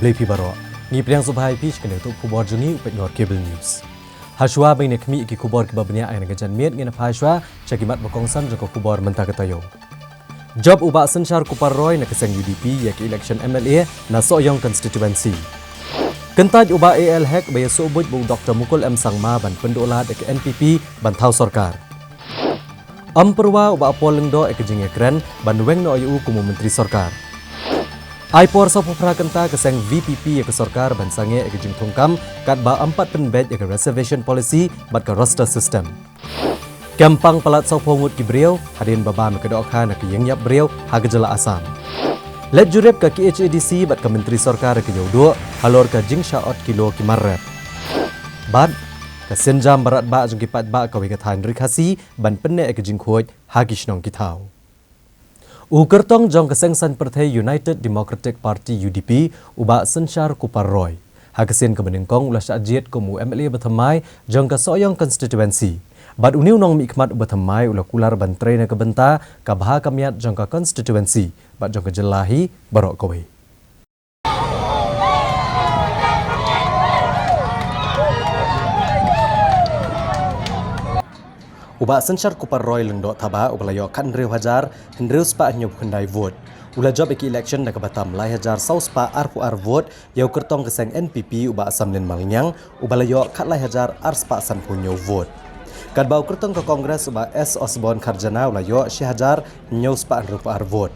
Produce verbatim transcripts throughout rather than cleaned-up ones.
Khublei phi baroh. Ngi pdiang sngewbha ïa phi sha kane ka khubor jong ngi u Pynïaid Kibel News. Hashuwa ba ngin ïa khmih ïa ki khubor kiba bniah ha kane ka janmiet, ngin ïa phai shuwa sha ki mat ba kongsan jong ka khubor mynta ka taïew. Jop u Bah Synshar Kupar Roy na ka seng U D P ïa ka election M L A na Sohiong constituency. Kyntait u Bah A L Hek ba ïasoh buit bad u Doktor Mukul M Sangma ban pynduh lad ïa ka N P P ban thaw sorkar. Ym pyrwa u Bah Paul Lyngdoh ïa ka jingïakren ban weng noh ïa u kum u Myntri Sorkar. Ai por sawphew phra kynta ka seng V P P ïa ka sorkar ban sangeh ïa ka jingthungkam katba ym pat pynbeit ïa ka reservation policy bad ka roster system. Kem pang palat sawphew ngut ki briew hadien ba bam ïa ka dohkha na ka ïingïap briew ha ka jylla Assam. Leit jurip ka K H A D C bad ka Myntri Sorkar ïa ka Ïewduh halor ka jingshah ot kilo ki mar rep. Bad ka sienjam baratbah jong ki paidbah kawei ka thaiñ Ri Khasi ban pynneh ïa ka jingkhuid ha ki shnong ki thaw. U kyrtong jong ka seng saiñ pyrthei United Democratic Party, U D P, u Bah Synshar Kupar Roy, ha ka sien kaba nyngkong u la shah jied kum u M L A bathymmai jong ka Sohiong constituency. Bad une u nongmihkhmat uba thymmai u la kular ban trei na ka bynta ka bha ka miat jong ka constituency bad jong ka jylla hi baroh kawei. U Bah Synshar Kupar Roy Lyngdoh Thabah uba la ïoh khathynriew hajar hynriew spah hynñiewphew khyndai vote u la jop ïa ka election da kaba tam lai hajar saw spah arphew ar vote ïa u kyrtong ka seng N P P u Bah Samlin Malngiang uba la ïoh khatlai hajar ar spah sanphew hynñiew vote. Katba u kyrtong ka Congress u Bah S Osborne Kharjana u la ïoh shi hajar hynñiew spah hynriewphew ar vote.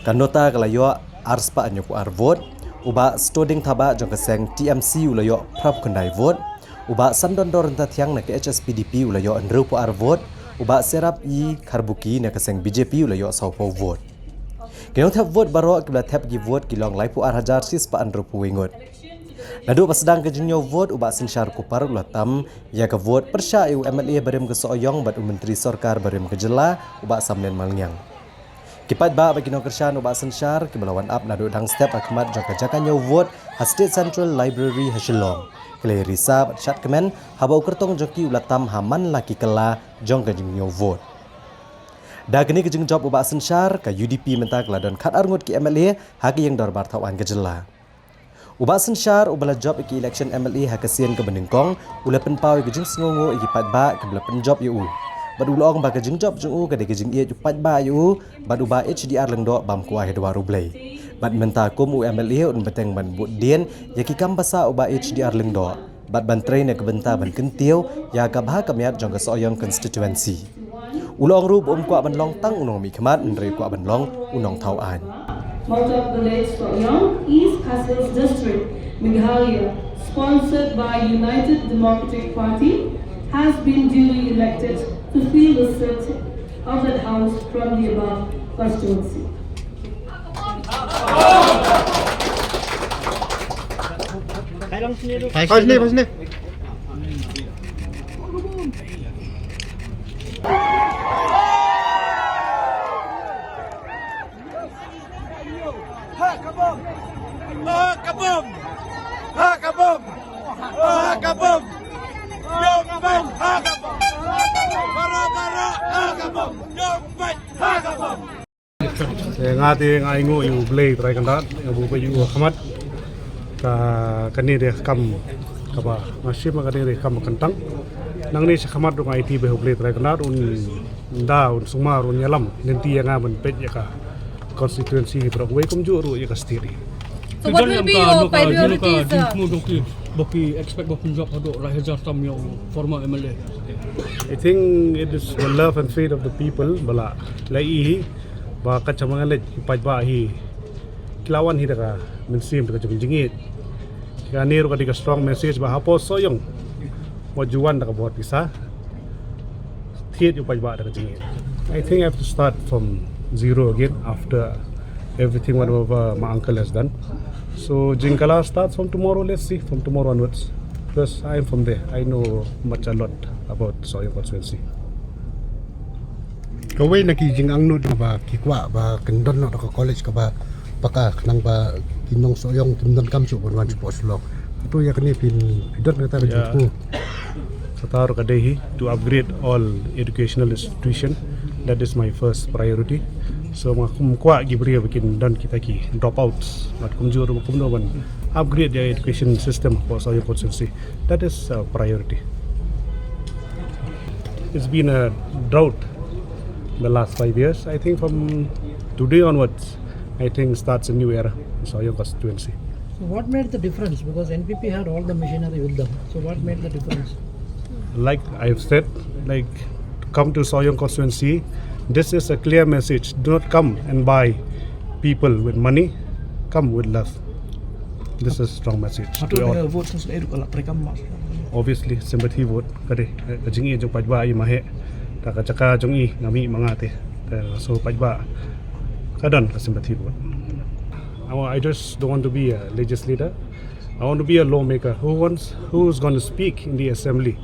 Ka NOTA ka la ïoh ar spah hynñiewphew ar vote. U Bah Stoding Thabah jong ka seng T M C u la ïoh phraphew khyndai vote. U Bah Sandondor Ryntathiang na ka H S P D P u la ïoh hynriewphew ar vote. U Bah Serap E Kharbuki na ka seng B J P u la ïoh sawphew vote. Ki nongthep vote baroh kiba la thep ïa ki vote ki long laiphew ar hajar shi spah hynriewphew wei ngut. Naduh ba sdang ka jingñiew vote u Bah Synshar Kupar u la tam ïa ka vote pyrshah ïa u M L A barim ka Sohiong bad u Myntri Sorkar barim ka jylla u Bah Samlin Malngiang. Ki paidbah bad ki nongkyrshan u Bah Synshar kiba la wan ap naduh dang step ha khmat jong ka jaka ñiew vote ha State Central Library ha Shillong ki la ïa risa bad shad kmen haba u kyrtong jong ki u la tam ha man la ki kylla jong ka jingñiew vote. Da kane ka jingjop u Bah Synshar, ka U D P mynta ka la don khatar ngut ki M L A ha ka ïing dorbar thaw aiñ ka jylla. U Bah Synshar uba la jop ïa ka election M L A ha ka sien kaba nyngkong u la pynpaw ïa ka jingsngewnguh ïa ki paidbah kiba la pynjop ïa u. Bad u la ong ba ka jingjop jong u ka dei ka jingïeit u paidbah ïa u bad u Bah H D R Lyngdoh bam kwah ïa dwar U Blei. Bad mynta kum u M L A un bteng ban bud dien ïa ki kam ba sah u Bah H D R Lyngdoh bad ban trei na ka bynta ban kyntiew ïa ka bha ka miat jong ka Sohiong constituency. U la ong ruh ba um kwah ban long tang u nongmihkhmat hynrei u kwah ban long u nongthaw aiñ. Mawjak Village, Sohiong, East Khasi Hills District, Meghalaya, sponsored by United Democratic Party, has been duly elected to fill the seat of that house from the above constituency. Te nga te nga ainguh ïa U Blei Trai Kynrad, nga buh bad ïa u ha khmat. Ka, kane dei ka kam kaba nga shim, kane dei ka kam ba kyntang. Nangne sha khmat ruh nga aiti ba U Blei Trai Kynrad un da, un sumar, un ïalam lynti ïa nga ban peit ïa ka constituency hi baroh kawei kumjuh ruh ïa ka state hi. So what will be your priorities, sir? Ba ki expect ba pynjop haduh lai hajar tam ïa u former M L A. I think it is the love and faith of the people ba la, la i hi ba ka jingmane leit ki paidbah hi ki la wan hi da ka mynsiem da ka jingïeit. Kane ruh ka dei ka strong message ba hapoh Sohiong wat ju wan da ka bor pisa. Thied ïa u paidbah da ka jingïeit. I think I have to start from zero again after everything whatever my uncle has done. So jingkylla start from tomorrow, let's see, from tomorrow onwards. Because I am from there, I know much a lot about Sohiong constituency. Kawei na ki jingangnud ba ki kwah ba kan don noh ka college kaba paka khnang ba ki nong Sohiong kim donkam shuh ban wan shapoh Shillong. Hato ïa kane phin, phi don kata ka jingkyrkhu? Kata ruh ka dei hi to upgrade all educational institution. That is my first priority. So ma kum kwah ki briew ba kin don kita ki dropouts, bad kumjuh ruh kumno ban upgrade the education system for Sohiong constituency. That is a priority. It's been a drought the last five years. I think from today onwards, I think starts a new era in Sohiong constituency. So what made the difference? Because N P P had all the machinery with them. So what made the difference? Like I've said, like, come to Sohiong constituency, this is a clear message. Do not come and buy people with money. Come with love. This is strong message to all. Vote sa sila iru kala prekam mas. Obviously, sympathy vote. Kade, ka jingïeit jong paidbah i mahe. Ta ka jaka jong i nga mih ma nga te. Ta so paidbah ka don ka sympathy vote. I wa- I just don't want to be a legislator. I want to be a lawmaker. Who wants? Who's going to speak in the assembly?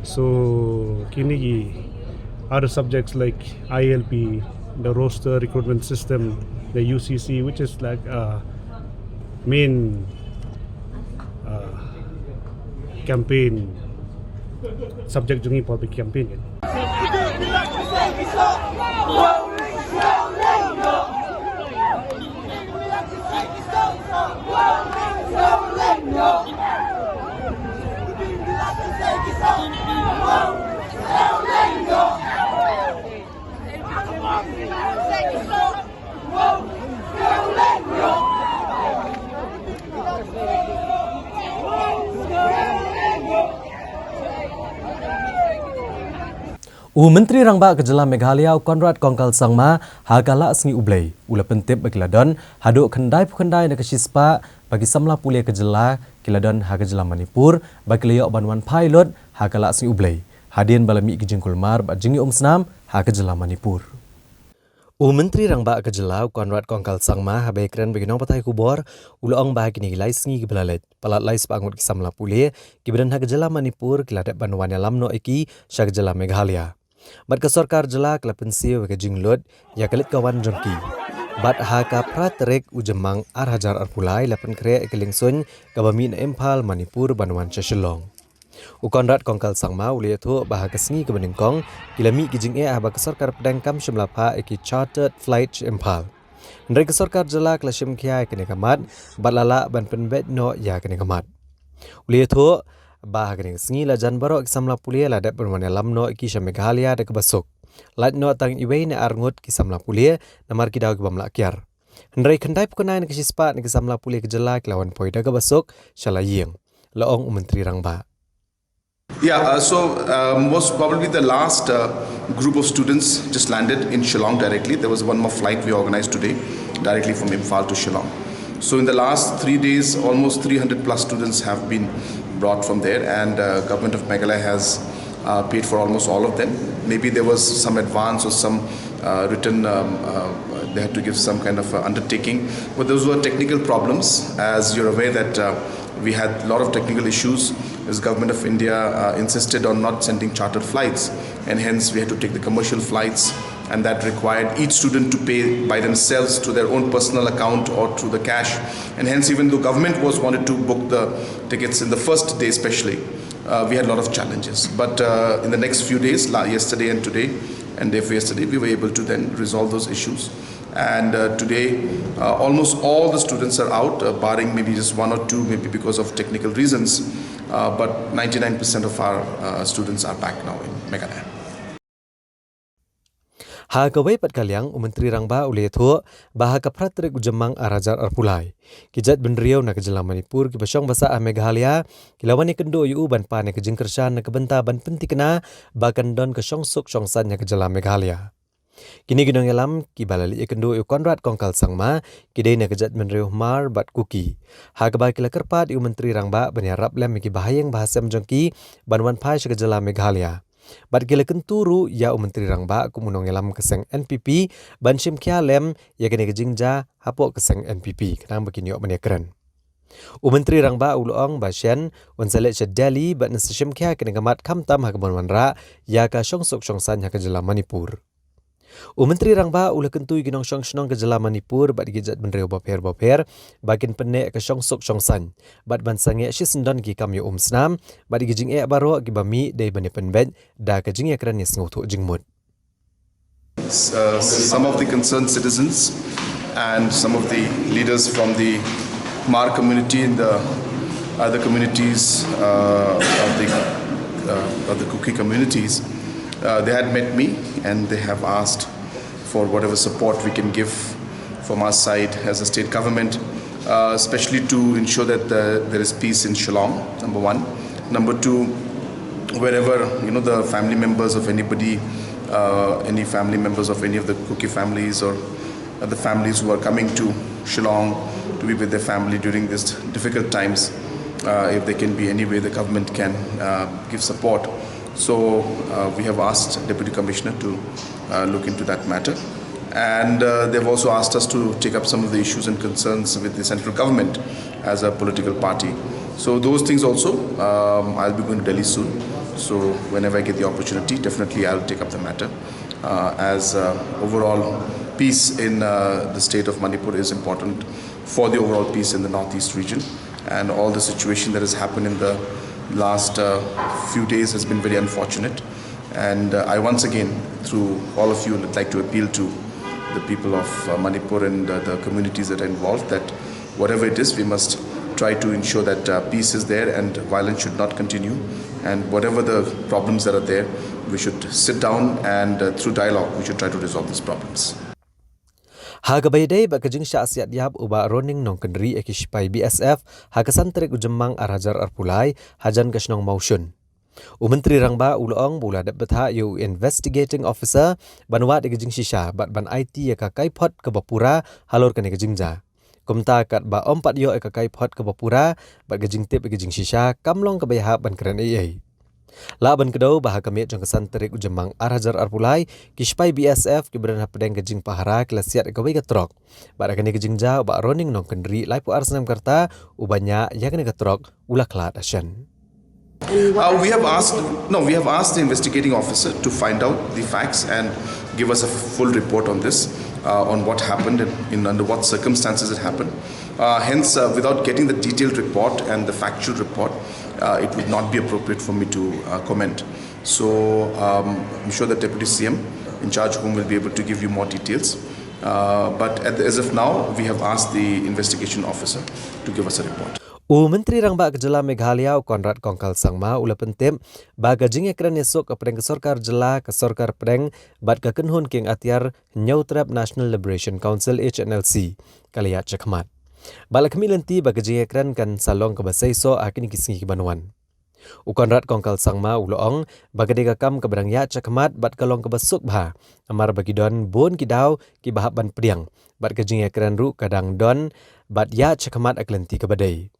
So kini ki other subjects like I L P, the roster recruitment system, the U C C, which is like a main uh, campaign subject jong i public campaign kan. U Myntri Rangbah ka Jylla Meghalaya u Conrad Kongkal Sangma ha ka la sngi U Blei u la pyntip ba ki la don haduh khyndai phew khyndai na ka shispah ba ki samla pule ka jylla ki la don ha ka jylla Manipur ba ki la ïoh ban wan phai lut ha ka la sngi U Blei hadien ba la mih ki jingkulmar bad jingïaumsnam ha ka jylla Manipur. U Myntri Rangbah ka Jylla u Conrad Kongkal Sangma haba ïakren bad ki nongpathai khubor u la ong ba ha kine ki lai sngi kiba la leit palat lai spah ngut ki samla pule kiba don ha ka jylla Manipur ki la dep ban wan ïalam noh ïa ki sha ka jylla Meghalaya. Bad ka sorkar jylla ka la pynsiew ïa ka jinglut ïa ka leit ka wan jong ki. Bad ha ka phra tarik u Jymmang ar hajar arphew lai la pynkhreh ïa ka liengsuiñ kaba mih na Imphal, Manipur ban wan sha Shillong. U Conrad Kongkal Sangma u la ïathuh ba ha ka sngi kaba nyngkong ki la mih ki jingeh haba ka sorkar pdeng kam shym la phah ïa ki chartered flight sha Imphal. Hynrei ka sorkar jylla ka la shim khia ïa kane ka mat bad la lah ban pynbeit noh ïa kane ka mat. U la ïathuh ba ha kane ka sngi la jan baroh ki samla pule la dep ban wan ïalam noh ïa ki sha Meghalaya da kaba suk. Lait noh tang iwei ne ar ngut ki samla pule namar ki daw ki bym lah kiar. Hynrei khyndai phew khyndai na ka shispah na ki samla pule ka jylla ki la wan poi da kaba suk sha la ïing, la ong u Myntri Rangbah. Yeah, uh, so uh, most probably the last uh, group of students just landed in Shillong directly. There was one more flight we organized today directly from Imphal to Shillong. So in the last three days, almost three hundred plus students have been brought from there, and uh, government of Meghalaya has uh, paid for almost all of them. Maybe there was some advance or some uh, written, um, uh, they had to give some kind of uh, undertaking. But those were technical problems. As you're aware that uh, we had a lot of technical issues as Government of India uh, insisted on not sending chartered flights, and hence we had to take the commercial flights, and that required each student to pay by themselves through their own personal account or through the cash, and hence even though government was wanted to book the tickets in the first day especially, uh, we had a lot of challenges. But uh, in the next few days, la- yesterday and today, and day before yesterday, we were able to then resolve those issues. And uh, today, uh, almost all the students are out, uh, barring maybe just one or two, maybe because of technical reasons. Uh, but ninety-nine percent of our uh, students are back now in Meghalaya. Ha kawei pat ka liang, u Myntri Rangbah u la ïathuh ba ha ka phra tarik u Jymmang ar hajar arphew lai, ki jait bynriew na ka jylla Manipur kiba shong ba sah ha Meghalaya ki la wan ïakynduh ïa u ban pan ïa ka jingkyrshan na ka bynta ban pynthikna ba kan don ka shongsuk shongsaiñ ha ka jylla Meghalaya. Kine ki nongïalam kiba la leit ïakynduh ïa u Conrad Kongkal Sangma ki dei na ka jait bynriew Hmar bad Kuki, ha kaba ki la kyrpad ïa u Myntri Rangbah ban ïarap lem ïa ki bahaïing bahasem jong ki ban wan phai sha ka jylla Meghalaya. Bad ki la kyntu ruh ïa u Myntri Rangbah kum u nongïalam ka seng N P P ban shim khia lem ïa kane ka jingjia hapoh ka seng N P P khnang ba kin ïoh ban ïakren. U Myntri Rangbah u la ong ba shen un sa leit sha Delhi bad un sa shim khia kane ka mat khamtam ha kaba wanrah ïa ka shongsuk shongsaiñ ha ka jylla Manipur. U Myntri Rangbah u la kyntu ïa ki nongshong shnong ka jylla Manipur bad ki jait bynriew bapher bapher ba kin pynneh ka shongsuk shongsaiñ bad ban sangeh shisyndon ki kam ïaumsnam bad ki jingeh baroh kiba mih dei ban ïapynbeit da ka jingïakren ïasngewthuh jingmut. Uh, some of the concerned citizens and some of the leaders from the Hmar community and the other communities uh, of the uh, of the Kuki communities, uh, they had met me and they have asked for whatever support we can give from our side as a state government, uh, especially to ensure that the, there is peace in Shillong, number one. Number two, wherever, you know, the family members of anybody, uh, any family members of any of the Kuki families or the families who are coming to Shillong to be with their family during these difficult times, uh, if there can be any way the government can uh, give support. So uh, we have asked Deputy Commissioner to uh, look into that matter. And uh, they've also asked us to take up some of the issues and concerns with the central government as a political party. So those things also, um, I'll be going to Delhi soon. So whenever I get the opportunity, definitely I'll take up the matter. Uh, as uh, overall peace in uh, the state of Manipur is important for the overall peace in the northeast region, and all the situation that has happened in the last uh, few days has been very unfortunate. And uh, I once again, through all of you, would like to appeal to the people of uh, Manipur and uh, the communities that are involved, that whatever it is, we must try to ensure that uh, peace is there and violence should not continue. And whatever the problems that are there, we should sit down and uh, through dialogue, we should try to resolve these problems. Ha kaba ïadei bad ka jingshah siat ïap u Bah Roning Nongkynrih ïa ki shipai B S F ha ka san tarik u Jymmang ar hajar arphew lai hajan ka shnong Mawshun. U Myntri Rangbah u la ong ba u la dep bthah ïa u Investigating Officer ban wad ïa ka jingshisha bad ban aiti ïa ka kaiphod kaba pura halor kane ka jingjia. Kumta katba ym pat ïoh ïa ka kaiphod kaba pura bad ka jingtip ïa ka jingshisha kam long kaba ïahap ban kren ei ei. Lah ban kdew ba ha ka miet jong ka san tarik u Jymmang ar hajar arphew lai, ki shipai B S F kiba don hapdeng ka jingpahara ki la siat ïa kawei ka trok. Bad ha kane ka jingjia u Bah Roning Nongkynrih laiphew ar snem ka rta uba ñiah ïa kane ka trok u la khlad ha shen. Uh, we have asked, no, we have asked the investigating officer to find out the facts and give us a full report on this, uh, on what happened and in under what circumstances it happened. Uh, hence, uh, without getting the detailed report and the factual report, uh, it would not be appropriate for me to uh, comment. So um, I'm sure the Deputy C M in charge of Home will be able to give you more details. Uh, but at the, as of now, we have asked the investigation officer to give us a report. U Myntri Rangbah ka Jylla Meghalaya u Conrad Kongkal Sangma u la pyntip ba ka jingïakren ïasuk hapdeng ka sorkar jylla, ka sorkar pdeng bad ka kynhun kieng atiar Hynñiewtrep National Liberation Council H N L C ka la ïaid shakhmat. Ba la khmih lynti ba ka jingïakren kan sa long kaba seisoh ha kine ki sngi kiban wan. U Conrad Kongkal Sangma u la ong ba ka dei ka kam kaba dang ïaid shakhmat bad ka long kaba suk bha namar ba ki don bun ki daw kiba hap ban pdiang bad ka jingïakren ruh ka dang don bad ïaid shakhmat ha ka lynti kaba dei.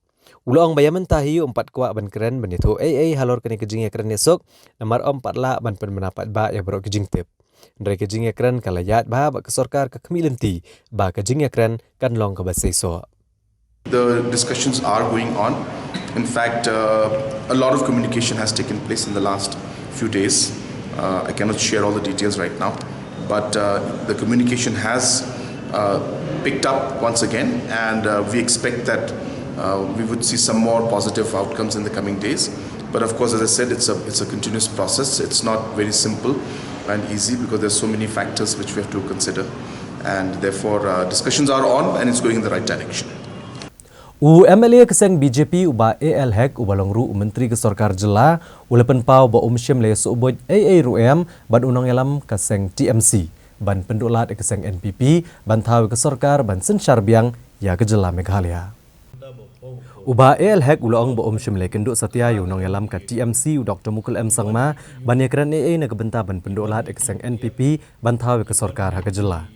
U la ong ba ïa mynta hi um pat kwah ban kren ban ïathuh ei ei halor kane ka jingïakren ïasuk namar um pat lah ban pynbna paidbah ïa baroh ki jingtip. Hynrei ka jingïakren ka la ïaid bha bad ka sorkar ka khmih lynti ba ka jingïakren kan long kaba seisoh. The discussions are going on. In fact, uh, a lot of communication has taken place in the last few days. Uh, I cannot share all the details right now, but uh, the communication has uh, picked up once again, and uh, we expect that uh, we would see some more positive outcomes in the coming days. But of course, as I said, it's a, it's a continuous process. It's not very simple and easy because there's so many factors which we have to consider, and therefore uh, discussions are on and it's going in the right direction. U M L A ka seng B J P u Bah A L Hek uba long ruh u myntri ka sorkar jylla u la pynpaw ba um shym la ïasuh buit ei ei ruh em bad u nongïalam ka seng T M C ban pynduh lad ïa ka seng N P P ban thaw ïa ka sorkar ban synshar biang ïa ka jylla Meghalaya. U Bah A L Hek u la ong ba um shym la ïakynduh satia ïa u nongïalam ka T M C u Doctor Mukul M Sangma ban ïakren ei ei na ka bynta ban pynduh lad ïa ka seng N P P ban thaw ïa ka sorkar ha ka jylla.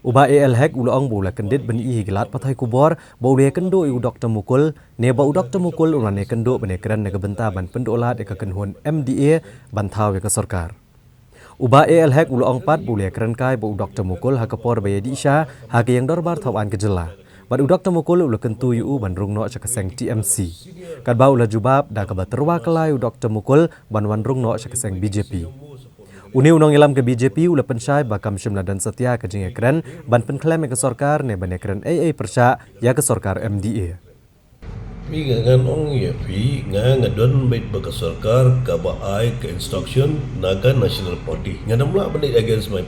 U Bah A L Hek u la ong ba u la kyndit ban ïohi ïa ki lad pathai khubor ba u la ïakynduh ïa u Doctor Mukul ne ba u Doctor Mukul u la ïakynduh ban ïakren na ka bynta ban pynduh lad ïa ka kynhun M D A ban thaw ïa ka sorkar. U Bah A L Hek u la ong pat ba u la ïakren kai bad u Doctor Mukul ha ka por ba ïadih sha ha ka ïing dorbar thawaiñ ka jylla. Bad u Doctor Mukul u la kyntu ïa u ban rung noh sha ka seng T M C. Katba u la jubab da kaba tyrwa kylla ïa u Doctor Mukul ban wan rung noh sha ka seng B J P. Une u nongïalam ka B J P u la pynshai ba kam shym la don satia ka jingïakren ban pynkhlem ïa ka sorkar ne ban ïakren ei ei pyrshah ïa ka sorkar M D A. Phi, nga ngan ong ïa phi, nga nga don beit ba ka sorkar kaba ai ka instruction na ka National Party. Nga dang lah ban leit against my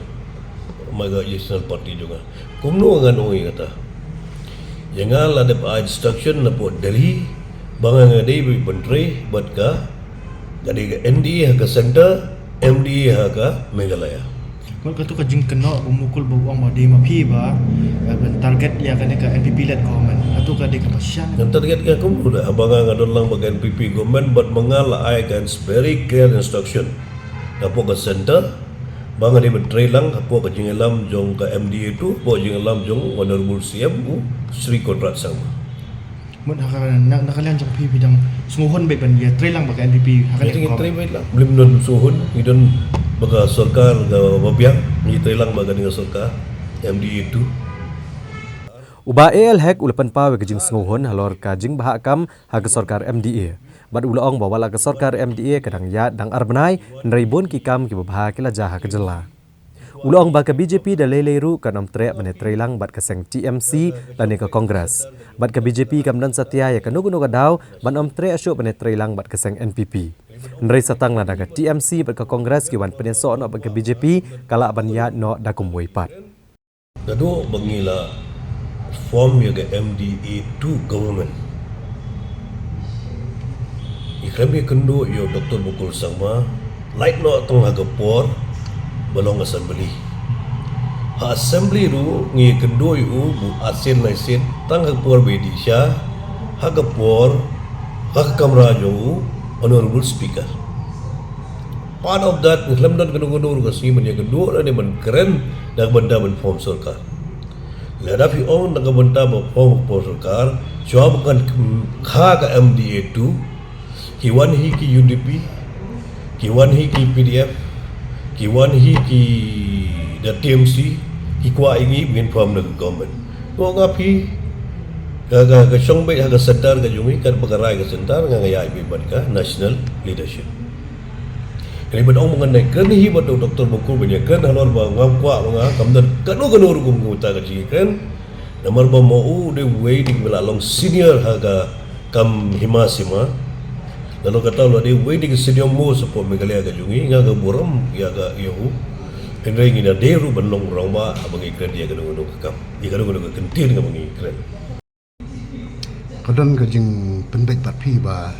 Ma ka National Party jong nga. Kumno ngan ong ïa kata? Ïa nga la dep ai instruction na pdeng Delhi ba nga nga dei ban trei bad ka, ka dei ka N D A ha ka center, M D A ha ka Meghalaya. Mut katu ka jingkynnoh ba Mukul ba u ong ba dei ma phi ba, eh, ban target ïa kane ka N P P led government. Katu ka dei kaba shisha ne? Ngan target ïa kumno da, haba nga nga don lang bad ka N P P government bad ma nga la ai ka very clear instruction na pdeng ka center ba nga dei ban trei lang hapoh ka jingïalam jong ka M D A two, hapoh jingïalam jong Honorable C M u Shri Conrad Sangma. Mut ha ka, na, na ka liang jong phi, phi dang sngewhun beit ban ïa trei lang bad ka N P P ha kane ka government? Trei beit lang, balei ym don sngewhun, ngi don bad ka sorkar kaba biang, ngi trei lang bad kane ka sorkar M D A two. U Bah A L Hek u la pynpaw ïa ka jingsngewhun halor ka jingbhah kam ha ka sorkar M D A. Bad u la ong ba wat la ka sorkar M D A ka dang ïaid dang ar bnai, hynrei bun ki kam kiba bha ki la jia ha ka jylla. U la ong ba ka B J P da lei lei ruh kan ym treh ban ïa trei lang bad ka seng T M C lane ka Congress. Bad ka B J P kam don satia ïa kano kano ka daw ban ym treh shuh ban ïa trei lang bad ka seng N P P. Hynrei sa tang lada ka T M C bad ka Congress ki wan pynïasoh noh bad ka B J P, ka lah ban ïaid noh da kumwei pat. Naduh ba ngi la form ïa ka M D A two government, ngi khlem ïakynduh ïa u Doctor Mukul Sangma, lait noh tang ha ka por ba long assembly. Ha assembly ruh ngi ïakynduh ïa u, u arsien laisien tang ha ka por ba ïadih sha, ha ka por, ha ka kamra jong u Honorable Speaker. Part of that, ngi khlem don kano kano ruh ka sngi ban ïakynduh lane ban kren na ka bynta ban form sorkar. Lada phi ong na ka bynta ban form, form sorkar, shuwa ba kan kha ka M D A two, ki wan hi ki U D P, ki wan hi ki P D F, ki wan hi ki da T M C, ki kwah ïa ngi ban form da ka government. Ko nga phi, ka, ka, ka shong beit ha ka center ka jong ngi, katba ka rai ka center, nga nga ïaid beit bad ka national leadership. Kane ban ong ba ngan ïakren hi bad u Doctor Mukul ban ïakren halor ba nga kwah ba nga kam don kano kano ruh kum kata ka jingïakren. Namar ba ma u u dei uwei na kiba la long senior ha ka kam hima sima. Lano kata u la dei uwei na ki senior most hapoh Meghalaya ka jong ngi, nga nga burom ïa ka, ïa u. Hynrei ngi na dei ruh ban long rangbah haba ngi kren ïa kano kano ka kam, ïa kano kano ka kyntien kaba ngi kren. Ka don ka jingpynbeit pat phi ba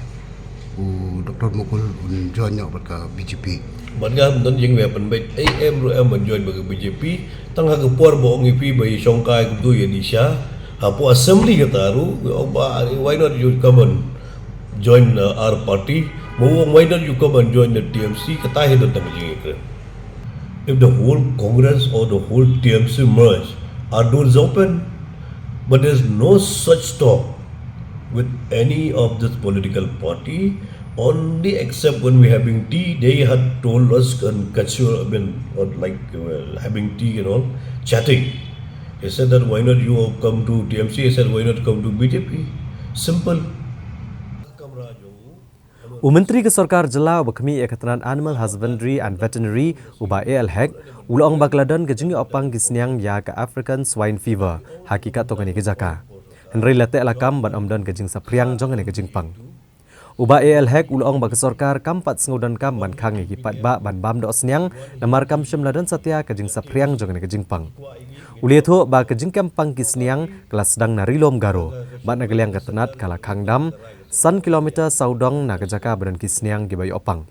u Doctor Mukul un join noh bad ka B J P. Bad nga ym don jingpynbeit ei em ruh em ban join bad ka B J P. Tang ha ka por ba ong ïa phi ba ïa shongkai kumtu ïadih sha, hapoh assembly kata ruh, ong ba, why not you come and join, uh, our party? Ba ong, why not you come and join the T M C? Kata hi don tang ka jingïakren. If the whole Congress or the whole T M C merge, our door is open. But there's no such talk with any of this political party, only except when we having tea, they had told us and casual, I mean, or like, uh, having tea and all, chatting. They said that, "Why not you come to T M C?" I said, "Why not come to B J P?" Simple. U Myntri ka Sorkar Jylla uba khmih ïa ka tnat Animal Husbandry and Veterinary, u Bah A L Hek, u la ong ba ka la don ka jingïoh pang ki sniang ïa ka African Swine Fever ha ki katto katne ki jaka. Hynrei la teh la kam ban ym don ka jingsaphriang jong kane ka jingpang. U Bah A L Hek u la ong ba ka sorkar kam pat sngewdonkam ban khang ïa ki paidbah ban bam doh sniang, namar kam shym la don satia ka jingsaphriang jong kane ka jingpang. U la ïathuh ba ka jingkem pang ki sniang ka la sdang na Ri Lum Garo, bad na ka liang ka tnat ka la khang dam san kilometer sawdong na ka jaka ba don ki sniang kiba ïoh pang.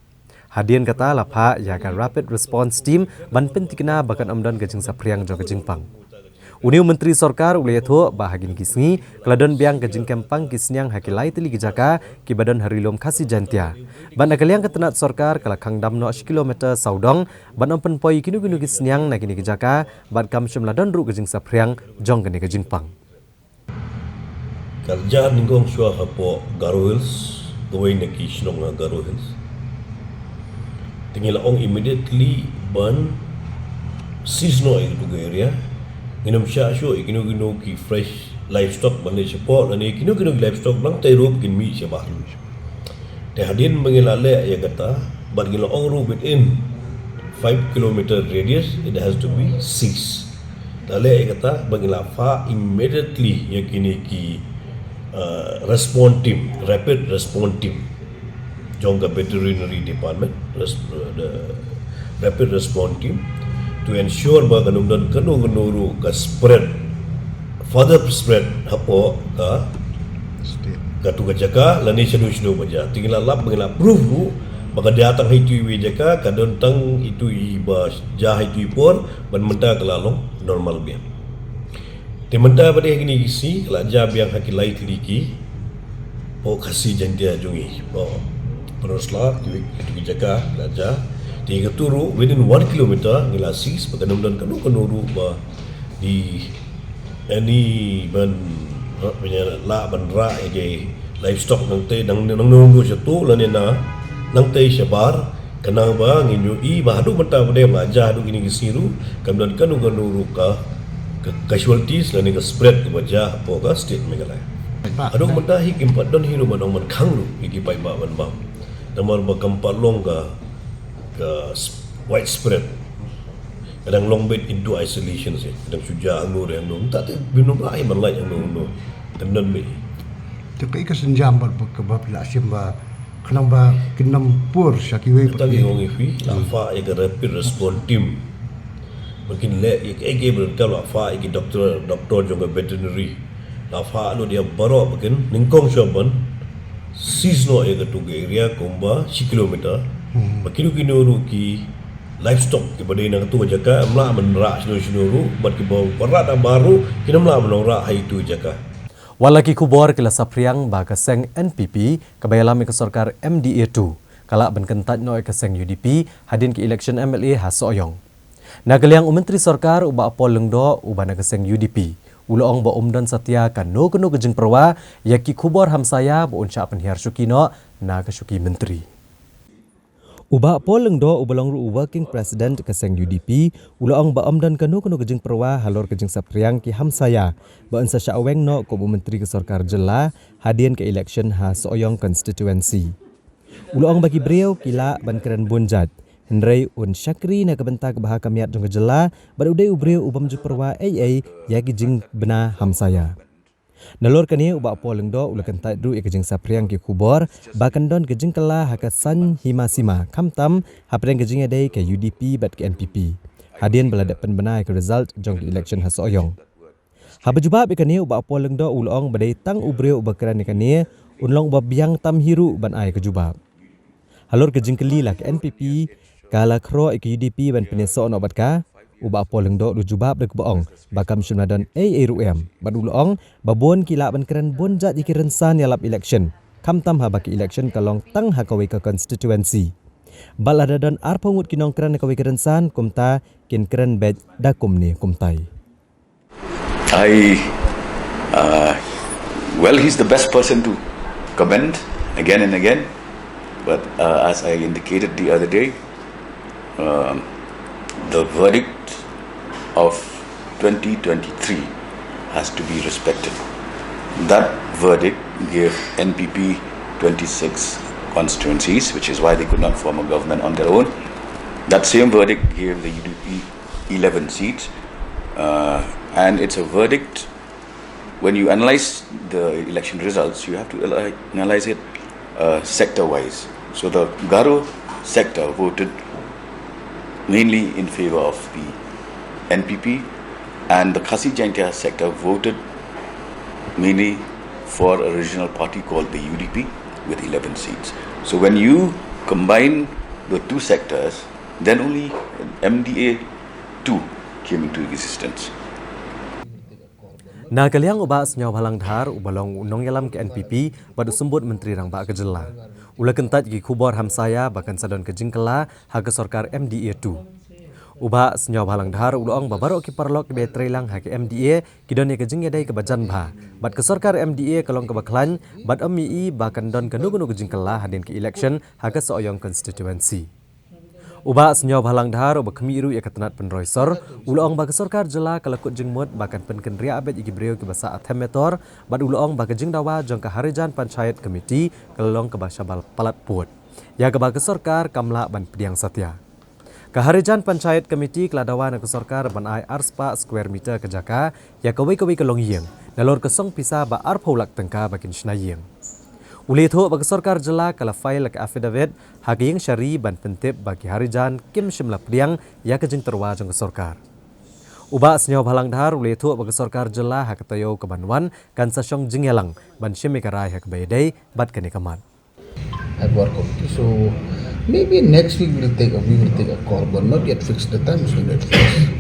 Hadien kata la phah ïa ka Rapid Response Team ban pyntikna ba kan ym don ka jingsaphriang jong ka jingpang. Une u Myntri Sorkar u la ïathuh ba ha kine ki sngi ka la don biang ka jingkem pang ki sniang ha ki lai tylli ki jaka kiba don ha Ri Lum Khasi Jaintia. Bad na ka liang ka tnat sorkar ka la khang dam noh shi kilometer sawdong ban ym pynpoi kino kino ki sniang na kine ki jaka, bad kam shym la don ruh ka jingsaphriang jong kane ka jingpang. Ka la jar nyngkong shuwa hapoh Garo Hills, kawei na ki shnong ha Garo Hills. Te ngi la ong immediately ban cease noh ïa katu ka area. Ngin ym shah shuh ïa kino kino ki fresh livestock ban leit shapoh, lane kino kino ki livestock ba nangtai ruh kin mih shabar. Te hadien ba ngi la leh ïa kata, bad ngi la ong ruh within five kilometer radius, it has to be ceased. La leh ïa kata, bad ngi la phah immediately ïa kine ki, uh, response team, rapid response team jong ka veterinary department, res-, the rapid response team, to ensure ba kan ym don kano kano ruh ka spread, further spread hapoh ka, katu ka jaka lane shano shano ba jia. Te ngi la lap ba ngi la prove ruh ba ka dei tang ha itu iwei i jaka, ka don tang itu iba jia ha itu i por, bad mynta ka la long normal biang. Te mynta pat ha kine ki sngi ka la jia biang ha ki lai tylli ki, hapoh Khasi Jaintia jong ngi, hapoh Pynursla, kiwei kitu ki jaka ka la jia. Te katu ruh within one kilometer ngi la seize ba kan ym don kano kano ruh ba dei any ban, ha, ban ïa lah ban rah ïa ki livestock nangtei, nang nang nang nang shatu lane na nangtei shabar. Khnang ba ngin ïohi ba haduh mynta pat, ba la jia haduh kine ki sngi ruh kam don kano kano ruh ka, ka casualties lane ka spread kaba jia hapoh ka state Meghalaya. Haduh mynta hi kim pat don hi ruh ban ong ban khang ruh ïa ki paidbah ban bam. Namar ba kam pat long ka, ka s-, widespread. Ka dang long beit into isolation seh. Ka dang shu jia hangno re hangno. Mynta te bym lah hi ban lait hangno hangno. Kam don beit. Te kaei ka sienjam ba, ba, kaba phi la shim ba khnang ba kin ym pur sha kiwei pat. Tang ki ong ïa phi, la phah ïa ka rapid response team ba kin leh ïa kaei kaei ba donkam, la phah ïa ki doktor, doktor jong ka veterinary, la phah lut ïa baroh ba kin nyngkong shuwa ban seize noh ïa katu ka area kumba shi kilometer. Ba kino kino ruh ki livestock kiba dei na katu ka jaka ym lah ban rah shano shano ruh, bad kiba wanrah shabar ruh kin ym lah ban wanrah ha itu i jaka. Wat la ki khubor ki la saphriang ba ka seng N P P kaba ïalam ïa ka sorkar M D A two ka lah ban kyntait noh ïa ka seng U D P hadien ka election M L A ha Sohiong. Na ka liang u Myntri Sorkar u Bah Paul Lyngdoh uba na ka seng U D P u la ong ba ym don satia kano kano ka jingpyrwa ïa ki khubor hamsaïa ba un shah pynhiar shuki noh na ka shuki myntri. U Bah Paul Lyngdoh uba long ruh u Working President ka seng U D P u la ong ba ym don kano kano ka jingpyrwa halor ka jingsaphriang ki hamsaïa ba un sa shah weng noh kum u Myntri ka Sorkar Jylla hadien ka election ha Sohiong Constituency. U la ong ba ki briew ki lah ban kren bun jait, hynrei un shakri na ka bynta ka bha ka miat jong ka jylla, bad u dei u briew u bym ju pyrwa ei ei ïa ki jingbna hamsaïa. Nalor kane u Bah Paul Lyngdoh u la kyntait ruh ïa ka jingsaphriang ki khubor ba kan don ka jingkylla ha ka saiñ hima sima, khamtam hapdeng ka jingïadei ka U D P bad ka N P P hadien ba la dep pynbna ïa ka result jong ka election ha Sohiong. Haba jubab ïa kane u Bah Paul Lyngdoh u la ong ba dei tang u briew uba kren ïa kane un long uba biang tam hi ruh ban ai ka jubab. Halor ka jingkylli la ka N P P ka la khroh ïa ka U D P ban pynïasoh noh bad ka, u Bah Paul Lyngdoh u la jubab da kaba ong ba kam shym la don ei ei ruh em, bad u la ong ba bun ki lah ban kren bun jait ïa ki rynsan ïalap election, khamtam haba ka election ka long tang ha kawei ka constituency. Bad lada don arphew ngut ki nongkren ha kawei ka rynsan, kumta kin kren beit da kumne kumtai. I, uh, well, he's the best person to comment again and again. But, uh, as I indicated the other day, um, the verdict of twenty twenty-three has to be respected. That verdict gave N P P twenty-six constituencies, which is why they could not form a government on their own. That same verdict gave the U D P eleven seats, uh, and it's a verdict. When you analyze the election results, you have to analyze it, uh, sector-wise. So the Garo sector voted mainly in favor of the N P P, and the Khasi Jaintia sector voted mainly for a regional party called the U D P with eleven seats. So when you combine the two sectors, then only M D A two came into existence. Na ka liang u Bah Sniawbhalang Dhar uba long u nongïalam ka N P P bad u symbud Myntri Rangbah ka jylla, u la kyntait ïa ki khubor hamsaïa ba kan sa don ka jingkylla ha ka sorkar M D A two. U Bah Sniawbhalang Dhar u la ong ba baroh ki paralok kiba ïatreilang ha ka M D A ki don ïa ka jingïadei kaba jan bha bad ka sorkar M D A ka long kaba khlaiñ, bad ym ïohi ba kan don kano kano ka jingkylla hadien ka election ha ka Sohiong constituency. U Bah Sniawbhalang Dhar uba khmih ruh ïa ka tnat pynroi sor, u la ong ba ka sorkar jylla ka la kut jingmut ba kan pynkynriah beit ïa ki briew kiba sah ha Them Metor, bad u la ong ba ka jingdawa jong ka Harijan Panchayat Committee ka la long kaba sha ba la palat pud, ïa kaba ka sorkar kam lah ban pdiang satia. Ka Harijan Panchayat Committee ka la dawa na ka sorkar ban ai arspah square meter ka jaka ïa kawei kawei ka longïing, nalor ka song pisa ba arphew lak tyngka ba kin shna ïing. U la ïathuh ba ka sorkar jylla ka la file ïa ka affidavit ha ka ïing shari ban pyntip ba ki Harijan kim shym la pdiang ïa ka jingtyrwa jong ka sorkar. U Bah Sniawbhalang Dhar u la ïathuh ba ka sorkar jylla ha ka taïew kaban wan kan sa shong jingïalang ban shim ïa ka rai ha kaba ïadei bad kane ka mat. At work committee. So maybe next week we'll take a we will take a call, but not yet fixed the time. So not fixed.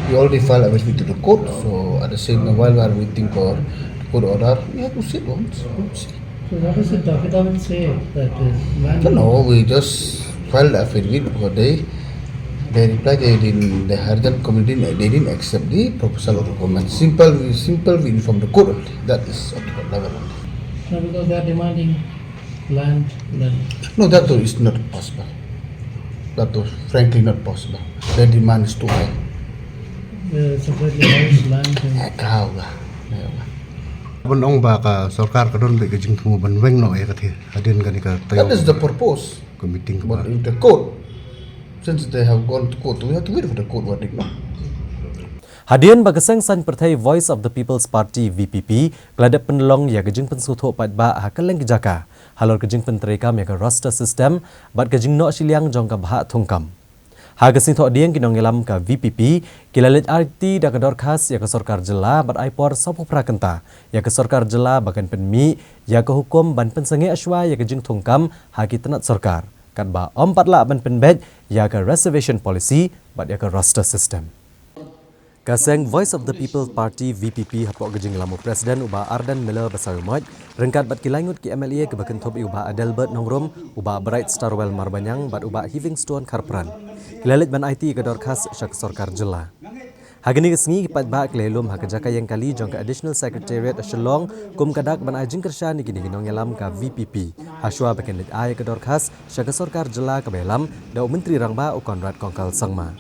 We already filed everything to the court. So at the same time, while we are waiting for the court order, we have to sit once. We'll see. So what does the affidavit say that uh, land? No, no, we just filed the affidavit because they they replied they didn't the Harijan community they didn't accept the proposal of the government. Simple, we simple we inform the court only. That is at the court level only. No, because they are demanding land, land. No, that too is not possible. That too, frankly, not possible. The demand is too high. The separately housed land. Eh, kau lah. Ya, lah. Ban ong ba ka sorkar ka don bad ka jingthmu ban weng noh ïa ka thir hadien kane ka taïew. That is the purpose. Ka meeting ka ba. But if the court, since they have gone to court, we have to wait for the court verdict. No? Hadien ba ka seng saiñ pyrthei Voice of the People's Party V P P ka la dep pynlong ïa ka jingpynsngewthuh paidbah ha kylleng ki jaka halor ka jingpyntreikam ïa ka roster system bad ka jingnoh shiliang jong ka bhah thungkam. Ha ka sngewthuh dieng ki nongïalam ka V P P ki la leit aiti da ka dorkhas ïa ka sorkar jylla bad ai por sawphew phra kynta ïa ka sorkar jylla ba kan pynmih ïa ka hukum ban pynsangeh shuwa ïa ka jingthungkam ha ki tnat sorkar katba ym pat lah ban pynbeit ïa ka reservation policy bad ïa ka roster system. Ka seng Voice of the People Party V P P hapoh ka jingïalam u President u Bah Ardent Miller Basaiawmoit ryngkat bad ki laingut ki M L A kiba kynthup ïa u Bah Adelbert Nongrum, u Bah Brightstarwell Marbaniang bad u Bah Heavingstone Kharpran ki la leit ban aiti ïa ka dorkhas sha ka sorkar jylla. Ha kane ka sngi ki paidbah ki la ïalum ha ka jaka ïeng kali jong ka Additional Secretariat Shillong kum ka dak ban ai jingkyrshan ïa kine ki nongïalam ka V P P ha shuwa ba kin leit ai ïa ka dorkhas sha ka sorkar jylla kaba ïalam da u Myntri Rangbah u Conrad Kongkal Sangma.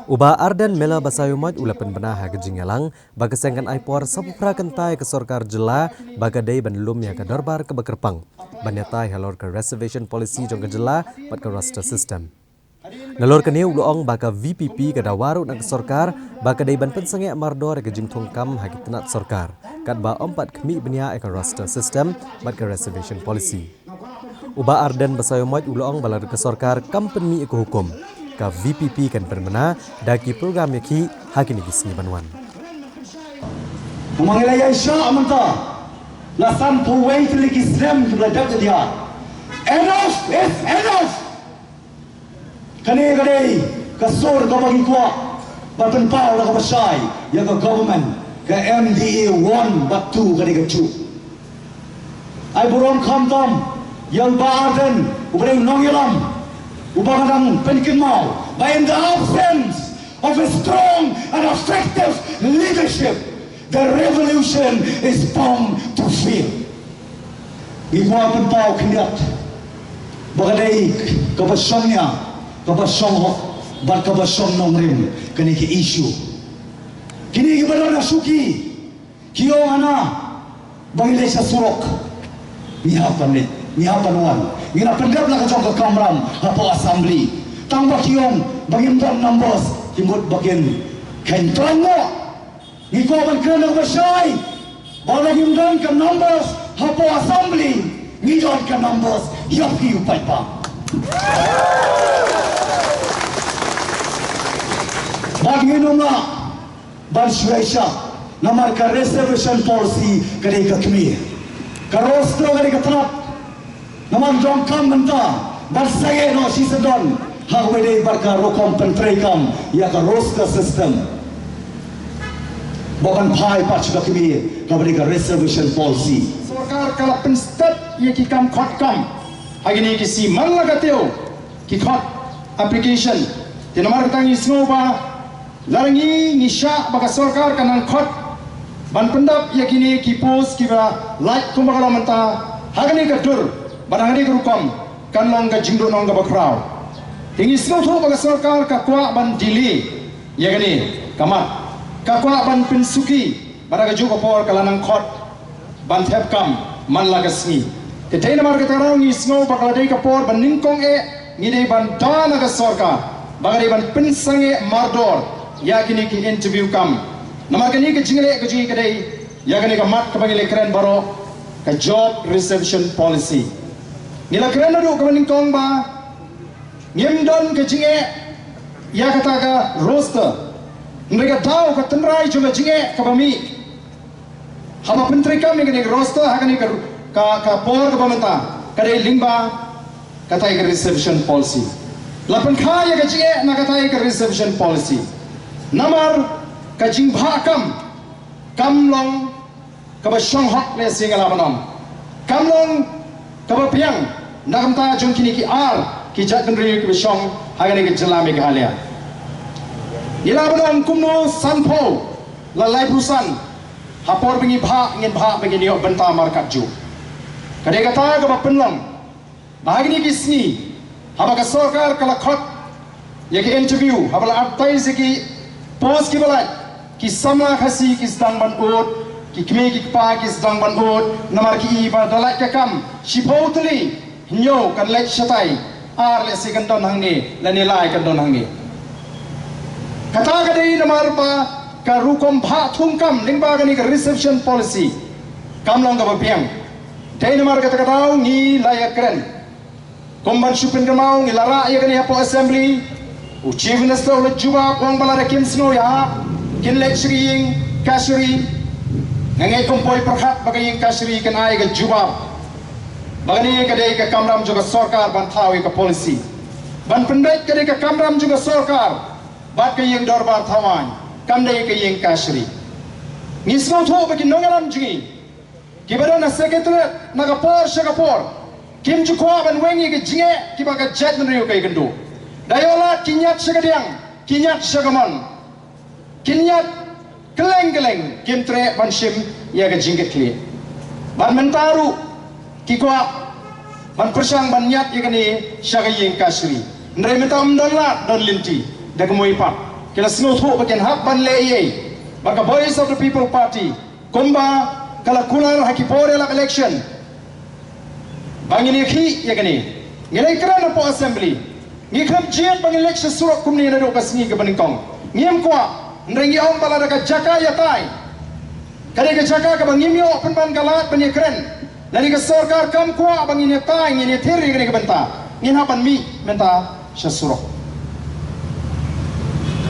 U Bah Ardent Miller Basaiawmoit u la pynbna ha ka jingïalang ba ka seng kan ai por sawphew phra kynta ïa ka sorkar jylla ba ka dei ban lum ïa ka dorbar kaba kyrpang ban ïatai halor ka reservation policy jong ka jylla bad ka roster system. Nalor kane u la ong ba ka V P P ka dawa ruh na ka sorkar ba ka dei ban pynsangeh mardor ïa ka jingthungkam ha ki tnat sorkar katba ym pat khmih bniah ïa ka roster system bad ka reservation policy. U Bah Ardent Basaiawmoit u la ong ba lada ka sorkar kam pynmih ïa ka hukum, ka V P P kan pynbna da ki program ïakhih ha kine ki sngi ban wan. Namar ngi la ïaishah mynta la sanphew wei tylli ki snem kiba la dep ka diar. Enough is enough. Kane ka dei ka sur kaba ngi kwah ban pynpaw da kaba shai ïa ka government ka M D A one bad two ka dei ka juh. Ai burom khamtam ïa u Bah Ardent uba dei u nongïalam uba nga dang pynkynmaw ba in the absence of a strong and effective leadership, the revolution is bound to fail. Ngi kwah pynpaw khyndiat ba ka dei kaba shong nia, kaba shong hok bad kaba shong nongrim kane ka issue. Kine kiba don ha shuki ki ong hana ba ngi leit sha surok. Ngi hap ban leit, ngi hap ban wan. Ngi la pyndep la ka jong ka kamram hapoh assembly. Tang ba ki ong ba ngim don numbers, ki mut ba kin kyntrang noh. Ngi kwah ban kren da kaba shai ba lada ngim don ka numbers hapoh assembly, ngi don ka numbers ïa phi u paidbah. Bad ngin ym lah ban shu ïaishah namar ka reservation policy ka dei ka kmie, ka roster ka dei ka tnat. Namar donkam mynta ban sangeh noh shisyndon ha kaba ïadei bad ka rukom pyntreikam ïa ka roster system ba ban phai pat sha ka kmie kaba dei ka reservation policy. Sorkar ka la pynstet ïa ki kam khot kam ha kine ki sngi man la ka taïew ki khot application. Te namar kata ngi sngew ba lada ngi ngi shah ba ka sorkar ka nang khot ban pyndap ïa kine ki post kiba lait kumba ka long mynta ha kane ka dur bad ha kane ka rukom kan long ka jingduhnong kaba khraw. Te ngi sngewthuh ba ka sorkar ka kwah ban delay ïa kane ka mat, ka kwah ban pynsuki bad ha kajuh ka por ka la nang khot ban thep kam man la ka sngi. Te dei namar kata ka daw ngi sngew ba ka la dei ka por ban nyngkong eh ngi dei ban da na ka sorkar ba ka dei ban pynsangeh mardor ïa kine ki interview kam. Namar kane ka jingleh ka jong ngi ka dei ïa kane ka mat kaba ngi la kren baroh Ka job reservation policy. Ngi la kren naduh kaba nyngkong ba ngim don ka jingeh ïa kata ka roster. Hynrei ka daw, ka tynrai jong ka jingeh kaba mih haba pyntreikam ïa kane ka roster ha kane ka, ka, ka por kaba mynta, ka dei lyngba kata ka reservation policy. La pynkha ïa ka jingeh na kata ka reservation policy. Namar ka jingbhah kam kam long kaba shong hok lehse, nga lah ban ong. Kam long kaba biang na ka bynta jong kine ki ar ki jaitbynriew kiba shong ha kane ka jylla Meghalaya. Ngi lah ban ong kumno sanphew la laiphew san ha por ba ngi bhah, ngin bhah ba ngin ïoh bynta markatjuh. Ka dei kata kaba pynlong ba ha kine ki sngi haba ka sorkar ka la khot ïa ki interview, haba la advertise ïa ki post kiba lait, ki samla Khasi ki sdang ban ud, ki kmie ki kpa ki sdang ban ud, namar ki i ba da lait ka kam shiphew tylli, hynñiew kan leit shatai, ar lehse kan don hangne, lane lai kan don hangne. Kata ka dei namar ba ka rukom bhah thungkam lyngba kane ka reservation policy kam long kaba biang. Dei namar kata ka daw ngi la ïakren. Kum ban shu pynkynmaw, ngi la rah ïa kane hapoh Assembly. U Chief Minister u la jubab, u ong ba lada kim sngew ïahap, kin leit sha ka ïing kashari. Nga ngeit kum poi pyrkhat ba ka ïing kashari kan ai ka jubab ba kane ka dei ka kamram jong ka sorkar ban thaw ïa ka policy. Ban pynbeit ka dei ka kamram jong ka sorkar bad ka ïing dorbar thaw aiñ, kam dei ka ïing kashari. Ngi sngewthuh ba ki nongïalam jong ngi kiba don ha Secretariat na ka por sha ka por kim ju kwah ban weng ïa ka jingeh kiba ka jaitbynriew ka ïakynduh. Da ïoh lad ki ñiad sha ka diang, ki ñiad sha ka mon, ki ñiad kylleng kylleng, kim treh ban shim ïa ka jingkitkhlieh. Bad mynta ruh ki kwah ban pyrshang ban ñiad ïa kane sha ka ïing kashari. Hynrei mynta ym don lad don lynti, da kumwei pat ki la sngewthuh ba kin hap ban leh ei ei. Bad ka Voice of the People Party, kumba ka la kular ha ki por ïalap election, ba ngin ïakhih ïa kane. Ngi la ïakren hapoh Assembly, ngi khlem jied ba ngin leit sha surok kumne naduh ka sngi kaba nyngkong. Ngim kwah, hynrei ngi ong ba lada ka jaka ïatai, ka dei ka jaka kaba ngim ïoh pynban ka lad ban ïakren, lane ka sorkar kam kwah ba ngin ïatai, ngin ïathir ïa kane ka bynta, ngin hap ban mih mynta sha surok.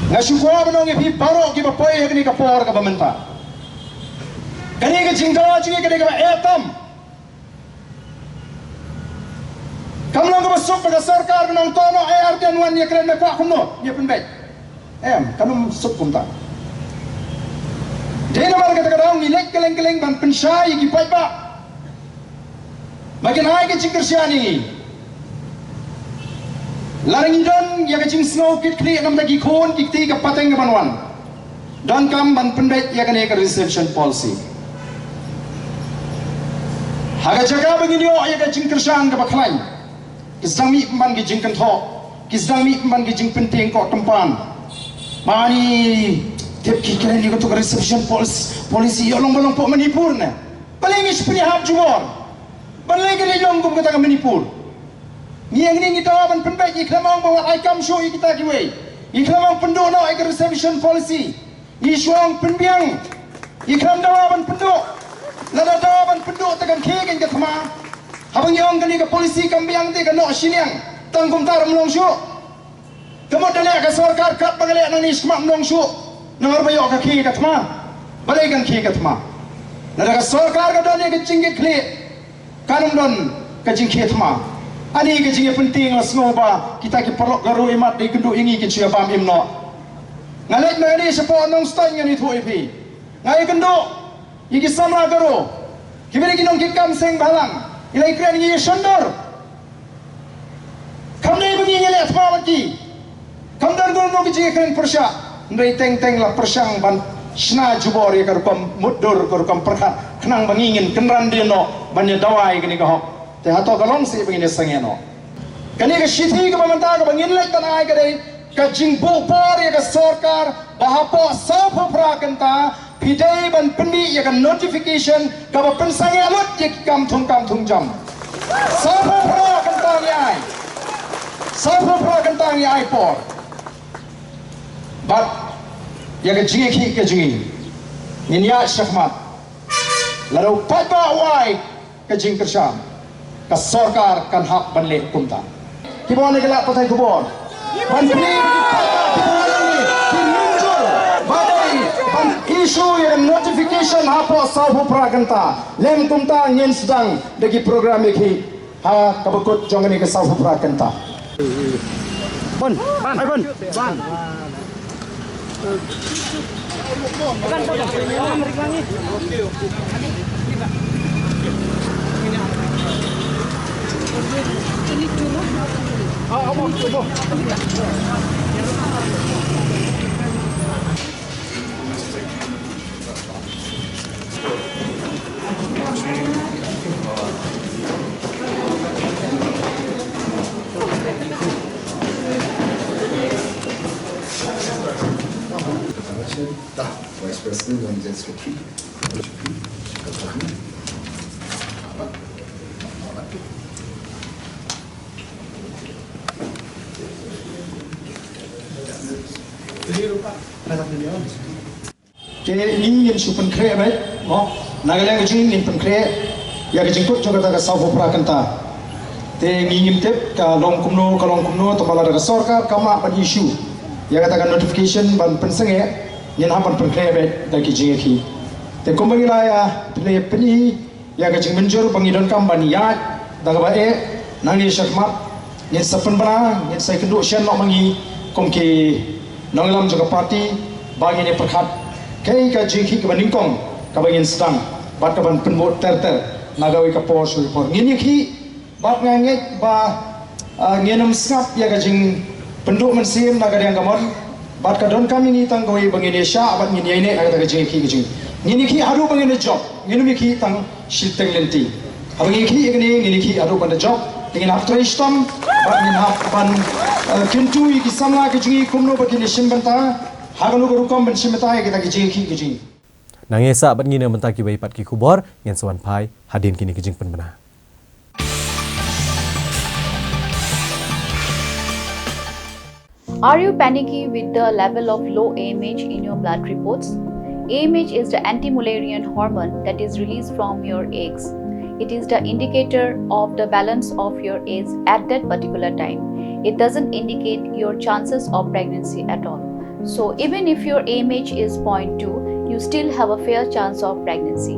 Nga shu kwah ban ong ïa phi baroh kiba poi ha kane ka por kaba mynta, kane ka jingdawa jong ngi ka dei kaba eh tam. Kam long kaba suk ba ka sorkar kan ong to noh, eh, artian wan ïakren, me kwah kumno, ïa pynbeit. Em, kam long suk kumta. Dei namar kata ka daw ngi leit kylleng kylleng ban pynshai ïa ki paidbah ba kin ai ka jingkyrshan ïa ngi. Lada ngi don ïa ka jingsngew kitkhlieh na ka bynta ki khun ki kti, ka pateng kaban wan, donkam ban pynbeit ïa kane ka reservation policy. Ha ka jaka ba ngin ïoh ïa ka jingkyrshan kaba khlaiñ, ki sdang mih pynban ki jingkynthoh, ki sdang mih pynban ki jingpyntieng koh tympan. Mani tip ki kren ïa kato ka reservation policy, policy ïoh long ba long hapoh Manipur ne. Balei ngi shu pynïahap jubor? Balei ka leit long kum kata ka Manipur? Ngi ïa ngi ngi dawa ban pynbeit, ngi khlem ong ba wat ai kam shuh ïa kita kiwei. Ngi khlem ong pynduh noh ïa ka reservation policy. Ngi shu ong pynbiang. Ngi khlem dawa ban pynduh. Lada dawa ban pynduh te kan khie kein ka thma. Haba ngi ong kane ka policy kam biang te kan noh shiliang. Tang kumta ruh ym long shuh. Te mut da leh ka sorkar katba ka leh nangne shakhmat ym long shuh. Namar ba ïoh ka khie ka thma. Balei kan khie ka thma? Lada ka sorkar ka don ïa ka jingkitkhlieh, kan ym don ka jingkhie thma. Ani ka jingïapyntieng, la sngew ba kita ki paralok Garo imat da ïakynduh ïa ngi kin shu ïabam im noh. Nga leit ma ngi shapoh Nongstoiñ, ngan ïathuh ïa phi. Nga ïakynduh ïa ki samla Garo kiba dei ki nongkitkam seng bhalang, ngi la ïakren, ngi ïashon dur. Kam dei ba ngi ngi leh thma bad ki. Kam don kano kano ka jingïakren pyrshah. Hynrei teng teng la pyrshang ban shna jubor ïa ka rukom mutdur, ka rukom pyrkhat, khnang ba ngi ngin kynran dien noh ban ïa dawa ïa kane ka hok. Te hato ka long seh ba ngin ïa sangeh noh? Kane ka shithi kaba mynta kaba ngin leit ban ai ka dei ka jingbuh bor ïa ka sorkar ba hapoh sawphew phra kynta phi dei ban pynmih ïa ka notification kaba pynsangeh lut ïa ki kam thung kam thung jam. Sawphew phra kynta ngi ai. Sawphew phra kynta ngi ai por. Bad ïa ka jingïakhih ka jong ngi, ngin ïaid shakhmat. Lada u paidbah u ai, Ka jingkyrshan, ka sorkar kan hap ban leh kumta. Kiba wan na ka lad pathai khubor ban plie ïa ki paidbah kiba wan hangne, ki mynjur ba dei ban issue ïa ka notification hapoh sawphew phra kynta. Lym kumta ngin sdang da ki program ïa ki ha kaba kut jong kane ka sawphew phra kynta. Ban, ai ban. Vice President dan General Secretary. Te ngi ngin shu pynkhreh beit, mo. Na ka liang ka jong ngi ngin pynkhreh ïa ka jingkut jong kata ka sawphew phra kynta. Te ngi ngim tip ka long kumno, ka long kumno, tangba lada ka sorkar ka mad ban issue ïa kata ka notification ban pynsangeh, ngin hap ban pynkhreh beit da ki jingïakhih. Te kumba ngi la ïa pynlong pyni ïa ka jingmynjur ba ngi donkam ban ïaid da kaba eh, nangne shakhmat ngin sa pynbna, ngin sa ïakynduh shen noh ma ngi kum ki nongïalam jong ka party ba ngin ïa pyrkhat kaei ka jingïakhih kaba nyngkong kaba ngin sdang bad kaban pynbud ter ter na kawei ka por sha kawei ka por. Ngin ïakhih bad nga ngeit ba, ah, ngin ym sngap ïa ka jingpynduh mynsiem na ka liang ka mon. Bad ka donkam ïa ngi tang kawei ba ngin ïashah bad ngin ïaineh ha kata ka jingïakhih ka jong ngi. Ngin ïakhih haduh ba ngin ïajop, ngin ym ïakhih tang shiteng lynti. Haba ngin ïakhih ïa kane ngin ïakhih haduh ban da jop. Te ngin hap trei shitom bad ngin hap ban, eh, kyntu ïa ki samla ka jong ngi kumno ba kin ïashim bynta ha kano ka rukom ban shim bynta ïa kata ka jingïakhih ka jong ngi. Nangta sa bad ngi na bynta kiwei pat ki khubor, ngin sa wan phai hadien kine ki jingpynbna. Are you panicky with the level of low A M H in your blood reports? A M H is the anti-Mullerian hormone that is released from your eggs. It is the indicator of the balance of your eggs at that particular time. It doesn't indicate your chances of pregnancy at all. So even if your A M H is zero point two, you still have a fair chance of pregnancy.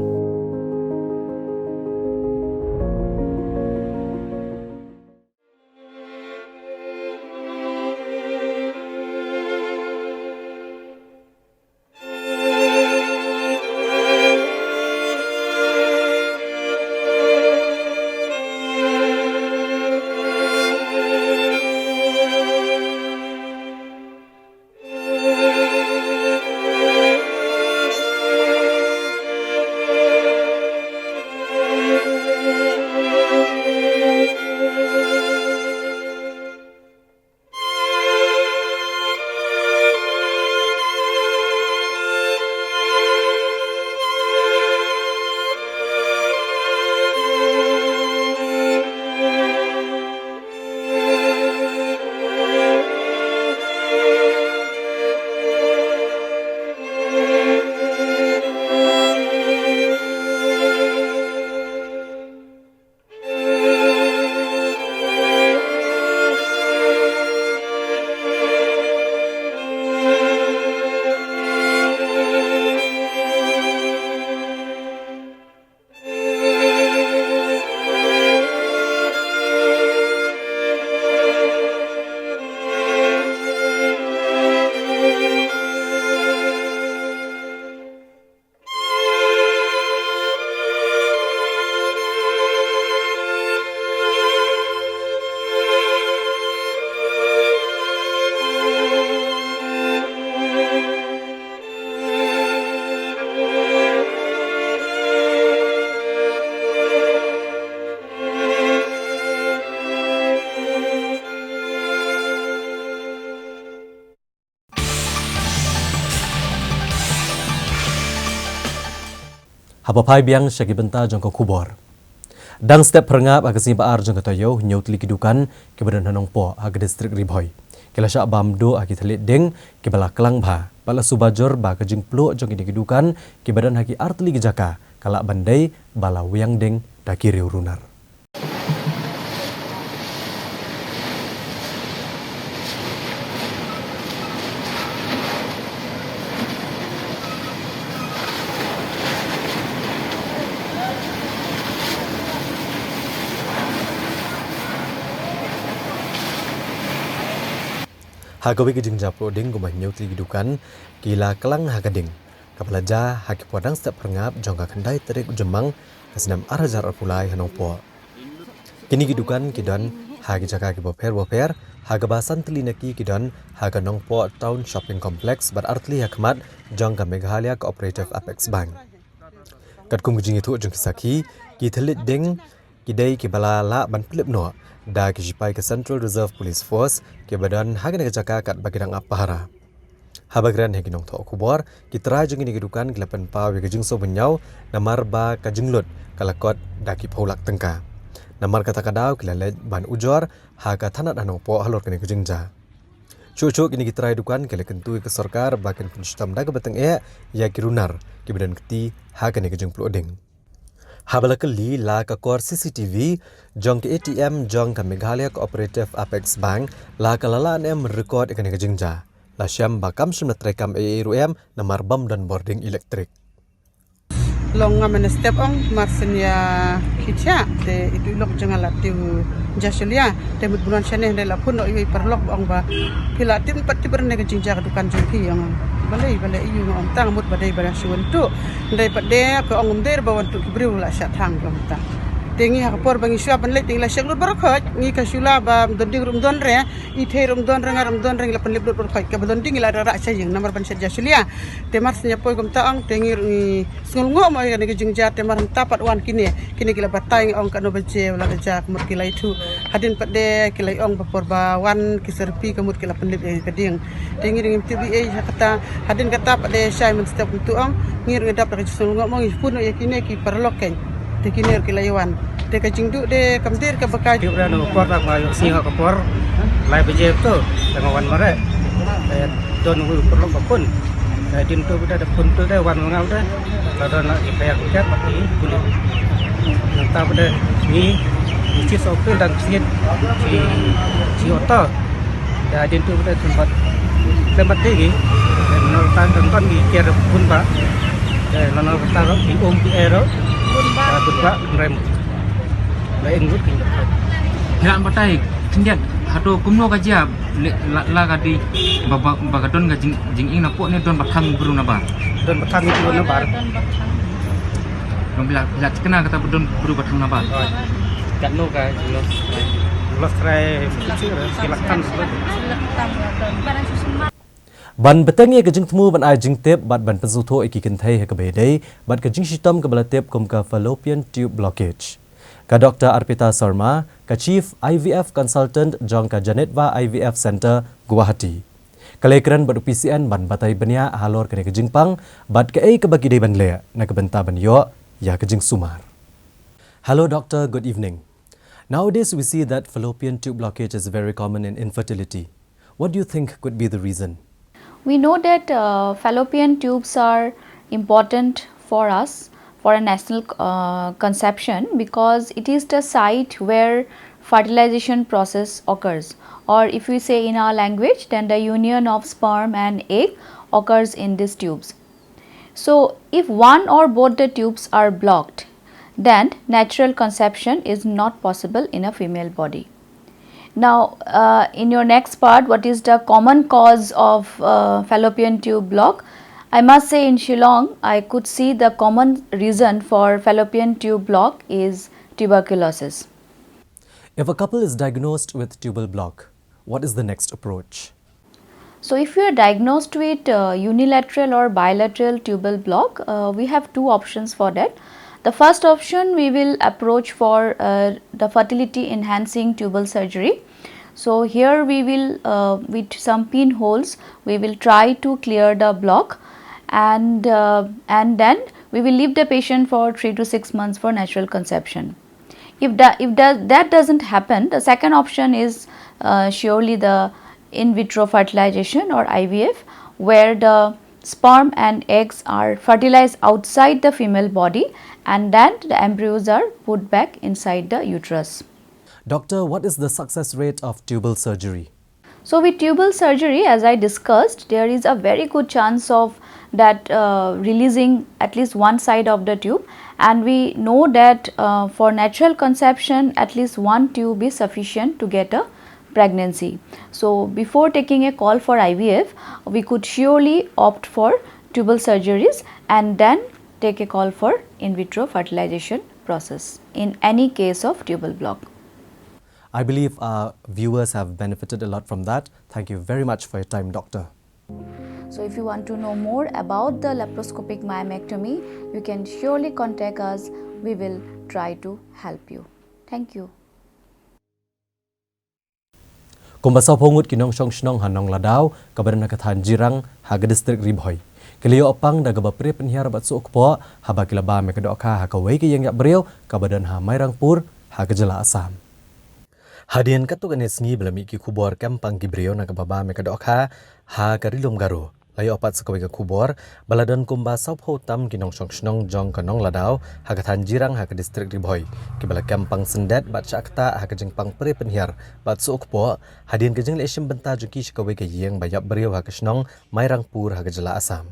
Haba phai biang sha ki bynta jong ka khubor. Dang step pyrngap ha ka sngi ba ar jong ka taïew, hynñiew tylli ki dukan kiba don ha Nongpoh ha ka distrik Ri Bhoi ki la shah bam duh ha ki thylliej dieng kiba la klang bha, bad la suba jur ba ka jingpluh jong kine ki dukan kiba don ha ki ar tylli ki jaka ka lah ban dei ba la wiang dieng da ki riew runar. Ha kawei ka jingjia ploh ding kumba hynñiew tylli ki dukan ki la klang ha ka ding, kaba la jia ha ki por dang step pyrngap jong ka khyndai tarik u Jymmang ka snem ar hajar arphew lai ha Nongpoh. Kine ki dukan ki don ha ki jaka kiba pher bapher, ha kaba san tylli na ki ki don ha ka Nongpoh Town Shopping Complex bad ar tylli ha khmat jong ka Meghalaya Cooperative Apex Bank. Katkum ka jingïathuh jong ki sakhi, ki thylliej ding ki dei kiba la lah ban pynlip noh da ki shipai ka Central Reserve Police Force kiba don ha kane ka jaka katba ki dang ap pahara. Haba kren ha ki nongthoh khubor, ki trai jong kine ki dukan ki la pynpaw ïa ka jingsngewbha namar ba ka jinglut ka la kot da ki phew lak tyngka. Namar kata ka daw ki la leit ban ujor ha ka thanat ha Nongpoh halor kane ka jingjia. Shuh shuh kine ki trai dukan ki la kyntu ïa ka sorkar ba kin pynshitom da kaba tyngeh ïa ki runar kiba don kti ha kane ka jingploh ding. Haba la kylli, la ka kor C C T V jong ka A T M jong ka Meghalaya Cooperative Apex Bank la ka la lah ne em record ïa kane ka jingjia. La shem ba kam shym la treikam ei ei ruh em namar bym don bording elektrik. Long nga mynne step ong, mar shen ïa khie thiah te itu i lok jong nga la tip jia shuh ïa. Te mut bunom shane hynrei la phone noh ïa i paralok ba ong ba phi la tip, pat tip ren ïa ka jingjia ka dukan jong phi, ong. Balei, balei, ïa nga ong, tang mut ba dei ba la shu wan tuh. Hynrei pat de ka ong ym dei ba wan tuh ki briew, la shah thang, ka ong tang. Te ngi ha ka por ba ngi shu ap ban leit te ngi la shah lut baroh khoit, ngi ka shu la ba ym don ding ruh ym don re, i thei ruh ym don re, nga ruh ym don re, ngi la pynlip lut baroh khoit, kaba don ding ngi la rah rah sha ïing namar ban shet jia shuh ïa. Te mar shen ïa poi kumta ong te ngi ruh ngi Sngewlyngngoh mo ïa kane ka jingjia te mar mynta pat wan kine, kine ki la batai, ngi ong katno baje u la ka jia, ka mut ki la ïathuh. Hadien pat de ki la ong ba por ba wan ki syrpi, ka mut ki la pynlip ïa ka ding. Te ngi ruh ngim tip ei ei ha kata, hadien kata pat de shai mynstep kumtu ong, ngi ruh ngi dap da ka jingsngewlyngngoh mo, ngi phone ïa kine ki paralok kein. Te kine ruh ki la ïa wan. Te ka jingduh de kam dei kaba ka. Tip re na ka por, tang ba ïoh sngi ha ka por lai baje to, tang ba wan mareh. Eh, don uwei u paralok ba phone. Eh, dien to ba da phone to de wan ma nga de. La don la ki pher ki kat bad ki pulit. Nangta ba de ngi, ngi shisha phi dang shisha, shi, shi auto. Da dien to ba de tempat, tempat de ngi. Nangta dang don ngi kiar phone ba. Eh, nangta ba ki um ki ero. Bun ba. Ah, bun ba, rem. Ba eng lut ki. Ïa batai khyndiat, hato kumno ka jia, la, la ka dei ba, ba, ba ka don ka jing, jingim napoh ne don ba thang briew nabar? Don ba thang briew nabar. Don ba thang. Ba la, la tikna kata ba don briew ba thang nabar. Katno ka jinglos? Los trai, ki lak tam. Ban bteng ïa ka jingthmu ban ai jingtip bad ban pynsngewthuh ïa ki kynthei ha kaba ïadei bad ka jingshitom kaba la tip kum ka fallopian tube blockage, ka Doctor Arpita Sarma, ka Chief I V F Consultant jong ka Janitva I V F Centre, Guwahati, ka la ïakren bad u P C N ban batai bniah halor kane ka jingpang bad kaei kaba ki dei ban leh na ka bynta ban ïoh ïa ka jingsumar. Hello, doctor. Good evening. Nowadays, we see that fallopian tube blockage is very common in infertility. What do you think could be the reason? We know that uh, fallopian tubes are important for us for a national uh, conception because it is the site where fertilization process occurs, or if we say in our language, then the union of sperm and egg occurs in these tubes. So, if one or both the tubes are blocked, then natural conception is not possible in a female body. Now, uh, in your next part, what is the common cause of uh, fallopian tube block? I must say, in Shillong, I could see the common reason for fallopian tube block is tuberculosis. If a couple is diagnosed with tubal block, what is the next approach? So if you are diagnosed with uh, unilateral or bilateral tubal block, uh, we have two options for that. The first option, we will approach for uh, the fertility enhancing tubal surgery. So here we will, uh, with some pinholes, we will try to clear the block, and uh, and then we will leave the patient for three to six months for natural conception. If that, if that, that doesn't happen, the second option is uh, surely the in vitro fertilization or I V F, where the Sperm and eggs are fertilized outside the female body, and then the embryos are put back inside the uterus. Doctor, what is the success rate of tubal surgery? So, with tubal surgery, as I discussed, there is a very good chance of that uh, releasing at least one side of the tube, and we know that uh, for natural conception, at least one tube is sufficient to get a pregnancy. So, before taking a call for I V F, we could surely opt for tubal surgeries and then take a call for in vitro fertilization process in any case of tubal block. I believe our viewers have benefited a lot from that. Thank you very much for your time, Doctor. So, if you want to know more about the laparoscopic myomectomy, you can surely contact us. We will try to help you. Thank you. Kumba sawphew ngut ki nongshong shnong ha Nongladaw, kaba don ha ka thaiñ Jirang, ha ka distrik Ri Bhoi, ki la ïoh pang da kaba prie pynhiar bad suh kpoh, haba ki la bam ïa ka dohkha ha kawei ka ïing ïap briew kaba don ha Mairangpur, ha ka jylla Assam. Hadien katto katne sngi ba la mih ki khubor kem pang ki briew na kaba bam ïa ka dohkha ha ka Ri Lum Garo, la ïoh pat sa kawei ka khubor ba la don kumba sawphew tam ki nongshong shnong jong ka Nongladaw, ha ka thaiñ Jirang, ha ka distrik Ri Bhoi, kiba la kem pang syndet bad shah ktah ha ka jingpang prie pynhiar bad suh kpoh, hadien ka jingleit shim bynta jong ki sha kawei ka ïing ba ïap briew ha ka shnong Mairangpur, ha ka jylla Assam.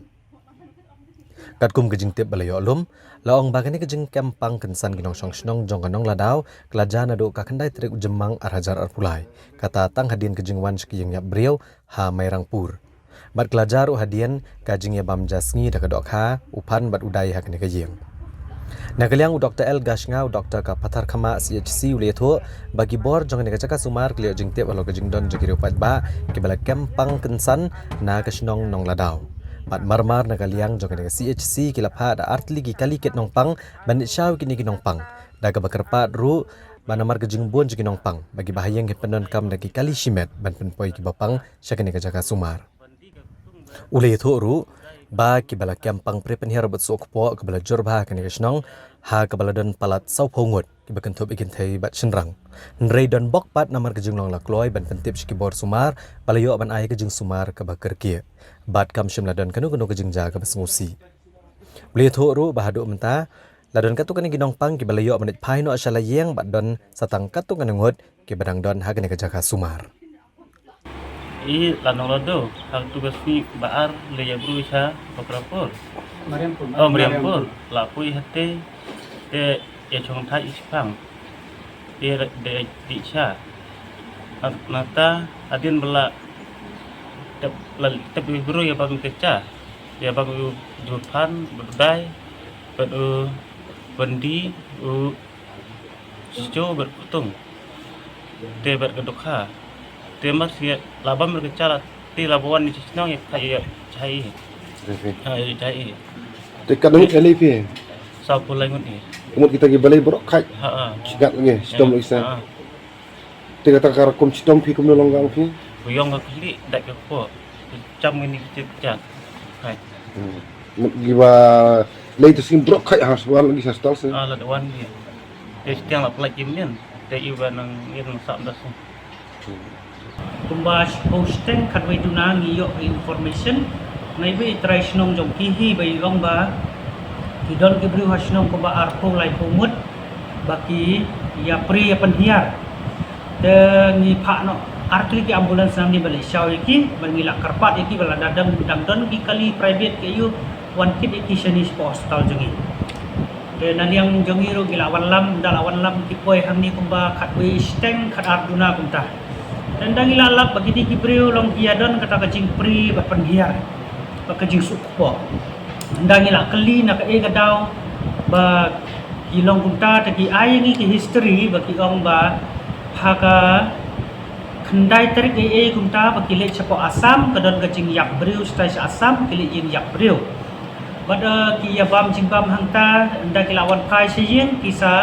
Katkum ka jingtip ba la ïoh lum, la ong ba kane ka jingkem pang kynsan ki nongshong shnong jong ka Nongladaw ka la jia naduh ka khyndai tarik u Jymmang ar hajar arphew lai, kata tang hadien ka jingwan sha ka ïing ïap briew ha Mairangpur. Bad ka la jia ruh hadien ka jingïabam ja sngi da ka dohkha, u phan bad u dai ha kane ka ïing. Na ka liang u Doktor L Gashngau, doktor ka Patharkhmah C H C, u la ïathuh ba ki bor jong kane ka jaka sumar ki la ïoh jingtip halor ka jingdon jong ki riew paidbah kiba la kem pang kynsan na ka shnong Nongladaw. Bad marmar na ka liang jong kane ka C H C ki la phah da artylli ki kali kit nongpang ban leit shaw ïa kine ki nongpang, da kaba kyrpad ruh ba namar ka jingbun jong ki nongpang ba ki bahaïing ki pyndonkam da ki kali shimet ban pynpoi kiba pang sha kane ka jaka sumar. U la ïathuh ruh ba kiba la kem pang prie pynhiar bad suh kpoh kaba la jur bha ha kane ka shnong, ha kaba la don palat sawphew ngut kiba kynthup ïa ki kynthei bad shynrang. Hynrei don bok pat namar ka jinglong la kloi ban pyntip sha ki bor sumar ba la ïoh ban ai ka jingsumar kaba kyrkieh. Bad kam shym la don kano kano ka jingjia kaba sngewsih. U la ïathuh ruh ba haduh mynta la don katto katne ki nongpang kiba la ïoh ban leit phai noh sha la ïing bad don sa tang katto katne ngut kiba dang don ha kane ka jaka sumar. I la Nongladaw, ha tu ka sngi ba ar la ïa bru sha Pakrapur. Mariampur. Oh, Mariampur. La poi hate te ïa chong thai i shipang. Te de di sha. Nata adin bala tep la tep bru ïa bam kecha. Ïa bam u jurphan berdai. Bad u bandi u Scho bad Phutung. Te bad ka dohkha. Te mar sia la bam ka cha la te la wan ni chnong ïa ka ïa chai. Ha ïa chai. Te ka ngut ele phi. Sa pulai ngut ni. Ngut kita ki balai borok khai. Ha ha. Chigat ngi chitom lo isa. Te kata ka rakum chitom phi kumno long gang phi. Buyong ka khli dak ka ko. Cham ngi ni kita cha. Hai. Giba lei tu sing brok khai ha suan lagi sa stal sing. Ah, la wan ni. Te stiang la plak jim nin. Te iwa nang ngin nang sap das. Kumba shiphew shiteng khatwei duna ngi ïoh information. Ngai ba i trai shnong jong ki hi ba i ong ba ki don ki briew ha shnong kumba arphew laiphew ngut ba ki ïa prie ïa pynhiar. Te ngi phah noh artylli ki ambulance nangne ba leit shaw ïa ki, ba ngi la kyrpad ïa ki ba lada dang dang don ki kali private ki ïoh wan kit ïa ki shane shapoh hospital jong ngi. Te na liang jong ngi ruh ngi la wanlam, da la wanlam ki poi hangne kumba khatwei shiteng khatar duna kumta. Te ynda ngi la lap ba kine ki briew long ki ïa don kata ka jingprie bad pynhiar bad ka jingsuk kpoh. Ynda ngi la kylli na kaei ka daw ba ki long kumta, te ki ai ïa ngi ki history ba ki ong ba ha ka khyndai tarik eiei kumta ba ki leit shapoh Assam, ka don ka jingïap briew shatai sha Assam, ki leit ïing ïap briew. Bad ki ïa bam jingbam hangta, ynda ki la wan phai sha ïing ki sa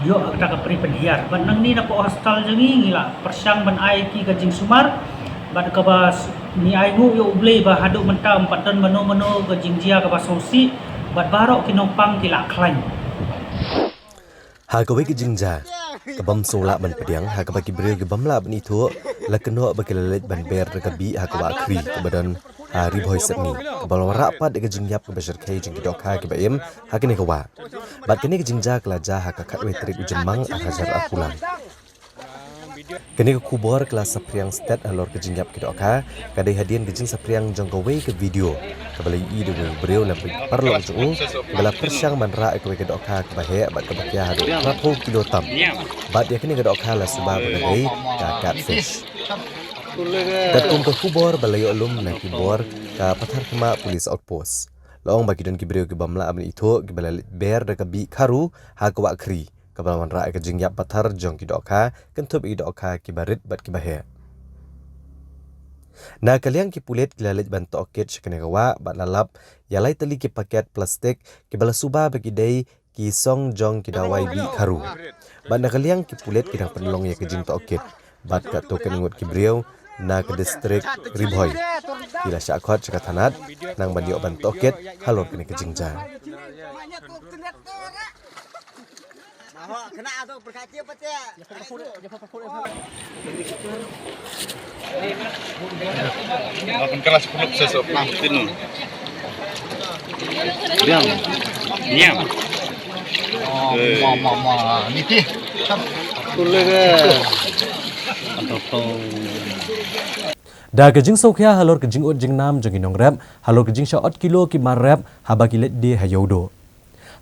ïoh kata ka prie pynhiar. Bad nangne napoh hospital jong ngi ngi la pyrshang ban ai ki ka jingsumar bad kaba ngi ai nguh ïa U Blei ba haduh mynta ym pat don mano mano ka jingjia kaba sngewsih bad baroh ki nongpang ki la khlaiñ. Ha kawei ka jingjia kaba ym sngewlah ban pdiang, ha kaba ki briew ki bym lah ban ithuh, la kynnoh ba ki la leit ban ber da ka bih ha ka wah khri kaba don ha Ri Bhoi Sepngi, kaba la wanrah pat da ka jingïap kaba shyrkhei jong ki dohkha kiba im ha kane ka wah. Bad kane ka jingjia ka la jia ha ka khatwei tarik u Jymmang ar hajar arphew lai. Kane ka khubor ka la saphriang stet halor ka jingïap ki dohkha, ka dei hadien ka jingsaphriang jong kawei ka video kaba la ïohi da uwei u briew lem bad ki paralok jong u, kaba la pyrshang ban rah ïa kawei ka dohkha kaba heh bad kaba kia haduh phra phew kilo tam. Bad ïa kane ka dohkha la suba ba ka dei ka catfish. Katkum ka khubor ba la ïoh lum na ki bor ka Patharkhmah Police Outpost, la ong ba ki don ki briew ki bym lah ban ithuh kiba la leit ber da ka bih kharu ha ka wah khri, kaba la wanrah ïa ka jingïap pathar jong ki dohkha, kynthup ïa ki dohkha kiba rit bad kiba heh. Na ka liang ki pulit ki la leit ban tohkit sha kane ka wah bad la lap ïa lai tylli ki paket plastik kiba la suba ba ki dei ki song jong ki dawai bih kharu. Bad na ka liang ki pulit ki dang pynlong ïa ka jingtohkit bad katto katne ngut ki briew na ka distrik Ri Bhoi ki la shah khot sha ka thanat khnang ban ïoh ban tohkit halor kane ka jingjia. Akan keras peluk sesok nah tinu. Diam. Diam. Oh, ma ma ma niti. Tulus eh. Atau kau. Da ka jingsngewkhia halor ka jingud jingnam jong ki nongrep halor ka jingshah ot kilo ki mar rep haba ki leit die ha Ïewduh.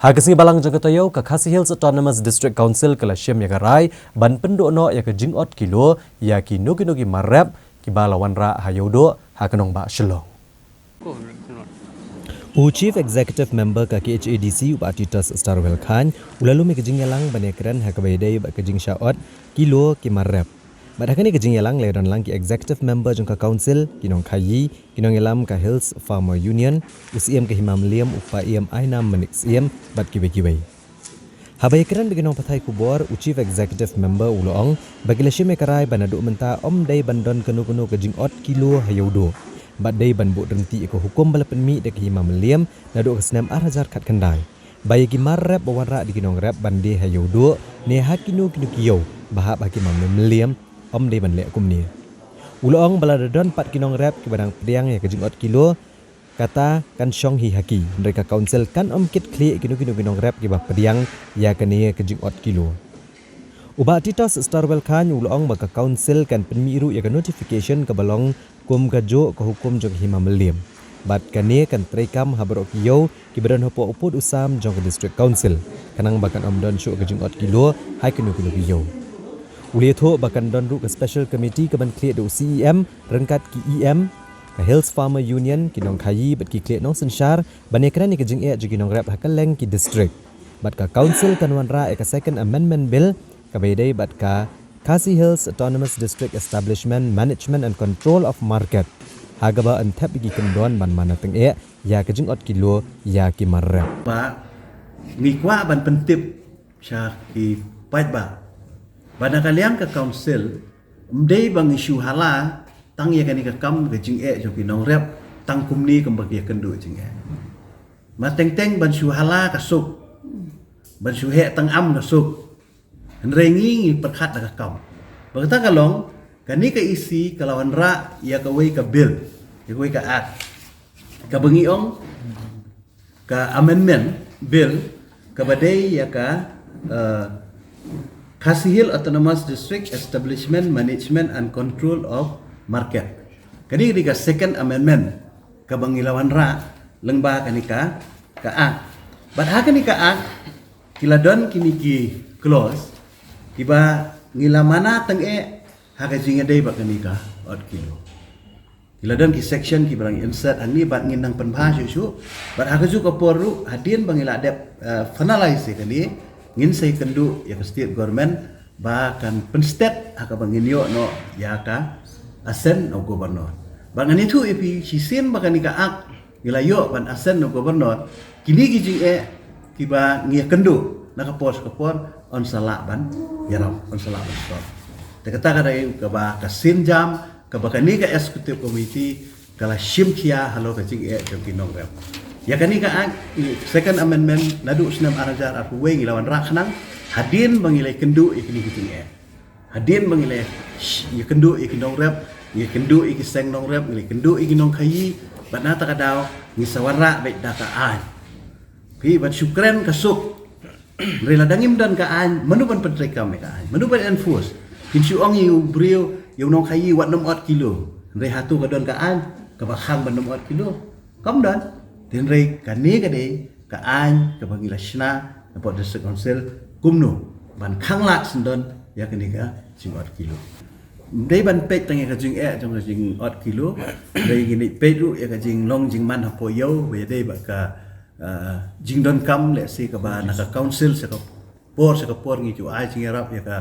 Ha ka sngi Balang jong ka taïew, ka Khasi Hills Autonomous District Council ka la shim ïa ka rai ban pynduh noh ïa ka jingot kilo ïa kino kino ki mar rep kiba la wanrah ha Ïewduh ha ka nongbah Shillong. U Chief Executive Member ka K H A D C, u Bah Titos Starwell Chyne, u la lum ïa ka jingïalang ban ïakren ha kaba ïadei bad ka jingshah ot kilo ki mar rep. Bad ha kane ka jingïalang la ïadon lang ki Executive Member jong ka Council, ki nongkhaïi, ki nongïalam ka Hills Farmer Union, u Syiem ka Hima Mylliem, u Paiem Ainam Manik Syiem, bad kiwei kiwei. Haba ïakren bad ki nongpathai khubor, u Chief Executive Member u la ong ba ki la shim ïa ka rai ba naduh mynta ym dei ban don kano kano ka jingot kilo ha Ïewduh, bad dei ban buh ryntih ïa ka hukum ba la pynmih da ka Hima Mylliem naduh ka snem ar hajar khatkhyndai, ba ïa ki mar rep ba wanrah da ki nongrep ban die ha Ïewduh ne ha kino kino ki ïew ba hap ha ki Hima Mylliem, ym dei ban leh kumne. U la ong ba lada don pat ki nongrep kiba dang pdiang ïa ka jingot kilo, kata kan shong hi ha ki, hynrei ka Council kan ym kit khlieh ïa kino kino ki nongrep kiba pdiang ïa kane ka jingot kilo. U Bah Titos Starwell Chyne u la ong ba ka Council kan pynmih ruh ïa ka notification kaba long kum ka juh ka hukum jong ka Hima Mylliem. Bad kane kan treikam ha baroh ki ïew kiba don hapoh u pud u sam jong ka District Council, khnang ba kan ym don shuh ka jingot kilo ha kino kino ki ïew. U la ïathuh ba kan don ruh ka Special Committee kaban khlieh da u C E M ryngkat ki E M, ka Hills Farmer Union, ki nongkhaïi bad ki khlieh nongsynshar ban ïakren ïa ka jingeh jong ki nongrep ha kylleng ki district. Bad ka Council kan wanrah ïa ka Second Amendment Bill kaba ïadei bad ka Khasi Hills Autonomous District Establishment Management and Control of Market, ha kaba yn thep ïa ki kyndon ban mana tyngeh ïa ka jingot kilo ïa ki mar rep. Ba ngi kwah ban pyntip sha ki paidbah ba na ka liang ka Council ym dei ba ngi shu hala tang ïa kane ka kam ka jingeh jong ki nongrep tang kumne kumba ki ïakynduh jingeh. Ma teng teng ban shu hala ka suk, ban shu heh tang am ka suk. Hynrei ngi ngi pyrkhat da ka kam. Ba kata ka long, kane ka E C ka la wanrah ïa kawei ka bill, ïa kawei ka act, kaba ngi ong ka Amendment Bill, kaba dei ïa ka, eh, Khasi Hills Autonomous District Establishment Management and Control of Market. Kane ka dei ka Second Amendment kaba ngi la wanrah lyngba kane ka, ka act. Bad ha kane ka act ki la don kine ki clause kiba ngi la mana tyngeh ha ka jingïadei bad kane ka ot kilo. Ki la don ki section kiba la ngi insert hangne bad ngin nang pynbha shuh shuh. Bad ha kajuh ka por ruh hadien ba ngi la dep, eh, finalize ïa kane, ngin sa ïakynduh ïa ka State Government ba kan pynstet ha kaba ngin ïoh noh ïa ka Assent of Governor. Bad ngan ïathuh ïa phi shisien ba kane ka act ngi la ïoh ban Assent of Governor, kine ki jingeh kiba ngi ïakynduh na ka por sha ka por yn sa lah ban ïarap, yn sa lah ban sort. Te kata ka dei kaba ka sienjam kaba kane ka Executive Committee ka la shim khia halor ka jingeh jong ki nongrep. Ïa kane ka act, Second Amendment, naduh snem ar hajar arphew wei ngi la wanrah khnang hadien ba ngi la ïakynduh ïa kine ki jingeh. Hadien ba ngi la ïakynduh ïa ki nongrep Ngi kynduh ïa ki seng nongrep, ngi kynduh ïa ki nongkhaïi, bad na kata ka daw ngi sa wanrah beit da ka aiñ. Phi, bad shu kren ka suk. Hynrei lada ngim don ka aiñ, mano ban pyntreikam ïa ka aiñ? Mano ban enforce? Kin shu ong ïa u briew, ïa u nongkhaïi, wat nym ot kilo. Hynrei hato ka don ka aiñ kaba khang ban nym ot kilo? Kam don. Hynrei kane ka dei ka aiñ kaba ngi la shna na pdeng District Council, kumno ban khanglad syndon ïa kane ka jingot kilo. Ym dei ban peit tang ïa ka jingeh jong ka jingot kilo, hynrei ngi peit ruh ïa ka jinglong jingman hapoh ïew, ba ïadei bad ka, ah, jingdonkam, lehse kaba na ka council sha ka por sha ka por ngi ju ai jingïarap ïa ka,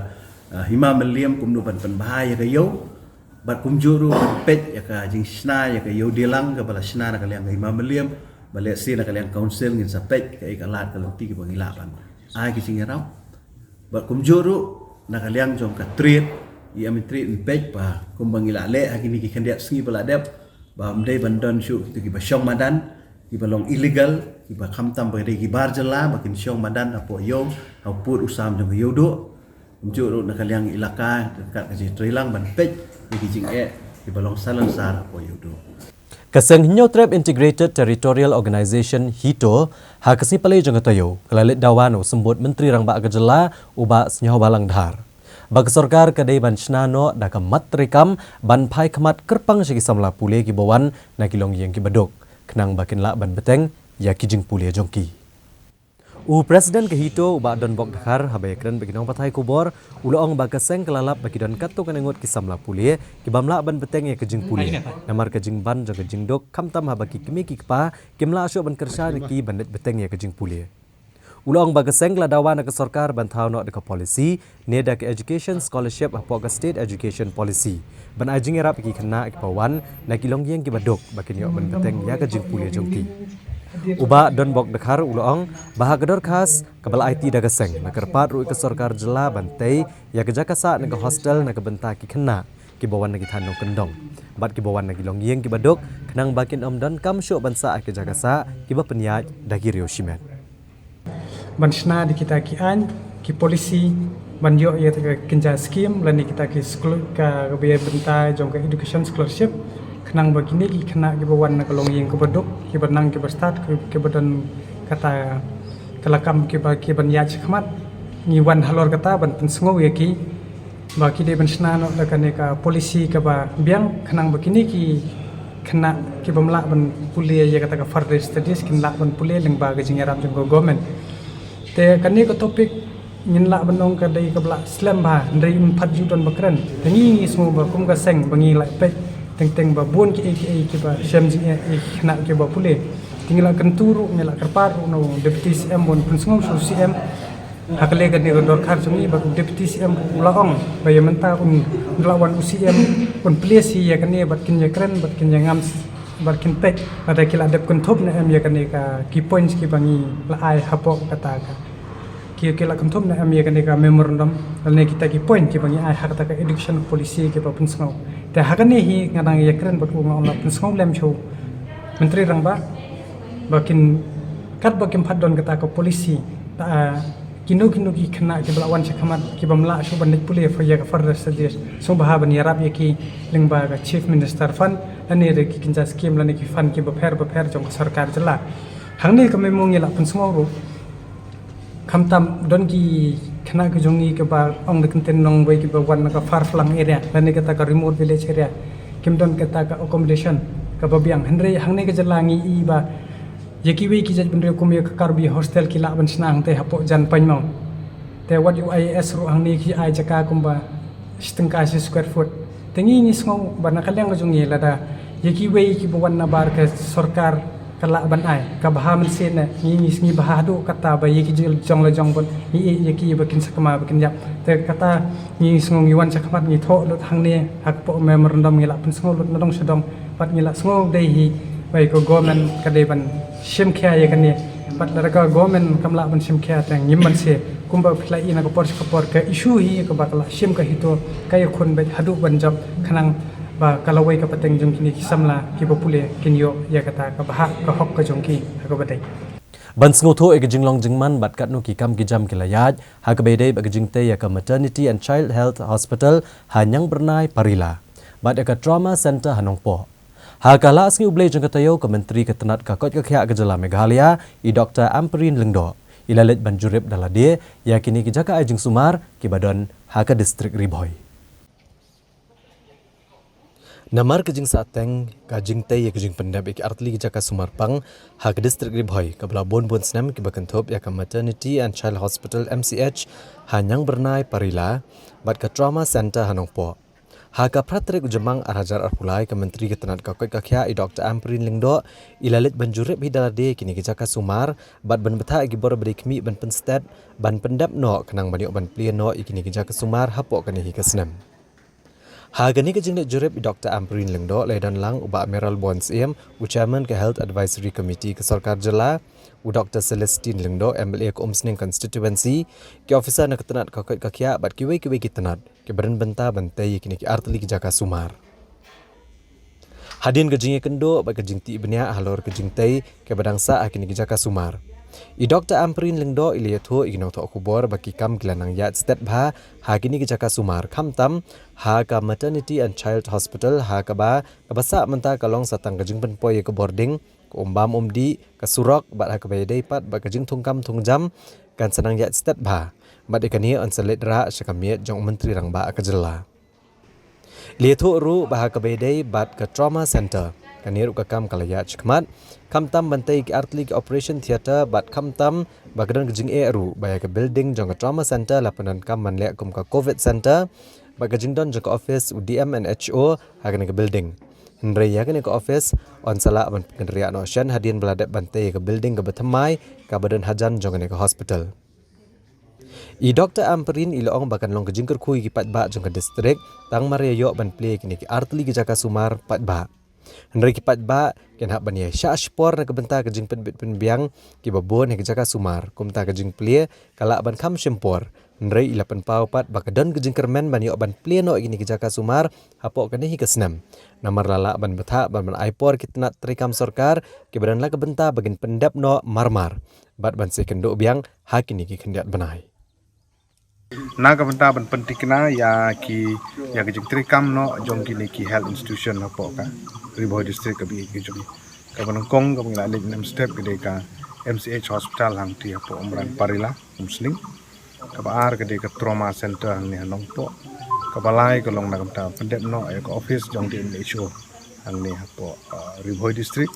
ah, Hima Mylliem kumno ban pynbha ïa ka ïew. Bad kumjuh ruh ban peit ïa ka jingshna ïa ka ïew dilang kaba la shna na ka liang ka Hima Mylliem, ba lehse na ka liang council ngin sa peit kaei ka lad ka lynti kaba ngi lah ban ai ka jingïarap. Bad kumjuh ruh na ka liang jong ka trade, ïa mynta trade, yn peit ba kumba ngi la leh ha kine ki khyndiat sngi ba la dep, ba ym dei ban don shuh kito kiba shong madan, kiba long illegal, kiba khamtam ba dei ki bar jylla ba kin shong madan hapoh ïew, ha u pud u sam jong ka Ïewduh. Kumjuh ruh na ka liang elaka, kat ka jingtreilang ban peit ïa ki jingeh kiba long salonsar hapoh Ïewduh. Ka seng Hynñiewtrep Integrated Territorial Organization, HITO, ha ka sngi Palei jong ka taïew, ka la leit dawa na u Symbud Myntri Rangbah ka jylla, u Bah Sniawbhalang Dhar, ba ka sorkar ka dei ban shna noh da ka mat treikam ban phai khmat kyrpang sha ki samla pule kiba wan na ki longïing kiba duk, khnang ba kin lah ban bteng ïa ki jingpule jong ki. U President ka HITO, u Bah Donbok Dkhar, haba ïakren bad ki nongpathai khubor, u la ong ba ka seng ka la lap ba ki don katto katne ngut ki samla pule kibym lah ban bteng ïa ka jingpule namar ka jingban jong ka jingduk, khamtam haba ki kmie ki kpa kim lah shuh ban kyrshan ïa ki ban leit bteng ïa ka jingpule. U la ong ba ka seng ka la dawa na ka sorkar ban thaw noh da ka policy ne da ka education scholarship hapoh ka State Education Policy, ban ai jingïarap ïa ki khynnah kiba wan na ki longïing kiba duk ba kin ïoh ban bteng ïa ka jingpule jong ki. U Bah Donbok Dkhar u la ong ba ha ka dorkhas kaba la aiti da ka seng, la kyrpad ruh ïa ka sorkar jylla ban tei ïa ka jaka sah na ka hostel na ka bynta ki khynnah kiba wan na ki thaiñ nongkyndong bad kiba wan na ki longïing kiba duk, khnang ba kin ym donkam shuh ban sah ha ki jaka sah kiba pynïaid da ki riew shimet. Ban shna da kita ki aiñ, ki policy, ban ïoh ïa ka kynja skim lane kita ki skul, ka, ka bynta jong ka education scholarship, khnang ba kine ki khynnah kiba wan na ka longïing kaba duk, kiba nang kiba stad, ki, kiba don kata ka lakam kiba, kiban ïaid shakhmat, ngi wan halor kata ban pynsngew ïa ki ba ki dei ban shna noh da kane ka policy kaba biang, khnang ba kine ki khynnah kibym lah ban pule ïa kata ka further studies kin lah ban pule lyngba ka jingïarap jong ka government. Te kane ka topic ngin lah ban ong ka dei kaba la slem bha, hynrei ym pat ju don ba kren. Te ngi, ngi sngew ba kum ka seng ba ngi la peit teng teng ba bun kiei kiei kiba shem jingeh ïa ki khynnah kiba pule. Te ngi la kyntu ruh, ngi la kyrpad ruh na u Deputy C M ban pynsngew sha u C M ha ka lei kane ka dorkhar jong ngi, bad u Deputy C M u la ong ba ïa mynta un, un la wan u C M, un plie shi ïa kane bad kin ïakren bad kin ïangam bad kin peit lada ki la dep kynthup ne em ïa kane ka, ki points kiba ngi la ai hapoh kata ka, ki, ki la kynthup ne em ïa kane ka memorandum lane kita ki point kiba ngi ai ha kata ka education policy kiba pynsngew. Te ha kane hi nga dang ïakren bad u, nga ong la pynsngew lem sha u Myntri Rangbah ba kin, katba kim pat don kata ka policy, ta, kino kino ki khynnah kiba la wan shakhmat kibym lah shuh ban leit pule ïa ka further studies, sngewbha ban ïarap ïa ki lyngba ka Chief Minister Fund lane da ki kynja skim lane ki fund kiba pher ba pher jong ka sorkar jylla. Hangne ka memo ngi la pynsngew ruh, khamtam don ki khynnah ki jong ngi kiba ong da ka ktien nongwei kiba wan na ka far flung area lane kata ka remote village area, kim don kata ka accommodation kaba biang. Hynrei hangne ka jylla ngi i ba ïa kiwei ki jaitbynriew kum ïa ka Karbi hostel ki lah ban shna hangtei hapoh jan Pangmong. Te wat u I A S ruh hangne ki ai jaka kumba shi tyngka shi square foot. Te ngi, ngi sngew ba na ka liang ka jong ngi lada ïa kiwei kiba wan na bar ka sorkar ka lah ban ai, ka bha mynsiem ne, ngi, ngi sngew bha haduh katta ba ïa ki jong la jong bun ngi ïeit ïa ki ba kin sakma ba kin ïap. Te kata ngi sngew ngi wan shakhmat ngi thoh lut hangne ha ka pdeng memorandum, ngi la pynsngew lut na dong sha dong. Bad ngi la sngew dei hi ba ïa ka government ka dei ban shim khia ïa kane. Bad lada ka government kam lah ban shim khia te ngim banse, kumba phi la i na ka por sha ka por, ka issue hi kaba ka la shim ka HITO, ka ïakhun beit haduh ban jop khnang ba ka lawei ka pateng jong kine ki samla kiba pule kin ïoh ïa kata ka bhah ka hok ka jong ki ha kaba dei. Ban sngewthuh ïa ka jinglong jingman bad katno ki kam ki jam ki la ïaid ha kaba ïadei bad ka jingtei ïa ka Maternity and Child Health Hospital ha Niangbyrnai Parila, bad ïa ka Trauma Center ha Nongpoh. Ha ka la sngi U Blei jong ka taïew, ka Myntri ka tnat ka koit ka khiah ka jylla Meghalaya, i Doktor Ampareen Lyngdoh, i la leit ban jurip da lade ïa kine ki jaka ai jingsumar kiba don ha ka distrik Ri Bhoi. Namar ka jingsahteng ka jingtei ïa ka jingpyndep ïa ki artylli ki jaka sumar pang ha ka distrik Ri Bhoi, kaba la bun bun snem kiba kynthup ïa ka Maternity and Child Hospital, M C H, ha Niangbyrnai, Parila, bad ka Trauma Center ha Nongpoh. Ha ka phra tarik u Jymmang ar hajar arphew lai, ka Myntri ka tnat ka koit ka khiah, i Doktor Ampareen Lyngdoh, i la leit ban jurip hi da lade kine ki jaka sumar bad ban bthah ïa ki bor ba dei khmih ban pynstet ban pyndep noh khnang ban ïoh ban plie noh ïa kine ki jaka sumar hapoh kane hi ka snem. Ha kane ka jingleit jurip, i Doktor Ampareen Lyngdoh la ïadon lang u Bah Mayralborn Syiem, u Chairman ka Health Advisory Committee ka Sorkar Jylla, u Doktor Celestine Lyngdoh, M L A ka Umsning Constituency, ki officer na ka tnat ka koit ka khiah bad kiwei kiwei ki tnat kiba don bynta ban tei ïa kine ki artylli ki jaka sumar. Hadien ka jingïakynduh bad ka jingtih bniah halor ka jingtei kaba dang sah ha kine ki jaka sumar, i Doktor Ampareen Lyngdoh i la ïathuh ïa ki nongthoh khubor ba ki kam ki la nang ïaid stet bha ha kine ki jaka sumar, khamtam ha ka Maternity and Child Hospital, ha kaba, kaba sah mynta ka long sa tang ka jingpynpoi ïa ka bording, ka umbam umdih, ka surok, bad ha kaba ïadei pat bad ka jingthungkam thungjam kan sa nang ïaid stet bha. Bad ïa kane yn sa leit rah sha ka miet jong u Myntri Rangbah ka jylla. La ïathuh ruh ba ha kaba ïadei bad ka Trauma Center, kane ruh ka kam ka la ïaid shakhmat, khamtam ban tei ïa ki artylli ki operation theatre bad khamtam ba ka don ka jingeh ruh ba ïa ka building jong ka Trauma Center la pyndonkam ban leh kum ka Covid Center, bad ka jingdon jong ka office u D M and H O ha kane ka building. Hynrei ïa kane ka office yn sa lah ban pynkynriah noh shen hadien ba la dep ban tei ïa ka building kaba thymmai kaba don hajan jong kane ka hospital. I Doktor Ampareen i la ong ba kan long ka jingkyrkhu ïa ki paidbah jong ka distrik tang mar ïa ïoh ban plie ïa kine ki artylli ki jaka sumar paidbah. Hynrei ki paidbah kin hap ban ïai shah shipor na ka bynta ka jingpynbit pynbiang kiba bun ha ki jaka sumar, kumta ka jingplie ka lah ban kham shim por. Hynrei i la pynpaw pat ba ka don ka jingkyrmen ban ïoh ban plie noh ïa kine ki jaka sumar hapoh kane hi ka snem, namar la lah ban bthah bad ban ai por ki tnat treikam sorkar kiba don la ka bynta ba kin pyndep noh marmar bad ban sa ïakynduh biang ha kine ki khyndiat bnai. Na ka bynta ban pynthikna ïa ki, ïa ka jingtreikam noh jong kine ki health institution hapoh ka Ri Bhoi District kaba ïeit ka jong ngi. Kaba nyngkong kaba ngi la leit mynstep ka dei ka M C H hospital hangtei hapoh Umran Parila, Umsning. Kaba ar ka dei ka Trauma Center hangne ha Nongpoh. Kaba lai ka long na ka bynta pyndep noh ïa ka office jong D M H O hangne hapoh, uh, Ri Bhoi District.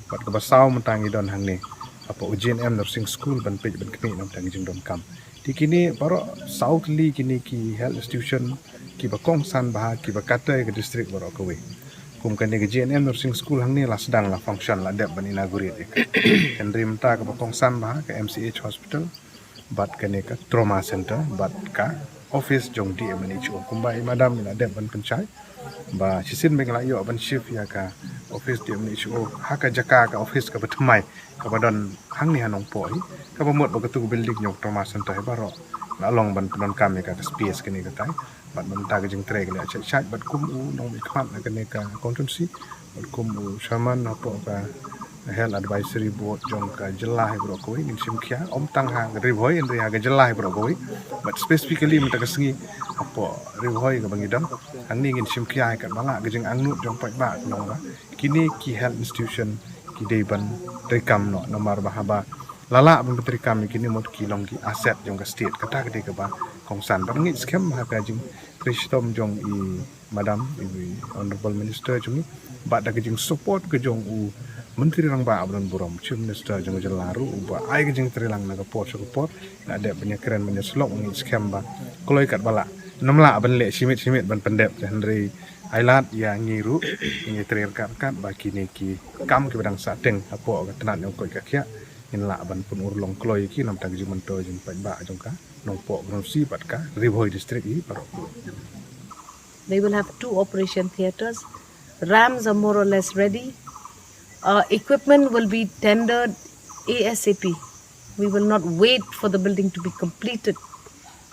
Bad kaba saw mynta ngi don hangne hapoh G N M Nursing School ban peit ban khmih na ka bynta ka jingdonkam. Te kine baroh saw tylli kine ki health institution kiba kongsan bha, kiba kata ïa ka district baroh kawei. Kum kane ka G N M Nursing School hangne la sdang, la function, la dep ban inaugurate ïa ka. Hynrei mynta kaba kongsan bha ka M C H hospital bad kane ka Trauma Center bad ka office jong D M and H O. Kumba i madam i la dep ban pynshai ba shisien ba ngi la ïoh ban shift ïa ka office D M and H O ha ka jaka ka office kaba thymmai kaba don hangne ha Nongpoh hi, kaba mut ba katu ka building jong Trauma Center hi baroh la long ban pyndonkam ïa ka, ka space kane katai. Bad mynta ka jingtrei ka la shait shait, bad kum u nongmihkhmat na kane ka constituency, bad kum u chairman hapoh ka Health Advisory Board jong ka jylla hi baroh kawei, ngin shim khia, ym tang ha ka Ri Bhoi hynrei ha ka jylla hi baroh kawei. Bad specifically mynta ka sngi hapoh Ri Bhoi kaba ngi don hangne ngin shim khia ïa katba lah ka jingangnud jong paidbah, ka long ba kine ki health institution ki dei ban treikam noh, namar ba haba la lah ban treikam ïa kine mut ki long ki asset jong ka state, kata ka dei kaba kongsan. Bad ngeit skhem ha ka jingtrei shitom jong i madam, i Honorable Minister jong ngi, bad da ka jingsupport ka jong u Myntri Rangbah ba don burom, Chief Minister jong ka jylla ruh, uba ai ka jingtreilang na ka por sha ka por, la dep ban ïakren ban ïasyllok, ngeit skhem ba kloi katba lah, ym lah ban leh shimit shimit ban pyndep, hynrei ai lad ïa ngi ruh, ngi trei ryngkat ryngkat ba kine ki kam kiba dang sahteng hapoh ka tnat jong ka koit ka khiah, ngin lah ban pynurlong kloi ïa ki na ka bynta ka jingmyntoi jong paidbah jong ka Nongpoh Group C bad ka Ri Bhoi District hi baroh. They will have two operation theatres. RAMs are more or less ready. Uh, equipment will be tendered ASAP. We will not wait for the building to be completed.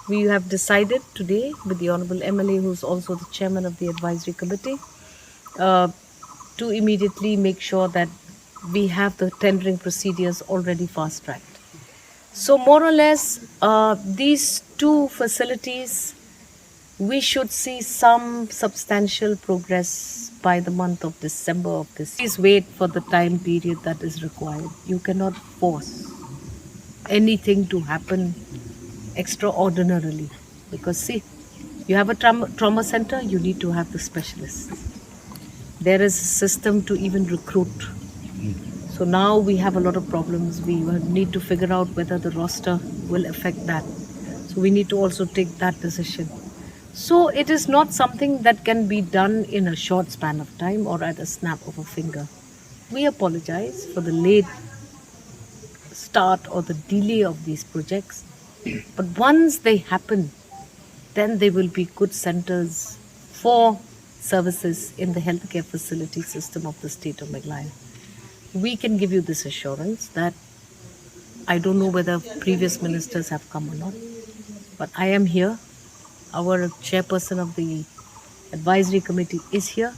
We have decided today with the Honorable M L A, who's also the chairman of the advisory committee, uh, to immediately make sure that we have the tendering procedures already fast-tracked. So more or less, uh, these two facilities We should see some substantial progress by the month of December of this. Please wait for the time period that is required. You cannot force anything to happen extraordinarily, because, see, you have a trauma, trauma center, you need to have the specialists. There is a system to even recruit. So now we have a lot of problems. We need to figure out whether the roster will affect that. So we need to also take that decision. So it is not something that can be done in a short span of time or at a snap of a finger. We apologize for the late start or the delay of these projects. But once they happen, then they will be good centers for services in the healthcare facility system of the state of Meghalaya. We can give you this assurance that I don't know whether previous ministers have come or not, but I am here. Our chairperson of the advisory committee is here,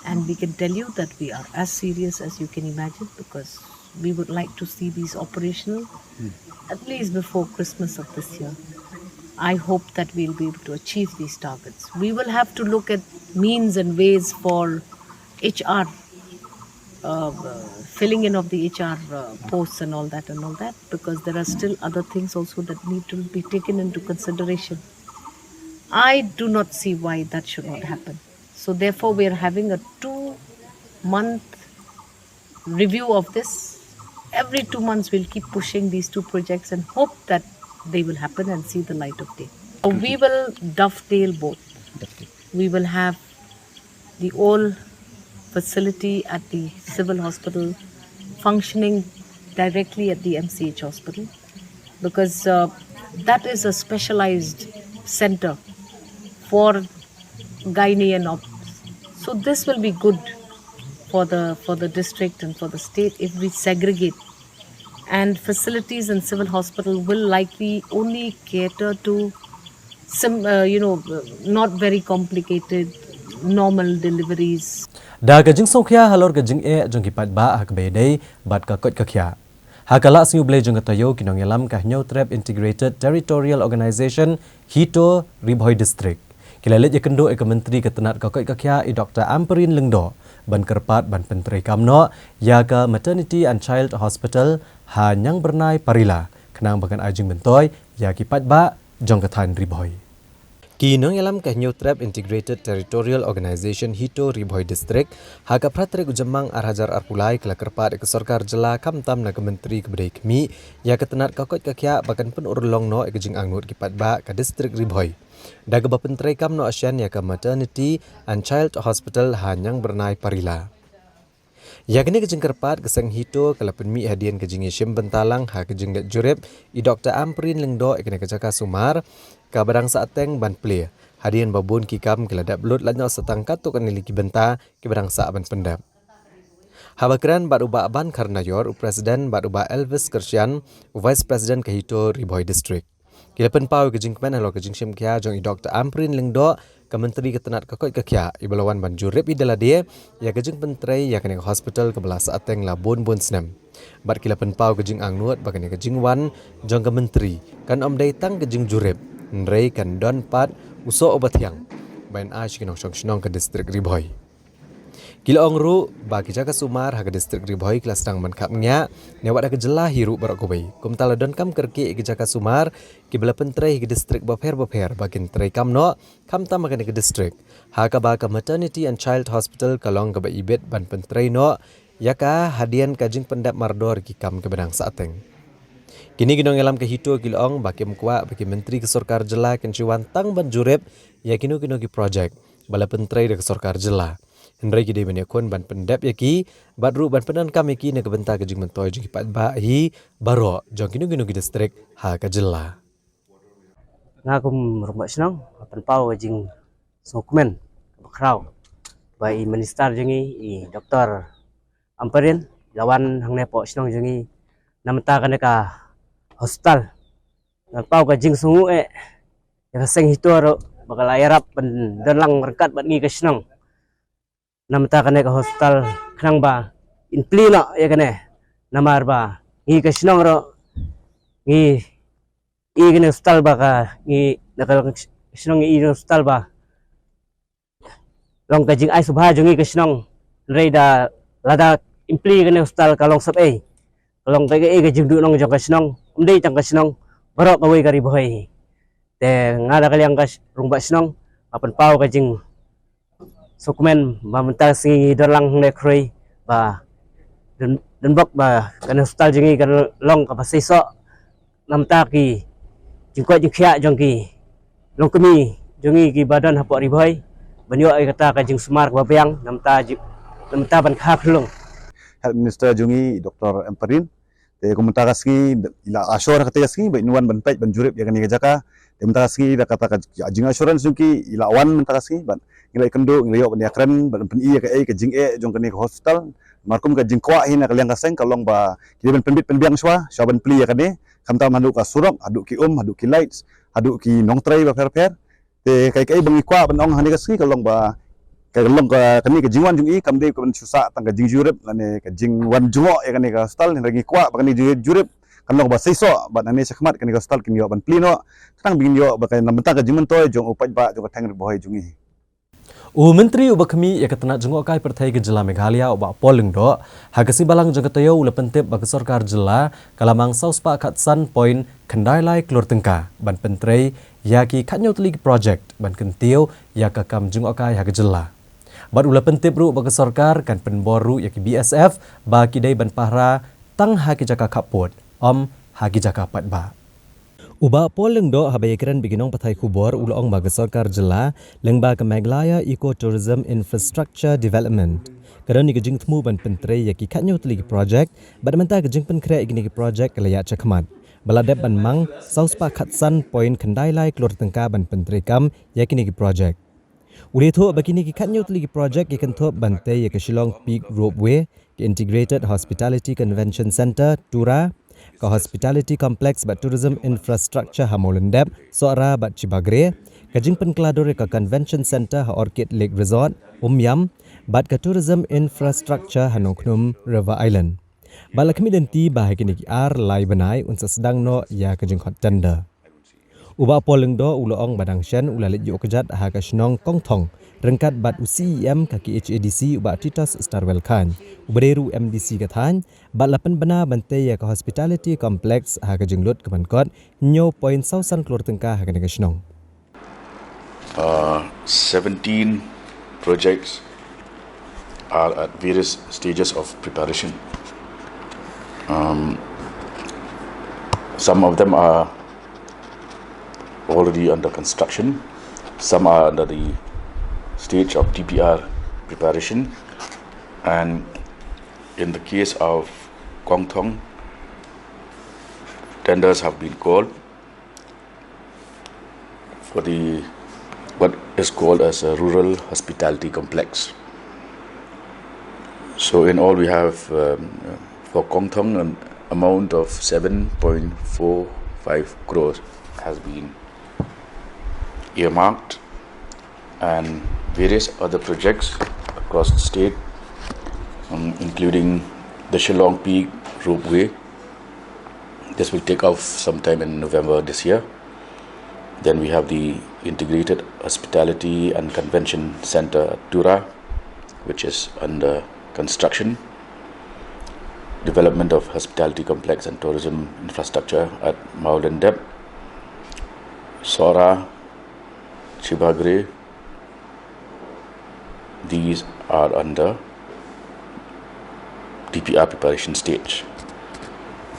and we can tell you that we are as serious as you can imagine, because we would like to see these operational at least before Christmas of this year. I hope that we'll be able to achieve these targets. We will have to look at means and ways for H R, uh, filling in of the H R uh, posts and all that and all that, because there are still other things also that need to be taken into consideration. I do not see why that should not happen. So therefore, we are having a two month review of this. Every two months, we'll keep pushing these two projects and hope that they will happen and see the light of day. So we will dovetail both. We will have the old facility at the civil hospital functioning directly at the M C H hospital, because uh, that is a specialized center for gynae and obs. So this will be good for the for the district and for the state if we segregate. And facilities and civil hospital will likely only cater to some, uh, you know, not very complicated, normal deliveries. Da ka jingsngewkhia halor ka jingeh jong ki paidbah ha kaba ïadei bad ka koit ka khiah, ha ka Lah Sngewblei jong ka taïew, ki nongïalam ka Hynñiewtrep Integrated Territorial Organization, HITO, Ri Bhoi District, ki la leit ïakynduh ïa ka Myntri ka tnat ka koit ka khiah, i Doktor Ampareen Lyngdoh, ban kyrpad ban pyntreikam noh ïa ka Maternity and Child Hospital ha Ñiangbyrnai Parila, khnang ba kan ai jingmyntoi ïa ki paidbah jong ka thaiñ Ri Bhoi. Ki nongïalam ka Hynñiewtrep Integrated Territorial Organization, HITO, Ri Bhoi District, ha ka phra tarik u Jymmang ar hajar arphew lai, ki la kyrpad ïa ka sorkar jylla, khamtam na ka Myntri kaba dei khmih ïa ka tnat ka koit ka khiah, ba kan pynurlong noh ïa ka jingangnud ki paidbah ka district Ri Bhoi, da kaba pyntreikam noh shen ïa ka Maternity and Child Hospital ha Ñiangbyrnai Parila. Ïa kane ka jingkyrpad ka seng HITO ka la pynmih hadien ka jingïashim bynta lang ha ka jingleit jurip i Doktor Ampareen Lyngdoh ïa kane ka jaka sumar kaba dang sah teng ban plie, hadien ba bun ki kam ki la dep lut lait noh sa tang katto katne lei ki bynta kiba dang sah ban pyndep. Haba kren bad u Bah Ban Kharnaior, u President, bad u Bah Elvis Kyrshan, u Vice President ka HITO Ri Bhoi District, ki la pynpaw ïa ka jingkmen halor ka jingshim khia jong i Doktor Ampareen Lyngdoh, ka Myntri ka tnat ka koit ka khiah, iba la wan ban jurip ïa da lade ïa ka jingpyntrei ïa kane ka hospital kaba la sah teng la bun bun snem. Bad ki la pynpaw ka jingangnud ba kane ka jingwan jong ka Myntri kan ym dei tang ka jingjurip, hynrei kan don pat u soh uba thiang ban ai sha ki nongshong shnong ka district Ri Bhoi. Ki la ong ruh ba ki jaka sumar ha ka district Ri Bhoi ki la sdang ban khapngiah ne wat ha ka jylla hi ruh baroh kawei. Kumta la donkam kyrkieh ïa ki jaka sumar kiba la pyntrei ha ki district bapher bapher ba kin treikam noh, khamtam ha kane ka district, ha kaba ka Maternity and Child Hospital ka long kaba ibit ban pyntrei noh ïa ka hadien ka jingpyndep mardor ki kam kiba dang sah teng. Kine ki nongïalam ka HITO ki la ong ba kim kwah ba ki Myntri ka sorkar jylla kin shu wan tang ban jurip ïa kino kino ki project ba la pyntrei da ka sorkar jylla, hynrei ki dei ban ïakhun ban pyndep ïa ki bad ruh ban pyndonkam ïa ki na ka bynta ka jingmyntoi jong ki paidbah hi baroh jong kino kino ki district ha ka jylla. Nga kum u Rangbah Shnong nga pynpaw ka jingsngewkmen kaba khraw ba i Minister jong ngi, i Doktor Ampareen, la wan hangne hapoh shnong jong ngi na bynta kane ka hospital. Nga pynpaw ka jingsngew eh ïa ka seng HITO ruh ba ka la ïarap ban don lang ryngkat bad ngi ka shnong na bynta kane ka hospital, khnang ba in plie noh ïa kane. Namar ba ngi ka shnong ruh ngi i kane ka hospital ba ka ngi na ka long shnong ïa i hospital ba long ka jingai sngewbha jong ngi ka shnong. Hynrei da lada im plie kane hospital ka long sap ei, ka long kaei kaei ka jingduhnong jong ka shnong, ym dei tang ka shnong, baroh kawei ka Ri Bhoi. Te nga da ka liang ka sh- rangbah shnong, nga pynpaw ka jing sngewkmen ba mynta ka sngi don lang hangne khrei ba don, don bok ba kane hospital jong ngi ka long kaba seisoh namar ki jingkoit jingkhiah jong ki longkmie jong ngi kiba don hapoh Ri Bhoi ban ïoh ïa kata ka jingsumar kaba biang namar ji-, namar ban kha khlung. Health Minister jong ngi, Doctor Ampareen, te kumta ka sngi i la assure ha kata ka sngi ba in wan ban peit ban jurip ïa kane ka jaka. Te mynta ka sngi da kata ka jing assurance jong ki i la wan mynta ka sngi, bad ngi la ïakynduh, ngi la ïoh ban ïakren, ban pyni ïa kaei ka jingeh jong kane ka hospital. Namar kum ka jingkwah hi na ka liang ka seng ka long ba ki dei ban pynbit pynbiang shuwa, shuwa ban plie ïa kane. Khamtam haduh ka surok, haduh ki um, haduh ki lights, haduh ki nongtrei ba pher pher. Te kaei kaei ba ngi kwah ban ong ha kane ka sngi ka long ba ka long ka, kane ka jingwan jong i kam dei ka ban shu sah tang ka jingjurip lane ka jingwan jngoh ïa kane ka hospital, hynrei ngi kwah ba kane ka jingjurip kan long ba seisoh, bad nangne shakhmat kane ka hospital kin ïoh ban plie noh, khnang ba ngin ïoh ba ka na bynta ka jingmyntoi jong u paidbah jong ka thaiñ Ri Bhoi jong ngi. U Myntri uba khmih ïa ka tnat jngohkai pyrthei ka jylla Meghalaya, u Bah Paul Lyngdoh, ha ka sngi Balang jong ka taïew u la pyntip ba ka sorkar jylla ka la mang saw spah khatsan point khyndai lai klur tyngka ban pyntrei ïa ki khatñiew tylli ki projek ban kyntiew ïa ka kam jngohkai ha ka jylla. Bad u la pyntip ruh ba ka sorkar kan pynbor ruh ïa ki B S F ba ki dei ban pahara tang ha ki jaka khappud, ym ha ki jaka paidbah. U Bah Paul Lyngdoh haba ïakren bad ki nongpathai khubor u la ong ba ka sorkar jylla lyngba ka Meghalaya Eco Tourism Infrastructure Development ka don ïa ka jingthmu ban pyntrei ïa ki khatñiew tylli ki projek, bad mynta ka jingpynkhreh ïa kine ki projek ka la ïaid shakhmat, ba la dep ban mang saw spah khatsan point khyndai lai klur tyngka ban pyntrei kam ïa kine ki projek. U la ïathuh ba kine ki khatñiew tylli ki projek ki kynthup ban tei ïa ka Shillong Peak Ropeway, ka Integrated Hospitality Convention Centre, Tura, ka Hospitality Complex bad Tourism Infrastructure ha Mawlyndep, Sohra bad Shibagre, ka jingpynkylla dur ïa ka Convention Centre ha Orchid Lake Resort, Umiam, bad ka Tourism Infrastructure ha Nongkhnum River Island. Bad la khmih lynti ba ha kine ki ar lai bnai un sa sdang noh ïa ka jingkhot tender. U Bah Paul Lyngdoh u la ong ba dang shen u la leit ïuh kjat ha ka shnong Kongthong ryngkat bad u C E M ka K H A D C, u Bah Titos Starwell Chyne, uba dei ruh u M D C ka thaiñ, bad la pynbna ban tei ïa ka Hospitality Complex ha ka jinglut ka ban kot hynñiew point saw san klur tyngka ha kane ka shnong. Uh, seventeen projects are at various stages of preparation. Um, some of them are already under construction, some are under the stage of D P R preparation, and in the case of Kongthong, tenders have been called for the, what is called as a rural hospitality complex. So in all, we have, um, for Kongthong, an amount of seven point four five crores has been earmarked, and various other projects across the state, um, including the Shillong Peak Ropeway. This will take off sometime in November this year. Then we have the Integrated Hospitality and Convention Center at Tura, which is under construction. Development of hospitality complex and tourism infrastructure at Mawlyndep, Sohra, Shibagre, these are under D P R preparation stage.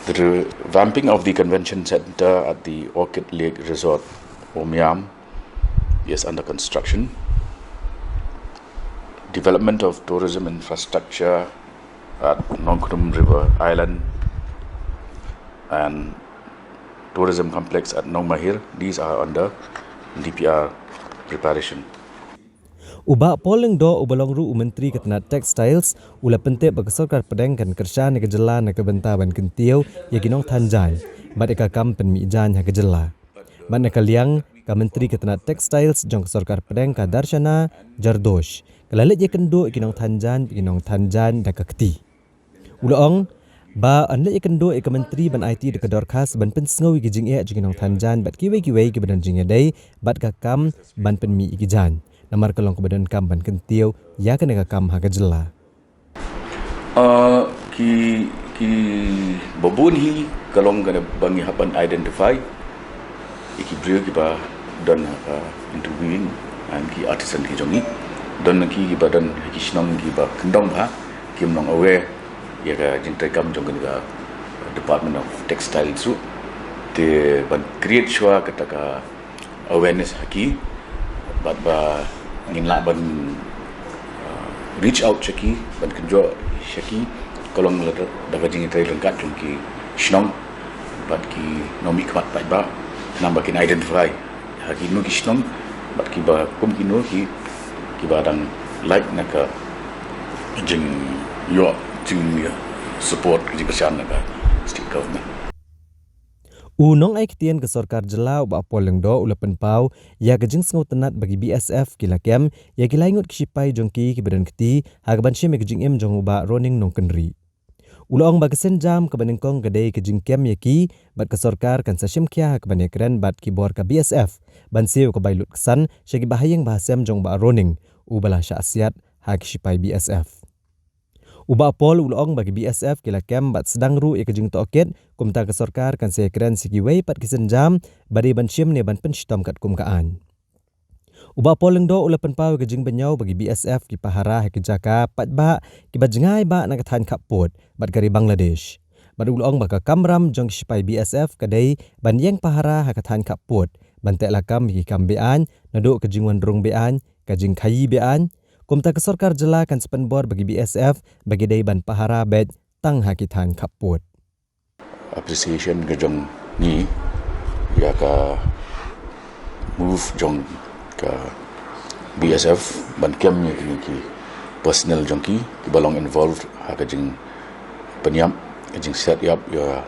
The revamping of the convention center at the Orchid Lake Resort, Umiam, is under construction. Development of tourism infrastructure at Nongkhnum River Island and tourism complex at Nongmahir, these are under D P R preparation. U Bah Paul Lyngdoh uba long ruh u Myntri ka tnat Textiles u la pyntip ba ka sorkar pdeng kan kyrshan ïa ka jylla na ka bynta ban kyntiew ïa ki nongthan jaiñ bad ïa ka kam pynmih jaiñ ha ka jylla. Bad na ka liang ka Myntri ka tnat Textiles jong ka sorkar pdeng, ka Darshana Jardosho, ka la leit ïakynduh ïa ki nongthan jaiñ, ki nongthan jaiñ da ka kti. U la ong Ba yn leit ïakynduh ïa ka Myntri ban aiti da ka dorkhas ban pynsngew ïa ki jingeh jong ki nongthaw jaiñ bad kiwei kiwei kiba don jingïadei bad ka kam ban pynmih ïa ki jaiñ, namar ka long kaba donkam ban kyntiew ïa kane ka kam ha ka jylla. Uh, ki ki babun hi ka long kane ba ngi hap ban identify ïa ki briew kiba don ha ka interviewing and ki artisan ki jong ngi. Don ki kiba don ha ki shnong kiba kyndong bha, kim long aware ïa ka jingtrei kam jong ka Department of Textiles ruh. Te ban create shuwa kata ka awareness ha ki, bad ba ngin lah ban uh, reach out sha ki, ban kynjoh sha ki, ka long da ka jingïatrei ryngkat jong ki shnong bad ki nongmihkhmat paidbah, khnang ba kin identify ha kino ki shnong bad kiba kum kino ki kiba dang lack na ka jingïoh, jing support, jingkyrshan na ka state government. U nongai ktien ka sorkar jylla u Bah Paul Lyngdoh u la pynpaw ïa ka jingsngewtynnad ba ki B S F ki la kem ïa ki lai ngut ki shipai jong ki kiba don kti ha kaban shim ïa ka jingim jong u Bah Roning Nongkynrih. U la ong ba ka sienjam kaba nyngkong ka dei ka jingkem ïa ki bad ka sorkar kan sa shim khia ha kaban ïakren bad ki bor ka B S F ban siew ka bai lut ksan sha ki bahaïing bahasem jong u Bah Roning uba la shah siat ha ki shipai B S F. U Bah Paul u la ong ba ki B S F ki la kem bad sdang ruh ïa ka jingtohkit, kumta ka sorkar kan sa ïakren sha kiwei pat ki sienjam ba dei ban shim ne ban pynshitom katkum ka aiñ. U Bah Paul Lyngdoh u la pynpaw ïa ka jingbynñiaw ba ki B S F ki pahara ha ki jaka paidbah kiba jngai bha na ka thaiñ khappud bad ka ri Bangladesh. Bad u la ong ba ka kamram jong ki shipai B S F ka dei ban ïeng pahara ha ka thaiñ khappud, ban teh lakam ïa ki kam be-aiñ, naduh ka jingwan rung be-aiñ, ka jingkhaïi be-aiñ. Kumta ka sorkar jylla kan sa pynbor ba ki B S F ba ki dei ban pahara beit tang ha ki thaiñ khappud. Appreciation ka jong ngi ïa ka move jong ka B S F ban kem ïa kine ki personnel jong ki kiba long involved ha ka jingpynïap, ka jingsiat ïap ïa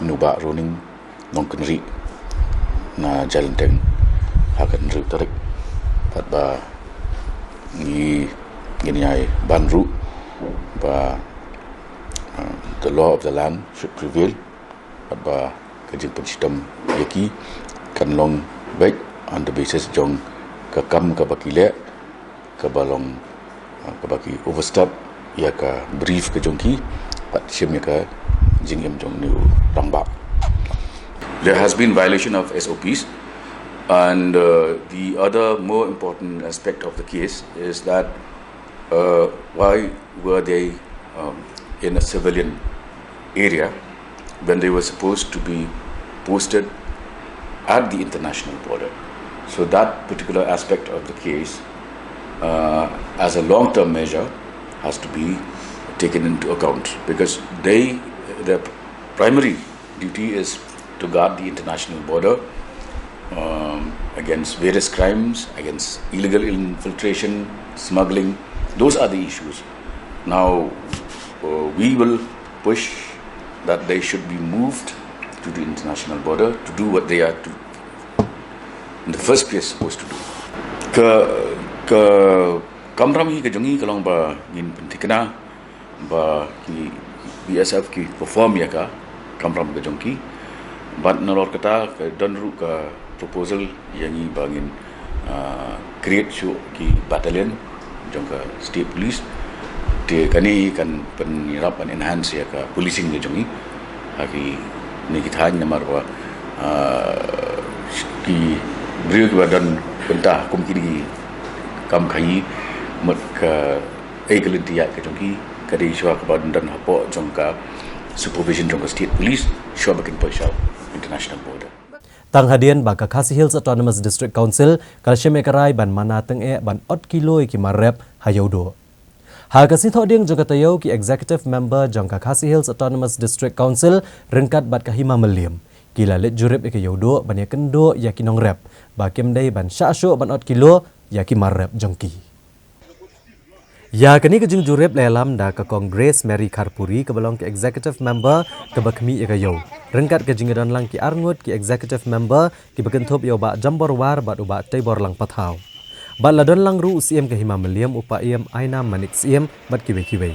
u Bah Roning Nongkynrih na Jailenteng ha ka hynriew tarik. Bad ba ngi ngin ïai ban ruh ba uh, the law of the land should prevail. Bad ba ka jingpynshitom ïa ki kan long beit on the basis jong ka kam kaba ki leh, kaba long uh, kaba ki overstep ïa ka brief ka jong ki, bad shim ïa ka jingim jong une u rangbah. There has been violation of S O Ps, and uh, the other more important aspect of the case is that uh, why were they um, in a civilian area when they were supposed to be posted at the international border? So that particular aspect of the case, uh, as a long-term measure, has to be taken into account, because they, their primary duty is to guard the international border um, against various crimes, against illegal infiltration, smuggling. Those are the issues. Now, uh, we will push that they should be moved to the international border to do what they are to, in the first place, supposed to do. Ka, ka kamram hi ka jong ngi ka long ba ngin pynthikna ba ki B S F ki perform ïa ka kamram ka jong ki. Bad nalor kata ka don ruh ka proposal ïa ngi ba ngin uh, create shuh ki battalion jong ka state police. Te kane kan pynïarap ban enhance ïa ka policing ka jong ngi ha kine ki thaiñ, namar ba uh, ki briew kiba don bynta kum kine ki kam khaïi mut ka ei ka lynti ïaid ka jong ki ka dei shuwa kaba don hapoh jong ka supervision jong ka state police shuwa ba kin poi sha international border. Tang hadien ba ka Khasi Hills Autonomous District Council ka la shim ïa ka rai ban mana tyngeh ban ot kilo ïa ki mar rep ha Ïewduh. Ha ka sngi Thohdieng jong ka taïew, ki executive member jong ka Khasi Hills Autonomous District Council ryngkat bad ka Hima Mylliem ki la leit jurip ïa ka Ïewduh ban ïakynduh ïa ki nongrep ba kim dei ban shah shuh ban ot kilo ïa ki mar rep jong ki. Ïa kane ka jingjurip la ïalam da ka Kong Grace Mary Kharpuri kaba long ka executive member kaba khmih ïa ka Ïew, ryngkat ka jingïadon lang ki arngut ki executive member kiba kynthup ïa u Bah Jambor War bad u Bah Teibor Lang Pathaw. Bad la don lang ruh u Syiem ka Hima Mylliem, u Paiem Ainam Manik Syiem bad kiwei kiwei.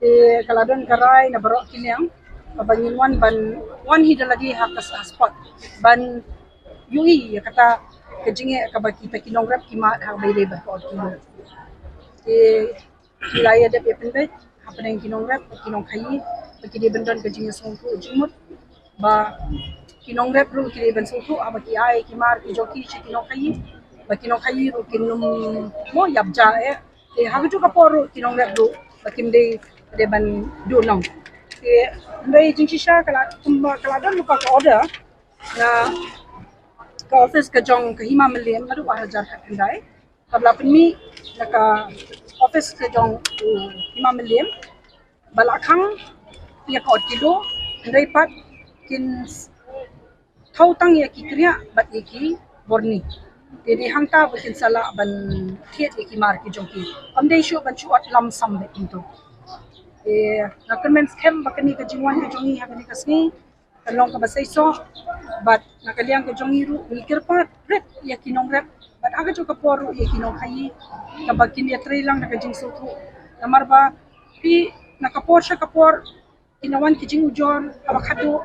Te ka la don ka rai na baroh ki liang kaba ngin wan ban wan hi da lade ha ka spot ban ïohi ïa kata ka jingeh kaba kita ki nongrep ki mad ha kaba ïadei bad ka ot kilo. Te ki la ïa dep ïa pynbeit hapdeng ki nongrep ki nongkhaïi ba ki dei ban don ka jingïasngewthuh jingmut ba ki nongrep ruh ki dei ban sngewthuh haba ki ai ki mar ki jong ki sha ki nongkhaïi ba ki nongkhaïi ruh kin ym mo ïap ja eh. Te ha kajuh ka por ruh ki nongrep ruh ba kim dei dei ban duh nong. Te hynrei jingshisha ka la kumba ka la don lypa ka order na ka office ka jong ka Hima Mylliem naduh ar hajar khatkhyndai. Kaba la pynmih na ka office ka jong u Hima Mylliem ba la khang ïa ka ot kilo, hynrei pat kin thaw tang ïa ki kriah bad ïa ki borni. Te dei hangta ba kin sa lah ban thied ïa ki mar ki jong ki. Ym dei shuh ban shu ot lam sam beit kumto. Te nga kyrmen skhem ba kane ka jingwan ka jong ngi ha kane ka sngi kan long kaba seisoh bad na ka liang ka jong ngi ruh ngi kyrpad rit ïa ki nongrep bad ha kajuh ka por ruh ïa ki nongkhaïi kaba kin ïatrei lang da ka jingsngewthuh. Namar ba phi na ka por sha ka por ki la wan ki jingujor haba khadduh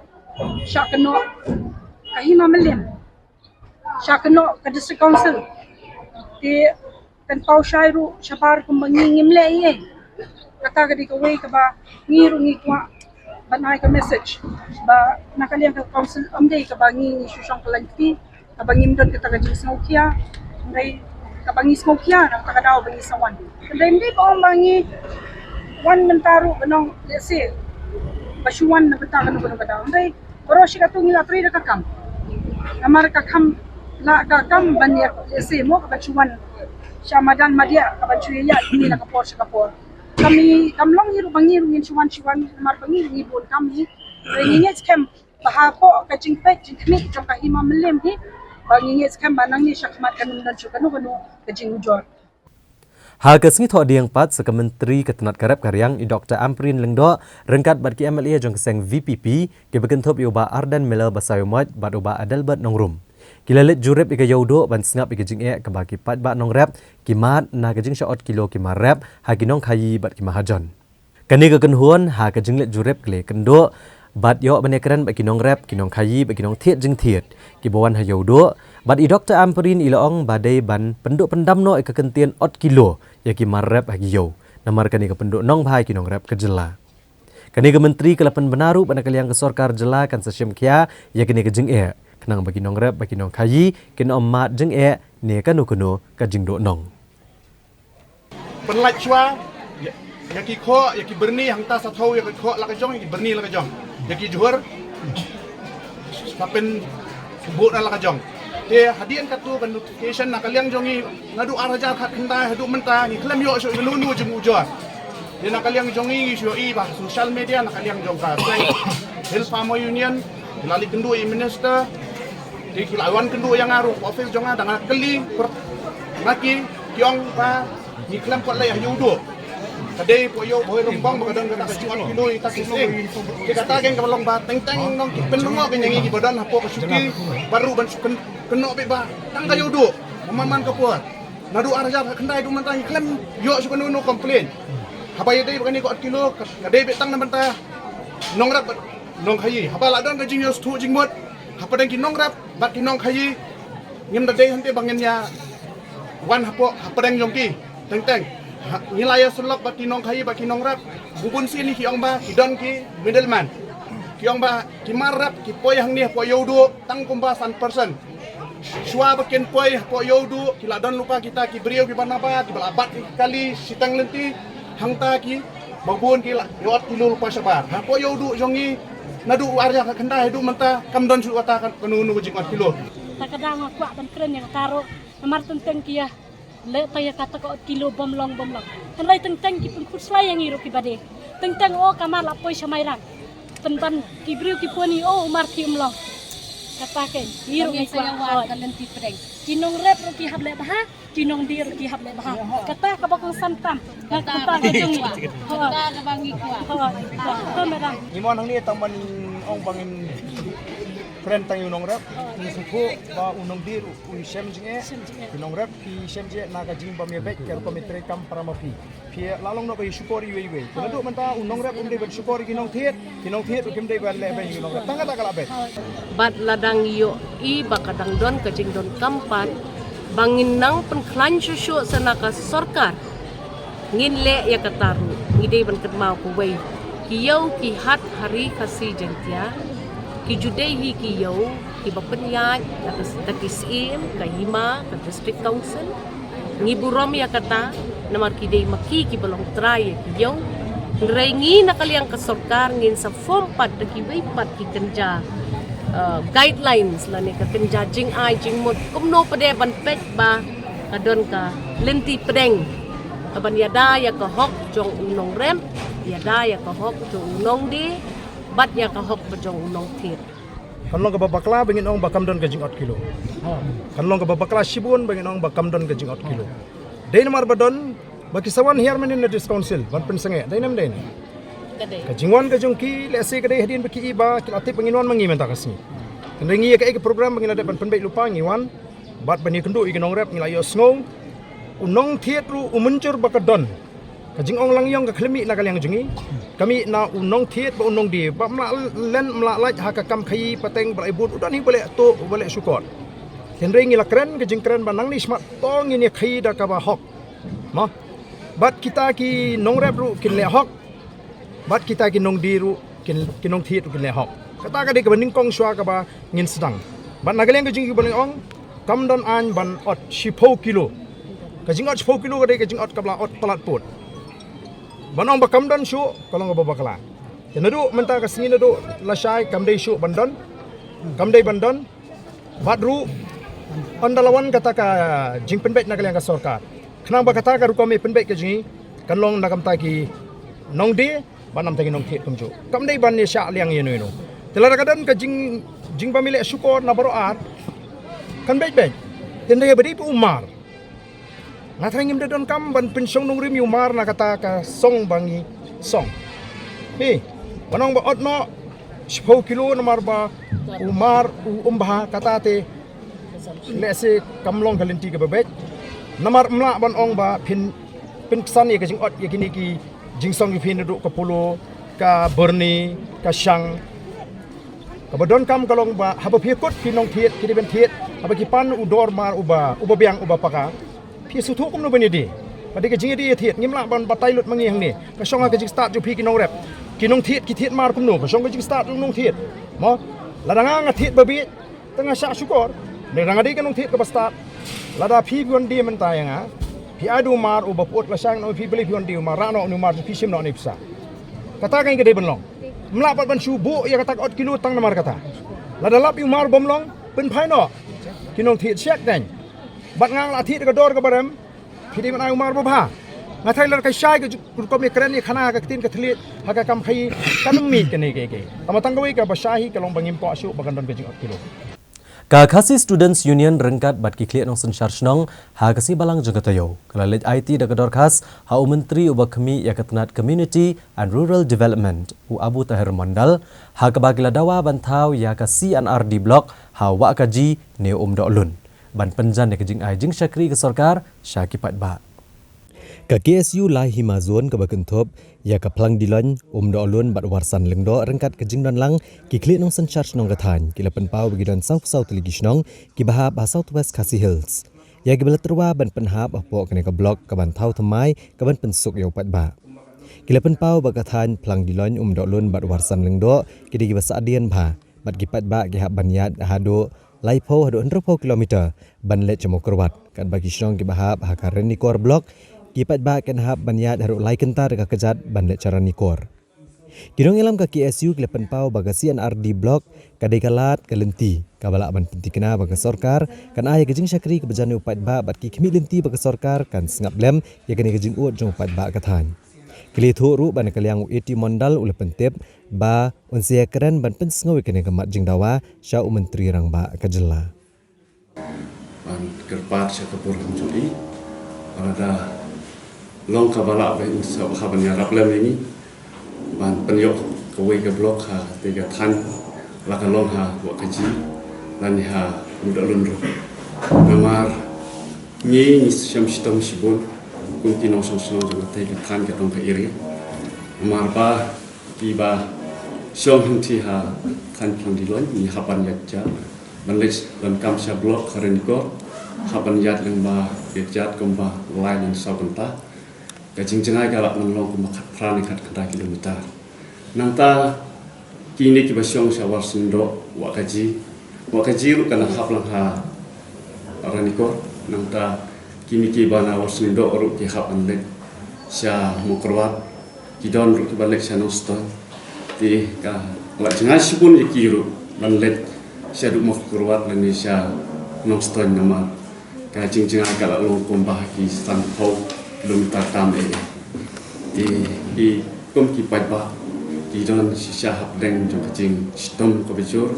sha kynnoh ka Hima Mylliem, sha kynnoh ka District Council. Te kan paw shai ruh shabar kumba ngi ngim leh ei ei. Kata ka dei kawei kaba ngi ruh ngi kwah ban ai ka message ba na ka liang ka council ym dei kaba ngi ngi shu shong ka lain kti kaba ngim don kata ka jingsngewkhia. Hynrei kaba ngi sngewkhia na kata ka daw ba ngi sa wan. Hynrei ym dei ba ong ba ngi wan mynta ruh ba nong lehse ba shu wan na bynta kano kano ka daw. Hynrei baroh shi katto ngi la trei da ka kam. Namar ka kam la ka kam ban ïa lehse mo ka ban shu wan sha madan madiah ka ban shu ïa ïa kine na ka por sha ka por. Kam i kam long hi ruh ba ngi ruh ngin shu wan shu wan namar ba ngi ruh ngi bun kam hi. Hynrei ngi ngeit skhem ba hapoh ka jingpeit jingkhmih jong ka Hima Mylliem hi ba ngi ngeit skhem ba nangne sha khmat kan ym don shuh kano kano ka jingujor. Ha ka sngi Thohdieng pat sa ka Myntri ka tnat ka rep ka riang i Doktor Ampareen Lyngdoh ryngkat bad ki M L A jong ka seng V P P kiba kynthup ïa u Bah Ardent Miller Basaiawmoit bad u Bah Adelbert Nongrum ki la leit jurip ïa ka Ïewduh ban sngap ïa ka jingeh kaba ki paidbah nongrep ki mad na ka jingshah ot kilo ki mar rep ha ki nongkhaïi bad ki mahajon. Kane ka kynhun ha ka jingleit jurip ka la ïakynduh bad ïoh ban ïakren bad ki nongrep, ki nongkhaïi bad ki nongthied jingthied kiba wan ha Ïewduh bad i Doktor Ampareen i la ong ba dei ban pynduh pyndam noh ïa ka kyntien ot kilo ïa ki mar rep ha ki ïew namar kane ka pynduh nongbha ïa ki nongrep ka jylla. Kane ka Myntri ka la pynbna ruh ba na ka liang ka sorkar jylla kan sa shim khia ïa kane ka jingeh khnang ba ki nongrep bad ki nongkhaïi kin ym mad jingeh ne kano kano ka jingduh nong. Pynlait shuwa ïa, Ïa ki khoh, ïa ki byrni hangta sa thew, ïa ki khoh la ka jong, ïa ki byrni la ka jong. Ïa ki jhur sa pynbud na la ka jong. Te hadien katto ka notification na ka liang jong ngi, naduh ar hajar khatkhyndai haduh mynta ngi khlem ïoh shuh ïa uno uno jingujor. Te na ka liang jong ngi ngi shu ïohi ba social media na ka liang jong ka Hills Farmer Union ki la leit kynduh ïa i minister. Te ki la wan kynduh ïa nga ruh office jong nga da nga kylli na ki, ki ong ba ngi khlem pat leh ha ïew duh. Ka dei hapoh ïew Bhoi Rangbong ba ka don kata ka jingwan kino ïa ta ki sing. Te kata ka long ba teng teng nong ki pynlyngngoh ka ïa ngi kiba don hapoh ka shuki bad ruh ban shu kynnoh beit ba tang ka ïew duh. Ba man man ka por naduh ar hajar khatkhyndai haduh mynta ngi khlem ïoh shuh kano kano complain. Haba ïadei bad kane ka ot kilo ka dei beit tang na bynta nongrep bad nongkhaïi. Haba la don ka jingïoh shuh jingmut hapdeng ki nongrep bad ki nongkhaïi, ngim da dei hynrei ba ngin ïa wan hapoh hapdeng jong ki. Teng teng ngi la ïa sylloh bad ki nongkhaïi bad ki nongrep. Bun sien ki ong ba ki don ki middleman, ki ong ba ki mar rep ki poi hangne hapoh ïew duh tang kumba san percent. Shuwa ba kin poi hapoh ïew duh ki la don lypa kita ki briew kiba nabar kiba la bat ki kali shiteng lynti. Hangta kiba bun ki la ïoh ot kilo lypa shabar. Hapoh ïew duh jong ngi naduh ar hajar khatkhyndai haduh mynta kam don shuh kata kano kano ka jingot kilo. Ta ka dang nga kwah ban kren ïa kata ruh namar teng teng ki ïa leh ta ïa kata ka ot kilo bym long bym long. Hynrei teng teng ki pynkhuslai ïa ngi ruh kiba dei. Teng teng o ka mar la poi sha Mairang. Pynban ki briew ki pun ïa o u mar ki um long. Kata ka ngi ruh ngi kwah ka lynti pdeng. Ki nongrep ruh ki hap leh bha, ki nongdie ruh ki hap leh bha. Kata kaba kongsan tam. Kata ka jong ngi. Kata kaba ngi kwah. Ngi mon hangne tang ban ong ba ngin kren tang ïa u nongrep. Ngi sngewthuh ba u nongdie ruh u shem jingeh. Ki nongrep ki shem jingeh na ka jingbym ïabeit ka rukom ïa trei kam para ma phi. Phi la long noh ba ïa shukor iwei iwei. Naduh mynta u nongrep um dei ban shukor ïa ki nongthied, ki nongthied ruh kim dei ban leh beiñ ïa u nongrep. Tang kata ka la beit. Bad la dang ïohi ba ka dang don ka jingdonkam pat ba ngin nang pynkhlaiñ shuh shuh sa na ka sorkar. Ngin leh ïa kata ruh ngi dei ban kynmaw kawei. Ki ïew ki hat ha Ri Khasi Jaiñtia ki ju dei hi ki ïew kiba pynïaid da ki syiem, ka hima, ka district council. Ngi burom ïa kata namar ki dei ma ki kiba long trai ïa ki ïew. Hynrei ngi na ka liang ka sorkar ngin sa form pat da kiwei pat ki kynja guidelines lane ka kynja jingai jingmut kumno pat de ban peit ba ka don ka lynti pdeng kaban ïada ïa ka hok jong u nongrep, ïada ïa ka hok jong u nongdie bad ïa ka hok ba jong u nongthied. Kan long kaba bakla ba ngin ong ba kam don ka jingot kilo. Kan long kaba bakla shibun ba ngin ong ba kam don ka jingot kilo. Dei namar ba don ba ki sa wan hiar mynnin na District Council ban pynsangeh, dei nam dei ne? Ka jingwan ka jong ki lehse ka dei hadien ba ki i ba ki la tip ba ngin wan ma ngi mynta ka sngi. Hynrei ngi ïa kaei ka program ba ngi la dep ban pynbeit lypa ngi wan bad ban ïakynduh ïa ki nongrep ngi la ïohsngew. U nongthied ruh u mynjur ba ka don. Ka jingong lang ïong ka khlem mih na ka liang jong ngi. Ka mih na u nongthied bad u nongdie ba ym lah len ym lah lait ha ka kam khaïi pateng ba la i bud u don hi ba leh tuh ba leh shukor. Hynrei ngi la kren ka jingkren ba nangne shakhmat to ngin ïa khaïi da kaba hok. Mo. Bad kita ki nongrep ruh kin leh hok. Bad kita ki nongdie ruh kin, ki nongthied ruh kin leh hok. Kata ka dei kaba nyngkong shuwa kaba ngin sdang. Bad na ka liang ka jong kiba la ong kam don aiñ ban ot shiphew kilo. Ka jingot shiphew kilo ka dei ka jingot kaba la ot palat pud. Ban ong ba kam don shuh ka long kaba bakla. Te naduh mynta ka sngi naduh lashai kam dei shuh ban don. Kam dei ban don. Bad ruh ynda la wan kata ka jingpynbeit na ka liang ka sorkar khnang ba kata ka rukom ïa pynbeit ka jong ngi kan long na ka bynta ki nongdie bad na ka bynta ki nongthied kumjuh. Kam dei ban ïa shah liang ïa no ïa no. Te lada ka don ka jing, jingbym ïaleh shukor na baroh ar kan beit beit. Te ynda ïa ba dei ba u mar. Nga tharai ngim da donkam ban pynshong nongrim ïa u mar na kata ka song ba ngi song. Hi, ban ong ba ot noh shiphew kilo namar ba u mar u um bha kata te lehse kam long ka lynti kaba beit. Namar ym lah ban ong ba phin pynksan ïa ka jingot ïa kine ki jingsong ïa phi naduh ka Polo, ka Byrni, ka Shang. Kaba donkam ka long ba haba phi kut ki nongthied ki dei ban thied haba ki pan u dor mar uba, uba biang uba paka. Phi sngewthuh kumno ban ïadie. Ka dei ka jingïadie ïathied ngim lah ban batai lut ma ngi hangne. Ka shong ha ka jingstad jong phi ki nongrep. Ki nongthied ki thied mar kumno ka shong ka jingstad jong nongthied. Mo. Lada nga nga thied ba bieit. Te nga shah shukor. Lada nga dei ka nongthied kaba stad. Lada phi phi wan die mynta ïa nga. Phi ai da u mar uba pyut lashai noh, phi beli phi wan da u mar, rah noh u mar, phi shim noh u pisa. Kata ka dei ban long. Ym lah pat ban shu buh ïa kata ka ot kilo tang namar kata. Lada lap ïa u mar bym long, pynphai noh. Ki nongthied shiak dang. Bad nga la thied ka dor kaba rem. Phi dei ban ai u mar ba bha. Nga tharai lada ka shai ka ju-, rukom ïakren ïakhana ha ka ktien ka thylliej ha ka kam khaïi, kan ym mih kane kaei kaei. Tangba tang kawei kaba shai hi ka long ba ngim kwah shuh ba kan don ka jingot kilo. Ka Khasi Students Union ryngkat bad ki khlieh nongsynshar shnong ha ka sngi Balang jong ka taïew ka la leit aiti da ka dorkhas ha u Myntri uba khmih ïa ka tnat Community and Rural Development, u Abu Taher Mondal, ha kaba ki la dawa ban thaw ïa ka C and R D Block ha Wahkaji ne Umdohlun, ban pynjan ïa ka jingai jingshakri ka sorkar sha ki paidbah. Ka K S U Lai Hima Zone kaba kynthup ïa ka Phlang Diloin, Umdohlun bad Warsan Lyngdoh ryngkat ka jingdon lang ki khlieh nongsynshar shnong ka thaiñ ki la pynpaw ba ki don sawphew saw tylli ki shnong kiba hap ha South West Khasi Hills, ïa kiba la tyrwa ban pynhap hapoh kane ka block kaban thaw thymmai kaban pynsuk ïa u paidbah. Ki la pynpaw ba ka thaiñ Phlang Diloin, Umdohlun bad Warsan Lyngdoh ki dei kiba sahdien bha bad ki paidbah ki hap ban ïaid haduh laiphew haduh hynriewphew kilometer ban leit sha Mawkyrwat, katba ki shnong kiba hap ha ka Ranikor Block ki paidbah kin hap ban ïaid haduh lai kynta da ka kjat ban leit sha Ranikor. Ki nongïalam ka K S U ki la pynpaw ba ka C and R D Block ka dei ka lad ka lynti kaba lah ban pynthikna ba ka sorkar kan ai ka jingshakri kaba jan ïa u paidbah bad ki khmih lynti ba ka sorkar kan sngap lem ïa kane ka jingud jong u paidbah ka thaiñ. Ki la ïathuh ruh ba na ka liang u A T Mondal u la pyntip ba un sa ïakren ban pynsngew ïa kane ka mat jingdawa sha u Myntri Rangbah ka jylla. Ban kyrpad sha ka burom jong i, ba lada long kaba lah ba in sa bha ban ïarap lem ïa ngi ban pynïoh kawei ka block ha katei ka thaiñ, la ka long ha Wahkaji lane ha Umdohlun ruh. Namar ngi ngi shem shitom shibun kum ki nongshong shnong jong katei ka thaiñ ka dong ka area. Namar ba kiba shong hangtei ha thaiñ Phlang Diloin ngi hap ban ïaid ïaid ban leit donkam sha block ha Ranikor, hap ban ïaid lyngba ïaid ïaid kumba lai ne saw kynta. Ka jingjngai ka lah ban long kumba khatphra ne khatkhyndai kilometer. Nangta kine kiba shong sha Warsan Lyngdoh, Wahkaji, Wahkaji ruh ka nang hap lang ha Ranikor. Nangta kine kiba na Warsan Lyngdoh ruh ki hap ban leit sha Mawkyrwat, ki don ruh kiba leit sha Nongstoiñ. Te ka la jngai shibun ïa ki ruh ban leit shaduh Mawkyrwat lane sha Nongstoiñ namar ka jingjngai ka la long kumba ki sanphew kilometer tam eh. Te ki kum ki paidbah ki don shisha hapdeng jong ka jingshitom kaba jur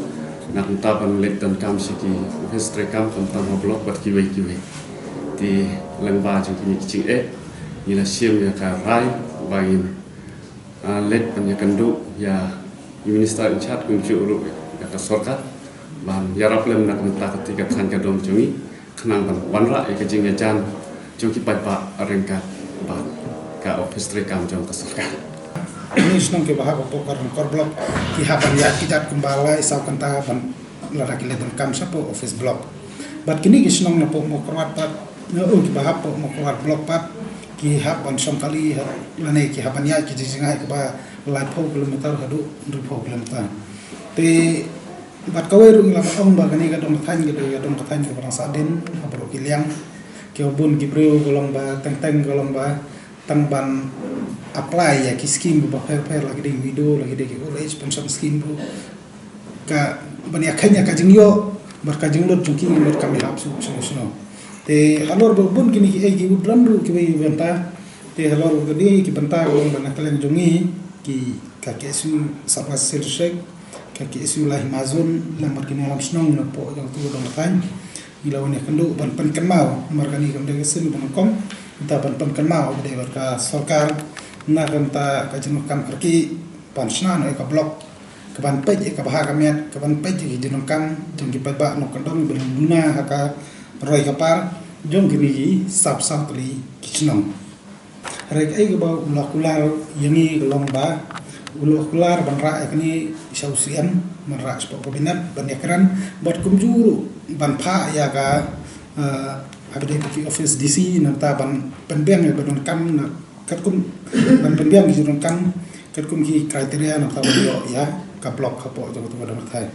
na ka bynta ban leit donkam sha ki ophis treikam khamtam ha block bad kiwei kiwei. Te lyngba jong kine ki jingeh ngi la shim ïa ka rai ba ngin, ah, leit ban ïakynduh ïa i Minister in charge kumjuh ruh ïa ka sorkar ban ïarap lem na ka bynta katei ka thaiñ ka dong jong ngi khnang ban wanrah ïa ka jingïajan jong ki paidbah ryngkat bad ka ophis treikam jong ka sorkar. Kine ki shnong kiba hap hapoh ka Ranikor block ki hap ban ïaid ki ïaid kumba lai saw kynta ban lada ki leit donkam shapoh ophis block. Bad kine ki shnong napoh Mawkyrwat pat, na u kiba hap hapoh Mawkyrwat block pat ki hap ban shong kali ha, lane ki hap ban ïaid ki jingjngai kaba laiphew kilometer haduh hynriewphew kilometer. Te bad kawei ruh ngi la ong ba kane ka dong ka thaiñ ka dei ka dong ka thaiñ kaba dang sahdien ha baroh ki liang. Kiba bun ki briew ka long ba teng teng ka long ba tang ban apply ïa ki scheme ba pher pher, la ki dei widow, la ki dei ki old age pension scheme ruh, ka ban ïakheiñ ïa ka jingïoh bad ka jinglut jong ki, bad kam ïahap shuh shuh shuh. Te halor ba bun kine kiei ki wut lam ruh kiwei ki bynta. Te halor ba kine ki bynta ka long ba na ka liang jong ngi ki, ka K S U South West Khasi Hills District, ka K S U Lai Hima Zone lem bad ki nongïalam shnong napoh jong tu dong ka thaiñ, ngi la wan ïakynduh ban pynkynmaw namar kane kam dei ka sien ba nyngkong. Nangta ban pynkynmaw ba dei bad ka sorkar na ka bynta ka jingdonkam kyrkieh ban shna noh ïa ka block, ka ban peit ïa ka bha ka miat, ka ban peit ïa ka jingdonkam jong ki paidbah nongkyndong ba duna ha ka roi ka par jong kine ki sawphew saw tylli ki shnong. Hynrei kaei kaba u la kular ïa ngi ka long ba u la kular ban rah ïa kane sha u C M, ban rah shapoh cabinet ban ïakren bad kumjuh ruh ban phah ïa ka, eh, ha ba dei ka office D C nangta ban pynbiang ïa ka donkam na katkum, ban pynbiang ki donkam katkum ki criteria nangta ban ïoh ïa ka block hapoh jong ka dong ka thaiñ.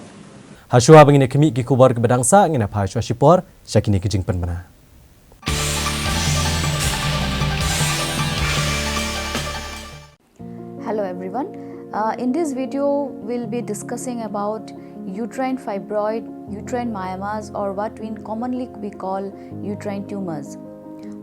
Hashwa ba ngin ïa khmih ki khubor kiba dang sah, ngin ïa phai shuwa shipor sha kine ki jingpynbna. Hello everyone. Uh, in this video, we'll be discussing about uterine fibroid, uterine myomas, or what we commonly we call uterine tumors.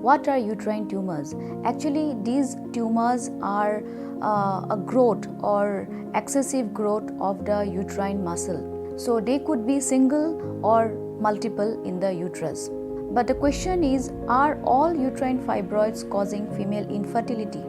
What are uterine tumors? Actually, these tumors are uh, a growth or excessive growth of the uterine muscle. So they could be single or multiple in the uterus. But the question is, are all uterine fibroids causing female infertility?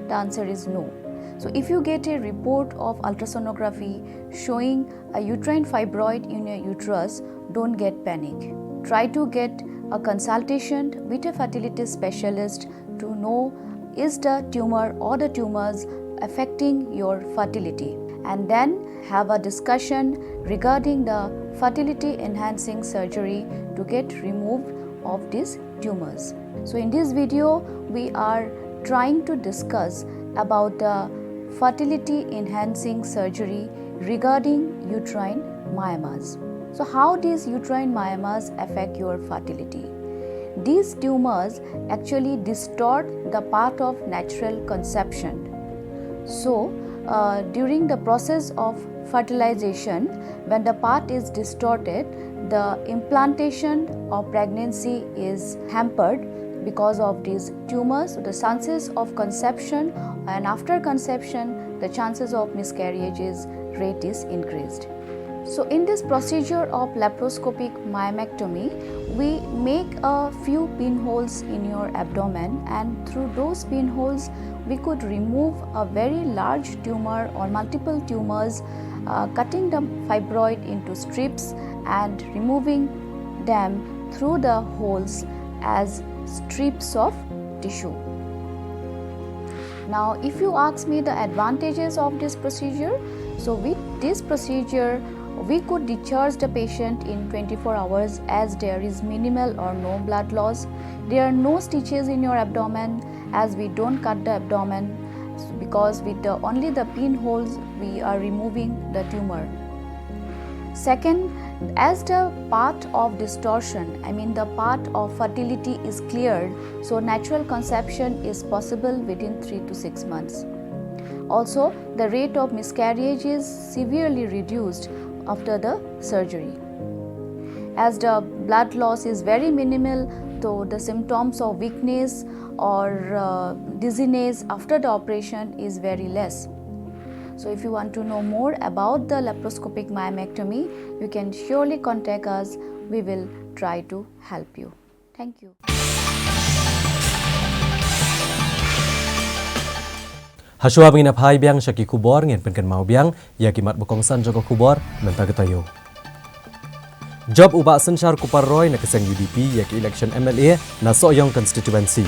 The answer is no. So if you get a report of ultrasonography showing a uterine fibroid in your uterus, don't get panic. Try to get a consultation with a fertility specialist to know is the tumor or the tumors affecting your fertility, and then have a discussion regarding the fertility enhancing surgery to get removed of these tumors. So in this video, we are trying to discuss about the fertility enhancing surgery regarding uterine myomas. So how these uterine myomas affect your fertility? These tumors actually distort the path of natural conception. So uh, during the process of fertilization, when the path is distorted, the implantation of pregnancy is hampered because of these tumors. So the chances of conception and after conception, the chances of miscarriages rate is increased. So in this procedure of laparoscopic myomectomy, we make a few pinholes in your abdomen, and through those pinholes, we could remove a very large tumor or multiple tumors, uh, cutting the fibroid into strips and removing them through the holes as strips of tissue. Now, if you ask me the advantages of this procedure, so with this procedure, we could discharge the patient in twenty-four hours as there is minimal or no blood loss. There are no stitches in your abdomen as we don't cut the abdomen, because with the only the pinholes we are removing the tumor. Second, as the path of distortion, I mean the path of fertility is cleared, so natural conception is possible within three to six months. Also, the rate of miscarriage is severely reduced after the surgery, as the blood loss is very minimal, though the symptoms of weakness or uh, dizziness after the operation is very less. So if you want to know more about the laparoscopic myomectomy, you can surely contact us. We will try to help you. Thank you. Hashwa ba ngin ïa phai biang sha ki khubor, ngin pynkynmaw biang ïa ki mat ba kongsan jong ka khubor mynta ka taïew. Jop u Bah Synshar Kupar Roy na ka seng U D P ïa ka election M L A na Sohiong constituency.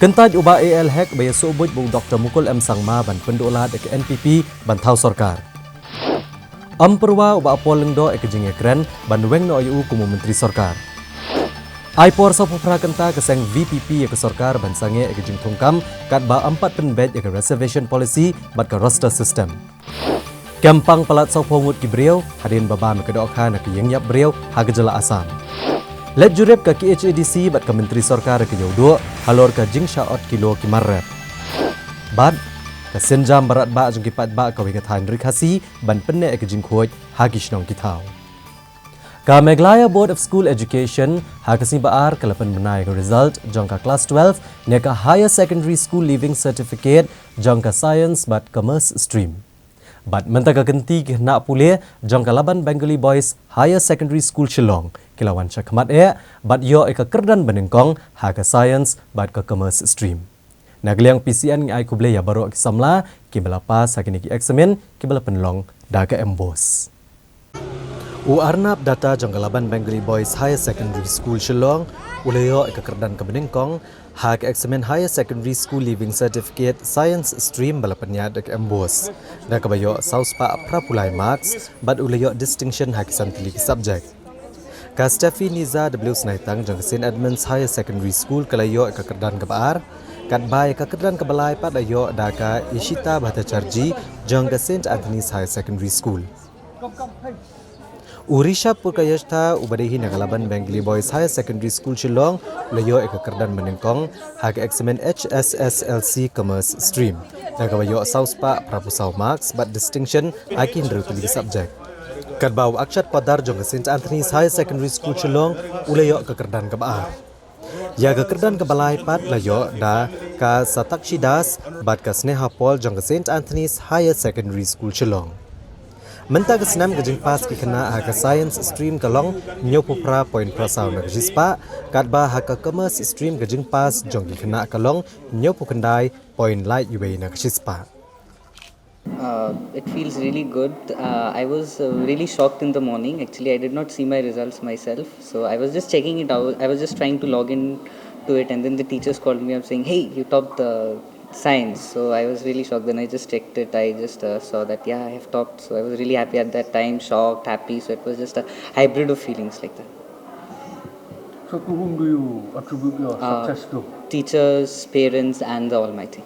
Kyntait u Bah A L Hek ba ïasoh buit bad u Doktor Mukul M Sangma ban pynduh lad ïa ka N P P ban thaw sorkar. Ym pyrwa u Bah Paul Lyngdoh ïa ka jingïakren ban weng noh ïa u kum u myntri sorkar. Ai por sawphew phra kynta ka seng V P P ïa ka sorkar ban sangeh ïa ka jingthungkam katba ym pat pynbeit ïa ka reservation policy bad ka roster system. Kem pang palat sawphew ngut ki briew hadien ba bam ïa ka dohkha na ka ïingïap briew ha ka jylla Assam. Leit jurip ka K H A D C bad ka myntri sorkar ïa ka Ïewduh halor ka jingshah ot kilo ki mar rep. Bad ka sienjam barat bah jong ki paidbah kawei ka thaiñ Ri Khasi ban pynneh ïa ka jingkhuid ha ki shnong ki thaw. Ka Meghalaya Board of School Education ha ka sngi ba ar ka la pynbna ïa ka result jong ka class twelve ne ka Higher Secondary School Leaving Certificate jong ka Science bad Commerce stream. Bad mynta ka kynti ki khynnah pule jong ka Laban Bengali Boys Higher Secondary School Shillong ki la wan shakhmat eh bad ïoh ïa ka kyrdan banyngkong ha ka Science bad ka Commerce stream. Na ka liang P C N ngi ai khublei ïa baroh ki samla kiba la pass ha kine ki eksamin kiba la pynlong da ka MBOSE. U Arnab Datta jong ka Laban Bengali Boys Higher Secondary School Shillong u la ïoh ïa ka kyrdan kaba nyngkong ha ka eksamin Higher Secondary School Leaving Certificate Science stream ba la pynïaid da ka MBOSE, da kaba ïoh saw spah phra phew lai marks bad u la ïoh distinction ha ki san tylli ki subject. Ka Steffi Niza W Snaitang jong ka Saint Edmund's Higher Secondary School ka la ïoh ïa ka kyrdan kaba ar, katba ïa ka kyrdan kaba lai pat la ïoh da ka Ishita Bhattacharjee jong ka Saint Anthony's Higher Secondary School. U Rishabh Purkayastha, uba dei hi na ka laban Bengali Boys Higher Secondary School Shillong, u la ïoh ïa ka kyrdan banyngkong ha ka eksamin H S S L C Commerce Stream, da kaba ïoh saw spah phra phew saw marks bad distinction ha ki hynriew tylli ki subject. Katba u Akshat Poddar jong ka Saint Anthony's Higher Secondary School Shillong u la ïoh ka kyrdan kaba ar. Ïa ka kyrdan kaba lai pat la ïoh da ka Satakshi Das bad ka Sneha Paul jong ka Saint Anthony's Higher Secondary School Shillong. Mynta ka snem ka jingpass ki khynnah ha ka Science Stream ka long hynñiew phew phra point phra saw na ka shispah, katba ha ka Commerce Stream ka jingpass jong ki khynnah ka long hynñiew phew khyndai point lai uwei na ka shispah. Uh, it feels really good. Uh, I was uh, really shocked in the morning. Actually, I did not see my results myself. So I was just checking it out. I was just trying to log in to it, and then the teachers called me up saying, "Hey, you topped the science." So I was really shocked. Then I just checked it. I just uh, saw that, yeah, I have topped. So I was really happy at that time, shocked, happy. So it was just a hybrid of feelings like that. So to whom do you attribute your Uh, success to? Teachers, parents, and the Almighty.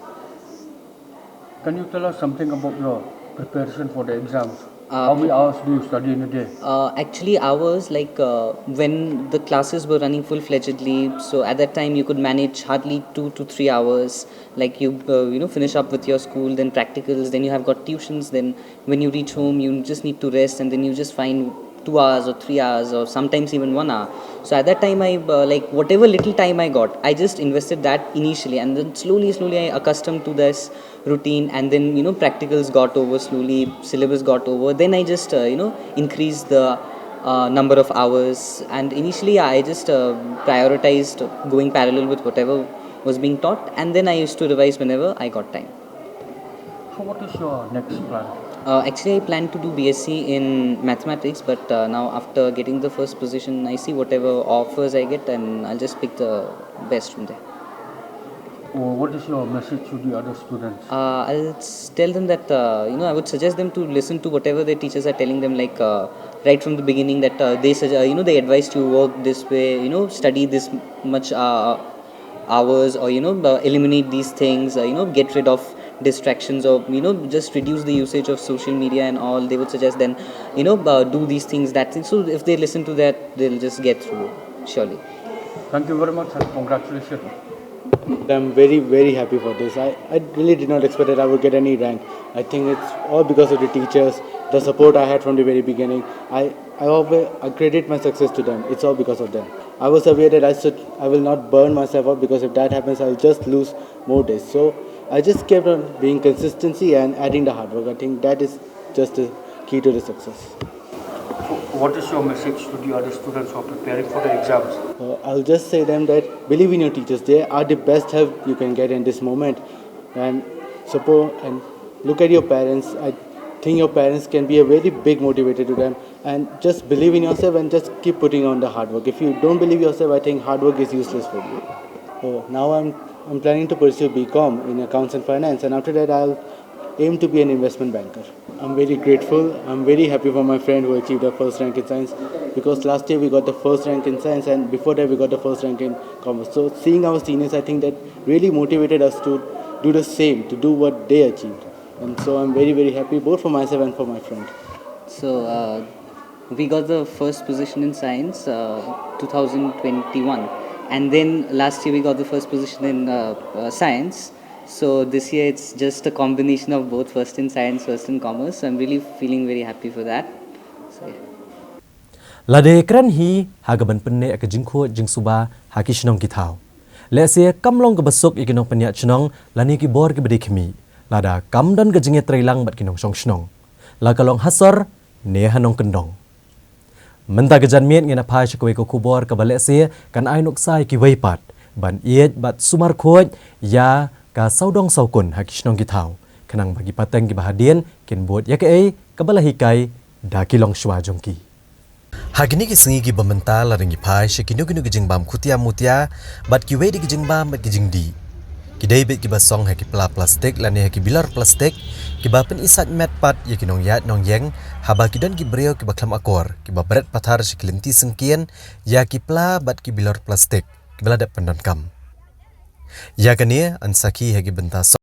Can you tell us something about your preparation for the exams? Uh, How many hours do you study in a day? Uh, actually, hours, like uh, when the classes were running full fledgedly, so at that time you could manage hardly two to three hours. Like you, uh, you know, finish up with your school, then practicals, then you have got tuitions. Then when you reach home, you just need to rest, and then you just find two hours or three hours or sometimes even one hour. So at that time, I uh, like whatever little time I got, I just invested that initially, and then slowly, slowly, I accustomed to this routine, and then you know practicals got over slowly, syllabus got over, then I just uh, you know increased the uh, number of hours, and initially I just uh, prioritized going parallel with whatever was being taught, and then I used to revise whenever I got time. So what is your next plan? Uh, actually, I plan to do B S c in mathematics, but uh, now after getting the first position, I see whatever offers I get, and I'll just pick the best from there. Or what is your message to the other students? Uh, I'll s- tell them that uh, you know I would suggest them to listen to whatever their teachers are telling them, like uh, right from the beginning, that uh, they suggest, you know, they advise you work this way, you know, study this much uh, hours, or you know, uh, eliminate these things, uh, you know, get rid of distractions, or you know, just reduce the usage of social media and all. They would suggest then, you know, uh, do these things, that thing. So if they listen to that, they'll just get through, surely. Thank you very much and congratulations. I'm very, very happy for this. I, I really did not expect that I would get any rank. I think it's all because of the teachers, the support I had from the very beginning. I, I always I credit my success to them. It's all because of them. I was aware that I should I will not burn myself out, because if that happens, I'll just lose more days. So I just kept on being consistency and adding the hard work. I think that is just the key to the success. What is your message to the other students who are preparing for the exams? Uh, I'll just say them that believe in your teachers. They are the best help you can get in this moment, and support and look at your parents. I think your parents can be a very big motivator to them, and just believe in yourself and just keep putting on the hard work. If you don't believe yourself, I think hard work is useless for you. So now I'm I'm planning to pursue B Com in accounts and finance, and after that I'll aim to be an investment banker. I'm very grateful. I'm very happy for my friend who achieved the first rank in science, because last year we got the first rank in science, and before that we got the first rank in commerce. So seeing our seniors, I think that really motivated us to do the same, to do what they achieved. And so I'm very, very happy both for myself and for my friend. So uh, we got the first position in science uh, two thousand twenty-one, and then last year we got the first position in uh, uh, science. So this year it's just a combination of both, first in science, first in commerce. So I'm really feeling very happy for that. So yeah. Lada kren hi ha ka ban pynneh ka jingkhuid jingsuba ha ki shnong ki thaw. Lehse kam long kaba suk ïa ki nongpynïaid shnong lane ki bor kiba dei khmih, lada kam don ka jingïatreilang bad ki nongshong shnong, la ka long ha sor ne ha nongkyndong. Mynta ka janmiet ngin ïa phai sha kawei ka khubor kaba lehse kan ai nuksa ïa kiwei pat ban ïeit bad sumar khuid ïa ka sawdong sawkun ha ki shnong ki thaw, khnang ba ki pateng kiba hadien kin bud ïa kaei kaba la hikai da ki longshuwa jong ki. Ha kine ki sngi kiba mynta, la dang ïa phai sha kino kino ki jingbam khutia mutia bad kiwei de ki jingbam bad ki jingdih. Ki dei beit kiba song ha ki pla plastik lane ha ki bilor plastik, kiba pyni sait met pat ïa ki nongïaid nongïeng, haba ki don ki briew kiba khlem akor kiba bret pathar sha ki lynti syngkien ïa ki pla bad ki bilor plastik kiba la dep pyndonkam. Ïa kane yn sakhi ha ki bynta song.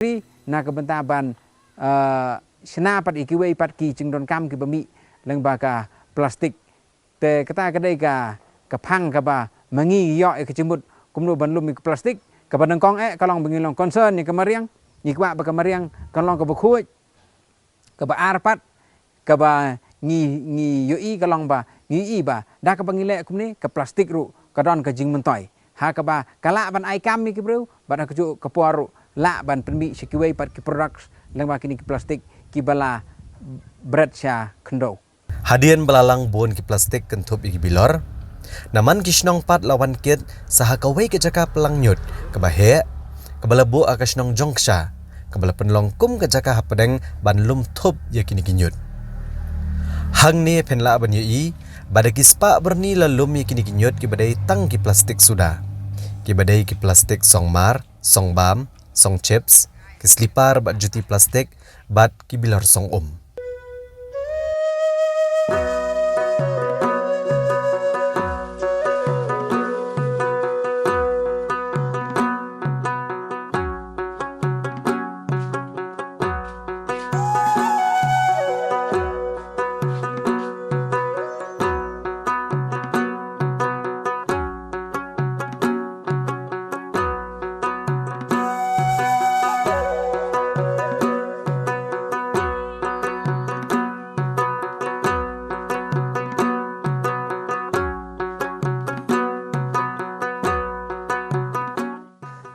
Ri na ka bynta ban, eh, shna pat ïa kiwei pat ki jingdonkam kiba mih lyngba ka plastik. Te kata ka dei ka, ka phang kaba ma ngi ïoh ïa ka jingmut kumno ban lum ïa ka plastik. Kaba nyngkong eh ka long ba ngi long concern ïa ka mariang. Ngi kwah ba ka mariang kan long kaba khuid, kaba ar pat, kaba ngi, ngi ïohi ka long ba, ngi ïohi ba da kaba ngi leh kumne, ka plastik ruh ka don ka jingmyntoi. Ha kaba ka lah ban ai kam ïa ki briew, bad ha kajuh ka por ruh lah ban pynmih sha kiwei pat ki products lyngba kine ki plastik kiba la bret sha khyndew. Hadien ba la lang bun ki plastik kynthup ïa ki bilor, namar ki shnong pat la wan kit sa ha kawei ka jaka pynlang ñiut kaba heh, kaba la buh ha ka shnong Jongksha, kaba la pynlong kum ka jaka hapdeng ban lum thup ïa kine ki ñiut. Hangne phin lah ban ïohi ba da ki spah byrni la lum ïa kine ki ñiut kiba dei tang ki plastik suda, kiba dei ki plastik song mar, song bam, song chips, ki slipar bad juti plastik, bad ki bilor song um.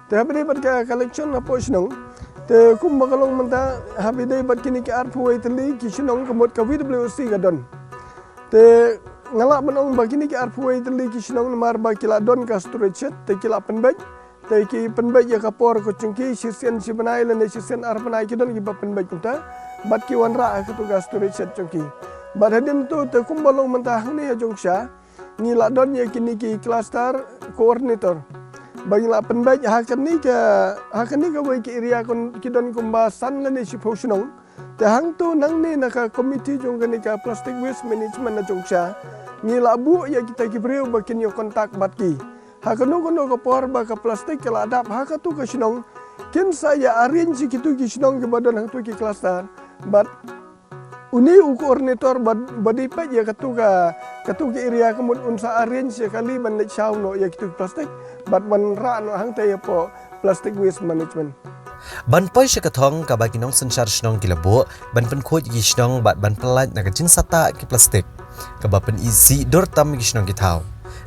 Te haba ïadei bad ka collection hapoh shnong, te kumba ka long mynta, haba ïadei bad kine ki arphew wei tylli ki shnong ka mut ka V W S C ka don. Te nga lah ban ong ba kine ki arphew wei tylli ki shnong namar ba ki la don ka storage shed, te ki la pynbeit, te ki pynbeit ïa ka por ka jong ki, shisien shi bnai lane shisien ar bnai ki don kiba pynbeit kumta, bad ki wanrah ha katu ka storage shed jong ki. Bad hadien tu te kumba long mynta hangne ha Jongksha, ngi la don ïa kine ki cluster coordinator ba ngi la pynbeit ha kane ka, ha kane kawei ka area, ki don kumba san lane shiphew shnong. Te hangtu nangne na ka committee jong kane ka plastic waste management na Jongksha, ngi la buh ïa kita ki briew ba kin ïa contact bad ki. Ha kano kano ka por ba ka plastik ka la dap ha katu ka shnong, kin sa ïa arrange ïa kitu ki shnong kiba don ha katu ki cluster. Bad une u coordinator ba, ba dei peit ïa katu ka, katu ka area ka mut un sa arrange ïa kali ban leit shaw noh ïa kitu ki plastik bad ban rah noh hangta ïa poh plastic waste management. Ban poi sha ka thong kaba ki nongsynshar shnong ki la buh ban pynkhuid ïa ki shnong bad ban pyllait na ka jingsahtah ki plastik, kaba pyni sih dur tam ïa ki shnong ki thaw,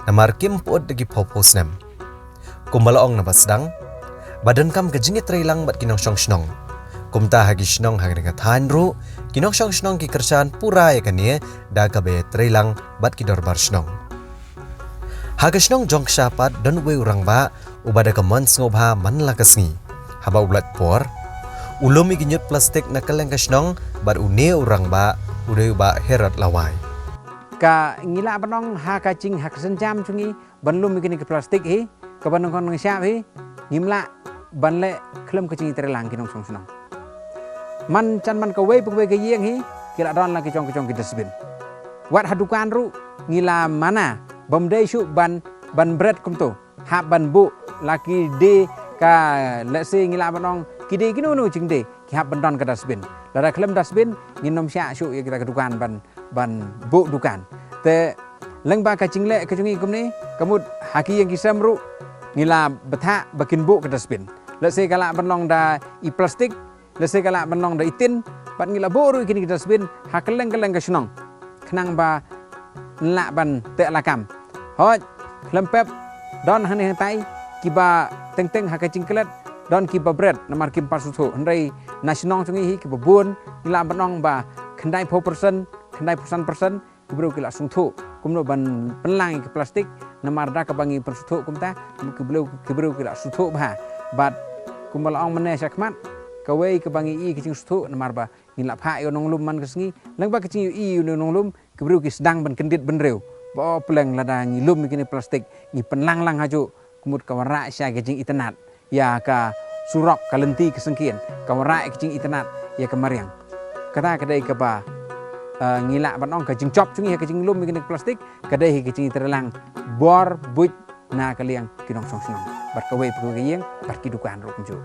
namar kim pyut da ki phew phew snem. Kumba la ong naba sdang, ba donkam ka jingïatreilang bad ki nongshong shnong. Kumta ha ki shnong ha kane ka thaiñ ruh, ki nongshong shnong ki kyrshan pura ïa kane da kaba ïatreilang bad ki dorbar shnong. Ha ka shnong Jongksha pat don uwei u rangbah uba da ka mon sngewbha man la ka sngi, haba u lait por, u lum ïa ki ñiut plastik na kylleng ka shnong, bad une u rangbah u dei u Bah Herod Lawai. Ka ngi lah ban ong ha ka jing, ha ka sienjam jong ngi ban lum ïa kine ki plastik hi, kaba nyngkong nyngshap hi, ngim lah ban leh khlem ka jingïatreilang ki nongshong shnong. Man jan man kawei pa kawei ka ïing hi, ki la don la ki jong ki jong ki dustbin. Wat ha dukan ruh ngi la mana, bym dei shuh ban, ban bret kumtu. Hap ban buh, la ki die ka, let's say ngi lah ban ong ki die kino kino jingdie, ki hap ban don ka dustbin. Lada khlem dustbin, ngin ym shah shuh ïa kita ka dukan ban, ban buh dukan. Te lyngba ka jingleh ka jong ngi kumne, ka mut ha ki ïing ki sem ruh ngi la bthah ba kin buh ka dustbin. Let's say ka lah ban long da i plastik, let's say ka lah ban long da i tin, bad ngi la buh ruh ïa kine ki dustbin ha kylleng kylleng ka shnong, khnang ba lah ban teh lakam. Hooid, khlem pep, don hangne hangtai kiba teng teng ha ka jingklet, don kiba bret namar kim pat sngewthuh. Hynrei na shnong jong ngi hi kiba bun, ngi lah ban ong ba khyndai phew percent, khyndai phew san percent ki briew ki la sngewthuh kumno ban pynlang ïa ki plastik, namar da kaba ngi pynsngewthuh kumta, ki briew, ki briew ki la sngewthuh bha. Bad kumba la ong mynne sha khmat, kawei kaba ngi ïohi ka jingsngewthuh namar ba ngi la phah ïa u nonglum man ka sngi, lyngba ka jingïohi ïa u nonglum, ki briew ki sdang ban kyndit bynriew ba, o pleng, lada ngi lum ïa kine plastik, ngi pynlang lang hajuh, ka mut ka wanrah sha ka jingitynnad ïa ka surok, ka lynti ka syngkien, ka wanrah ïa ka jingitynnad ïa ka mariang. Kata ka dei kaba, eh, ngi lah ban ong ka jingjop jong ngi ha ka jinglum ïa kine ki plastik, ka dei hi ka jingïatreilang bor buit na ka liang ki nongshong shnong bad kawei pa kawei ka ïing bad ki dukan ruh kumjuh.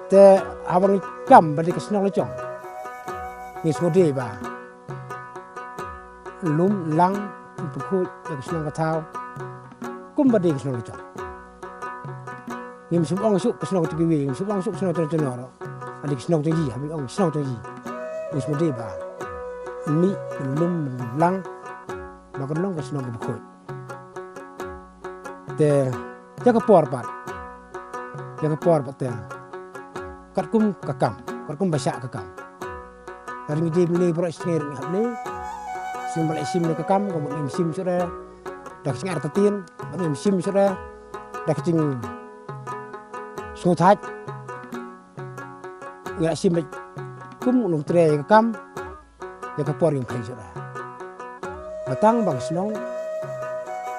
Te haba ngi kam ba dei ka shnong la jong, ngi sngewdei ba lum lang, pynkhuid ïa ka shnong ka thaw kumba dei ka shnong la jong. Ngim shym ong shuh ka shnong jong kiwei, ngim shym ong shuh ka shnong jong jong ruh. Ka dei ka shnong jong ngi, haba ngi ong shnong jong ngi, ngi sngewdei ba mih, lum, lang, ba kan long ka shnong kaba khuid. Te ïa ka por pat, ïa ka por pat te katkum ka kam, katkum ba shah ka kam. Lada ngi dei mynne baroh shi sngi ruh ngi hap leh, sngewbha leh shim ïa ka kam, kumba ngim shim shuh re da ka jingartatien, ba ngim shim shuh re da ka jingsngewthait. Ngi la shim beit kum u nongtrei ïa ka kam, ïa ka por ïing pynshit. Ba tang ba ka shnong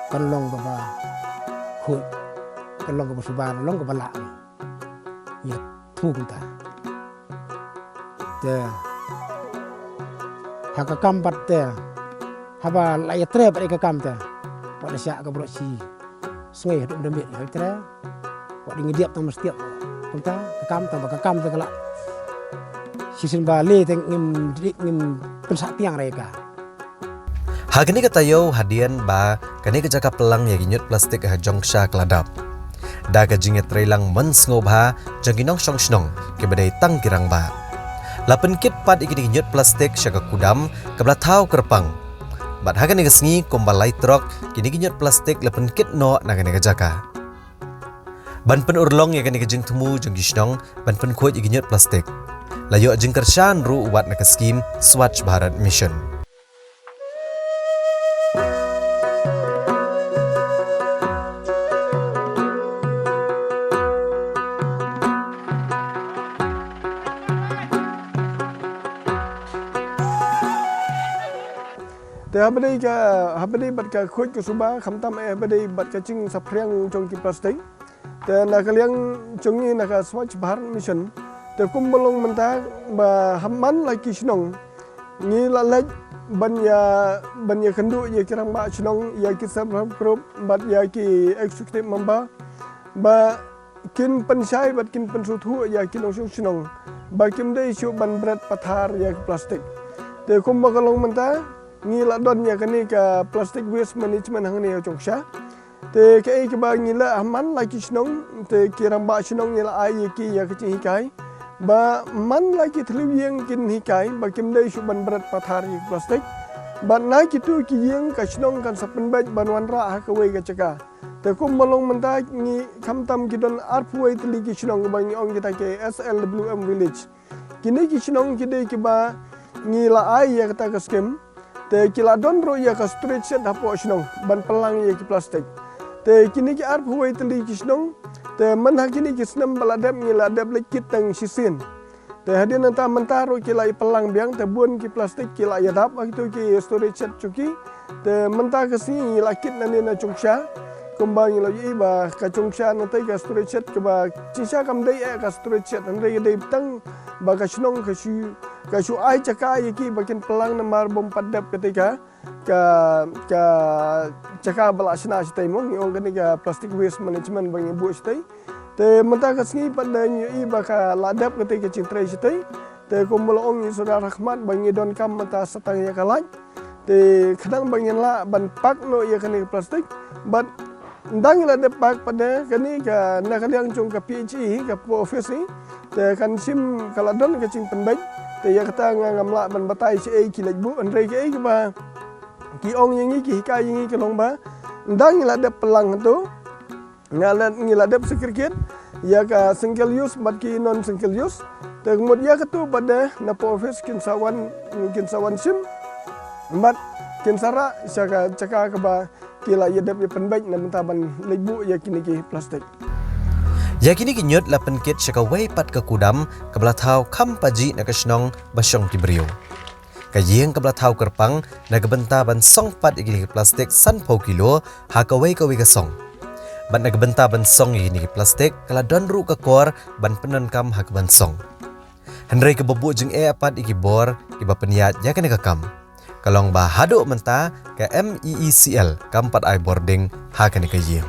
kan long kaba khuid, kan long kaba suba, kan long kaba lah. Ïathuh kumta. Te ha ka kam pat te, haba la ïatrei pat ïa ka kam te, pat la shah ka baroh shi sngi haduh mynta ïatrei. Wat ngi dep tang mestiap kumta ka kam, tang ba ka kam te ka la shisien ba leh te ngim, ngim pynsah tiang re ka. Ha kane ka taïew, hadien ba kane ka jaka pyllang ïa ki ñiut plastik ha Jongksha ka la dap, da ka jingïatreilang mynsngewbha jong ki nongshong shnong kiba dei tang ki rangbah, la pynkit pat ïa kine ki ñiut plastik sha ka kudam kaba la thaw kyrpang. Bad ha kane ka sngi kumba lai trok kine ki ñiut plastik la pynkit noh na kane ka jaka. Ban pynurlong ïa kane ka jingthmu jong ki shnong ban pynkhuid ïa ki ñiut plastik, la ïoh jingkyrshan ruh wat na ka skim Swachh Bharat Mission. Te haba dei ka, haba dei bad ka khuid ka suba, khamtam eh haba dei bad ka jingsaphriang jong ki plastik. Te na ka liang jong ngi na ka Swachh Bharat Mission, te kumba long mynta ba ha man la ki shnong ngi la leit ban ïa, ban ïakynduh ïa ki rangbah shnong, ïa ki self help group bad ïa ki executive member ba kin pynshai bad kin pynsngewthuh ïa ki nongshong shnong ba kim dei shuh ban bret pathar ïa ki plastik. Te kumba ka long mynta ngi la don ïa kane ka plastic waste management hangne ha Jongksha. Te kaei kaba ngi leh ha man la ki shnong, te ki rangbah shnong ngi la ai ïa ki ïa ka jinghikai ba man la ki thliew ïing kin hikai ba kim dei shuh ban bret pathar ïa ki plastik. Bad na kitu ki ïing ka shnong kan sa pynbeit ban wanrah ha kawei ka jaka. Te kumba long mynta ngi khamtam ki don arphew wei tylli ki shnong ba ngi ong kita ki S L W M village. Kine ki shnong ki dei kiba ngi la ai ïa kata ka skim. Te ki la don ruh ïa ka storage shed hapoh shnong ban pyllang ïa ki plastik. Te kine ki arphew wei tylli ki shnong, te man ha kine ki snem ba la dep ngi la dep leit kit tang shisien. Te hadien nangta mynta ruh ki la ïa pyllang biang, te bun ki plastik ki la ïa dap ha kitu ki storage shed jong ki. Te mynta ka sngi ngi la kit nangne na Jongksha. Kumba ngi la ïohi ba ka Jongksha nangta ka storage shed kaba jingshisha kam dei eh ka storage shed, hynrei ka dei tang ba ka shnong ka shu, ka shu ai jaka ïa ki ba kin pyllang namar bym pat dep kata ka, ka, ka jaka ba la shna shatei mo, ngi ong kane ka plastic waste management ba ngi buh shatei. Te mynta ka sngi pat da ngi ïohi ba ka la dep kata ka jingtrei shatei. Te kumba la ong i Sordar Hakhmat ba ngi donkam mynta sa tang ïa ka light. Te khnang ba ngin lah ban pak noh ïa kane ka plastik. Bad ynda ngi la dep pak pat de kane ka na ka liang jong ka P H E ka Post Office. Te kan shim ka la don ka jingpynbeit. Te ïa kata nga ngam lah ban batai shaei ki leit buh, hynrei kaei kaba ki ong ïa ngi, ki hikai ïa ngi ka long ba ynda ngi la dep pyllang hato, nga la, ngi la dep segregate ïa ka single use bad ki non single use. Te ka mut ïa katu pat de na Post Office kin sa wan, kin sa wan shim bad kin sa rah sha ka jaka kaba ki la ïa dep ïa pynbeit na bynta ban leit buh ïa kine ki plastik. Ïa kine ki ñiut la pynkit sha kawei pat ka kudam kaba la thaw kham pajih na ka shnong ba shong ki briew. Ka ïing kaba la thaw kyrpang na ka bynta ban song pat ïa kine ki plastik sanphew kilo ha kawei kawei ka song. Bad na ka bynta ban song ïa kine ki plastik ka la don ruh ka kor ban pyndonkam ha ka ban song. Hynrei kaba buh jingeh pat ïa ki bor kiba pynïaid ïa kane ka kam, ka long ba haduh mynta ka M E E C L kam pat ai bording ha kane ka ïing.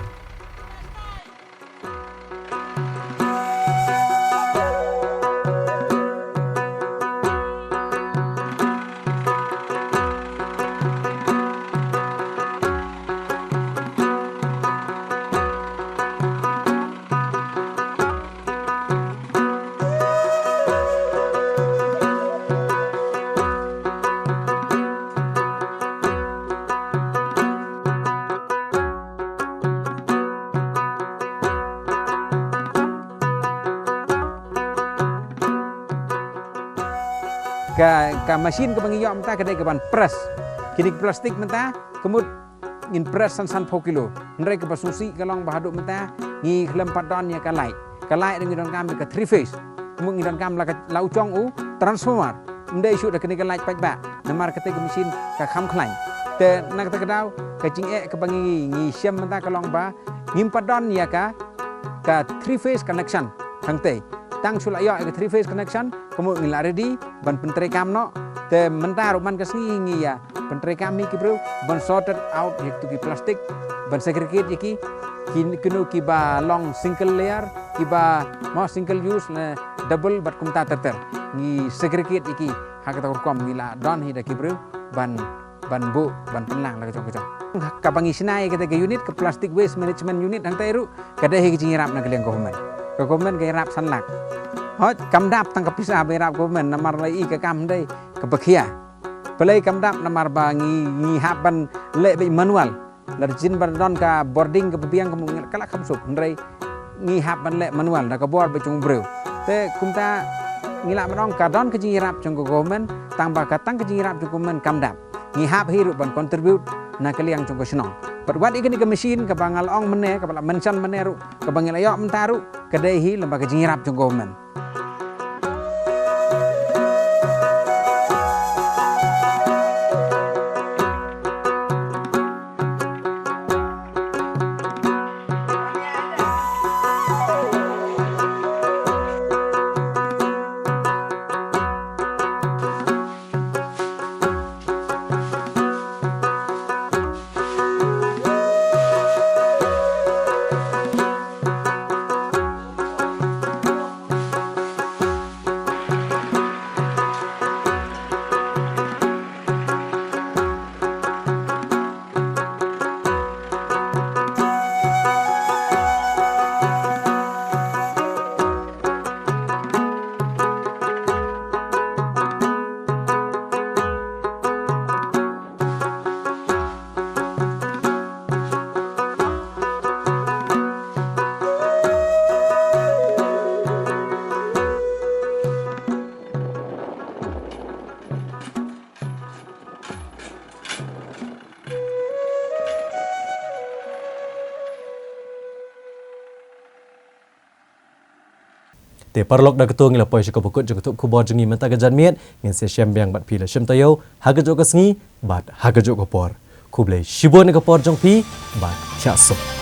Ka, ka machine kaba ngi ïoh mynta ka dei ka ban press. Kine ki plastik mynta, ka mut ngin press san san phew kilo. Hynrei kaba sngewsih ka long ba haduh mynta, ngi khlem pat don ïa ka light. Ka light ngi donkam ïa ka three phase. Ka mut ngi donkam la ka, la u jong u transformer. Ym dei shuh da kane ka light paidbah. Namar kata ka machine ka kham khlaiñ. Te na kata ka daw, ka jingeh kaba ngi, ngi shem mynta ka long ba, ngim pat don ïa ka, ka three phase connection. Hangtei. Tang shu la ïoh ïa ka three phase connection, ka mut ngi la ready, ban pyntreikam noh. Te mynta ruh man ka sngi ngi ïa pyntreikam hi ki briew, ban sorted out ïa kitu ki plastik, ban segregate ïa ki, ki, kino kiba long single layer, kiba mo single use ne double bad kumta ter ter. Ngi segregate ïa ki, ha kata ka rukom ngi la don hi da ki briew, ban, ban buh, ban pynlang la ka jong ka jong. Kaba ngi shna ïa kata ka unit, ka plastic waste management unit hangtei ruh, ka dei hi ka jingïarap na ka liang government. Ka government ka ïarap san lak. Hooid, kam dap tang ka pisa ba ïarap government, namar la i ka kam dei kaba khia. Balei kam dap, namar ba ngi, ngi hap ban leh beit manual. Lada jin ban don ka boarding kaba biang ka mut ka la kham suk. Hynrei ngi hap ban leh manual da ka bor beit jong u briew. Te kumta ngi lah ban ong ka don ka jingïarap jong ka government, tang ba ka tang ka jingïarap jong ka government kam dap. Ngi hap hi ruh ban contribute na ka liang jong ka shnong. Bad wat ïa kane ka machine kaba nga la ong mynne, kaba la mention mynne ruh, kaba ngi la ïoh mynta ruh, ka dei hi lyngba ka jingïarap jong ka government. Te paralok, da kato ngi la poi sha kaba kut jong ka thup khubor jong ngi mynta ka janmiet. Ngin sa ïashem biang bad phi la shim taïew ha kajuh ka sngi bad ha kajuh ka por. Khublei shibun ïa ka por jong phi bad thiah suk.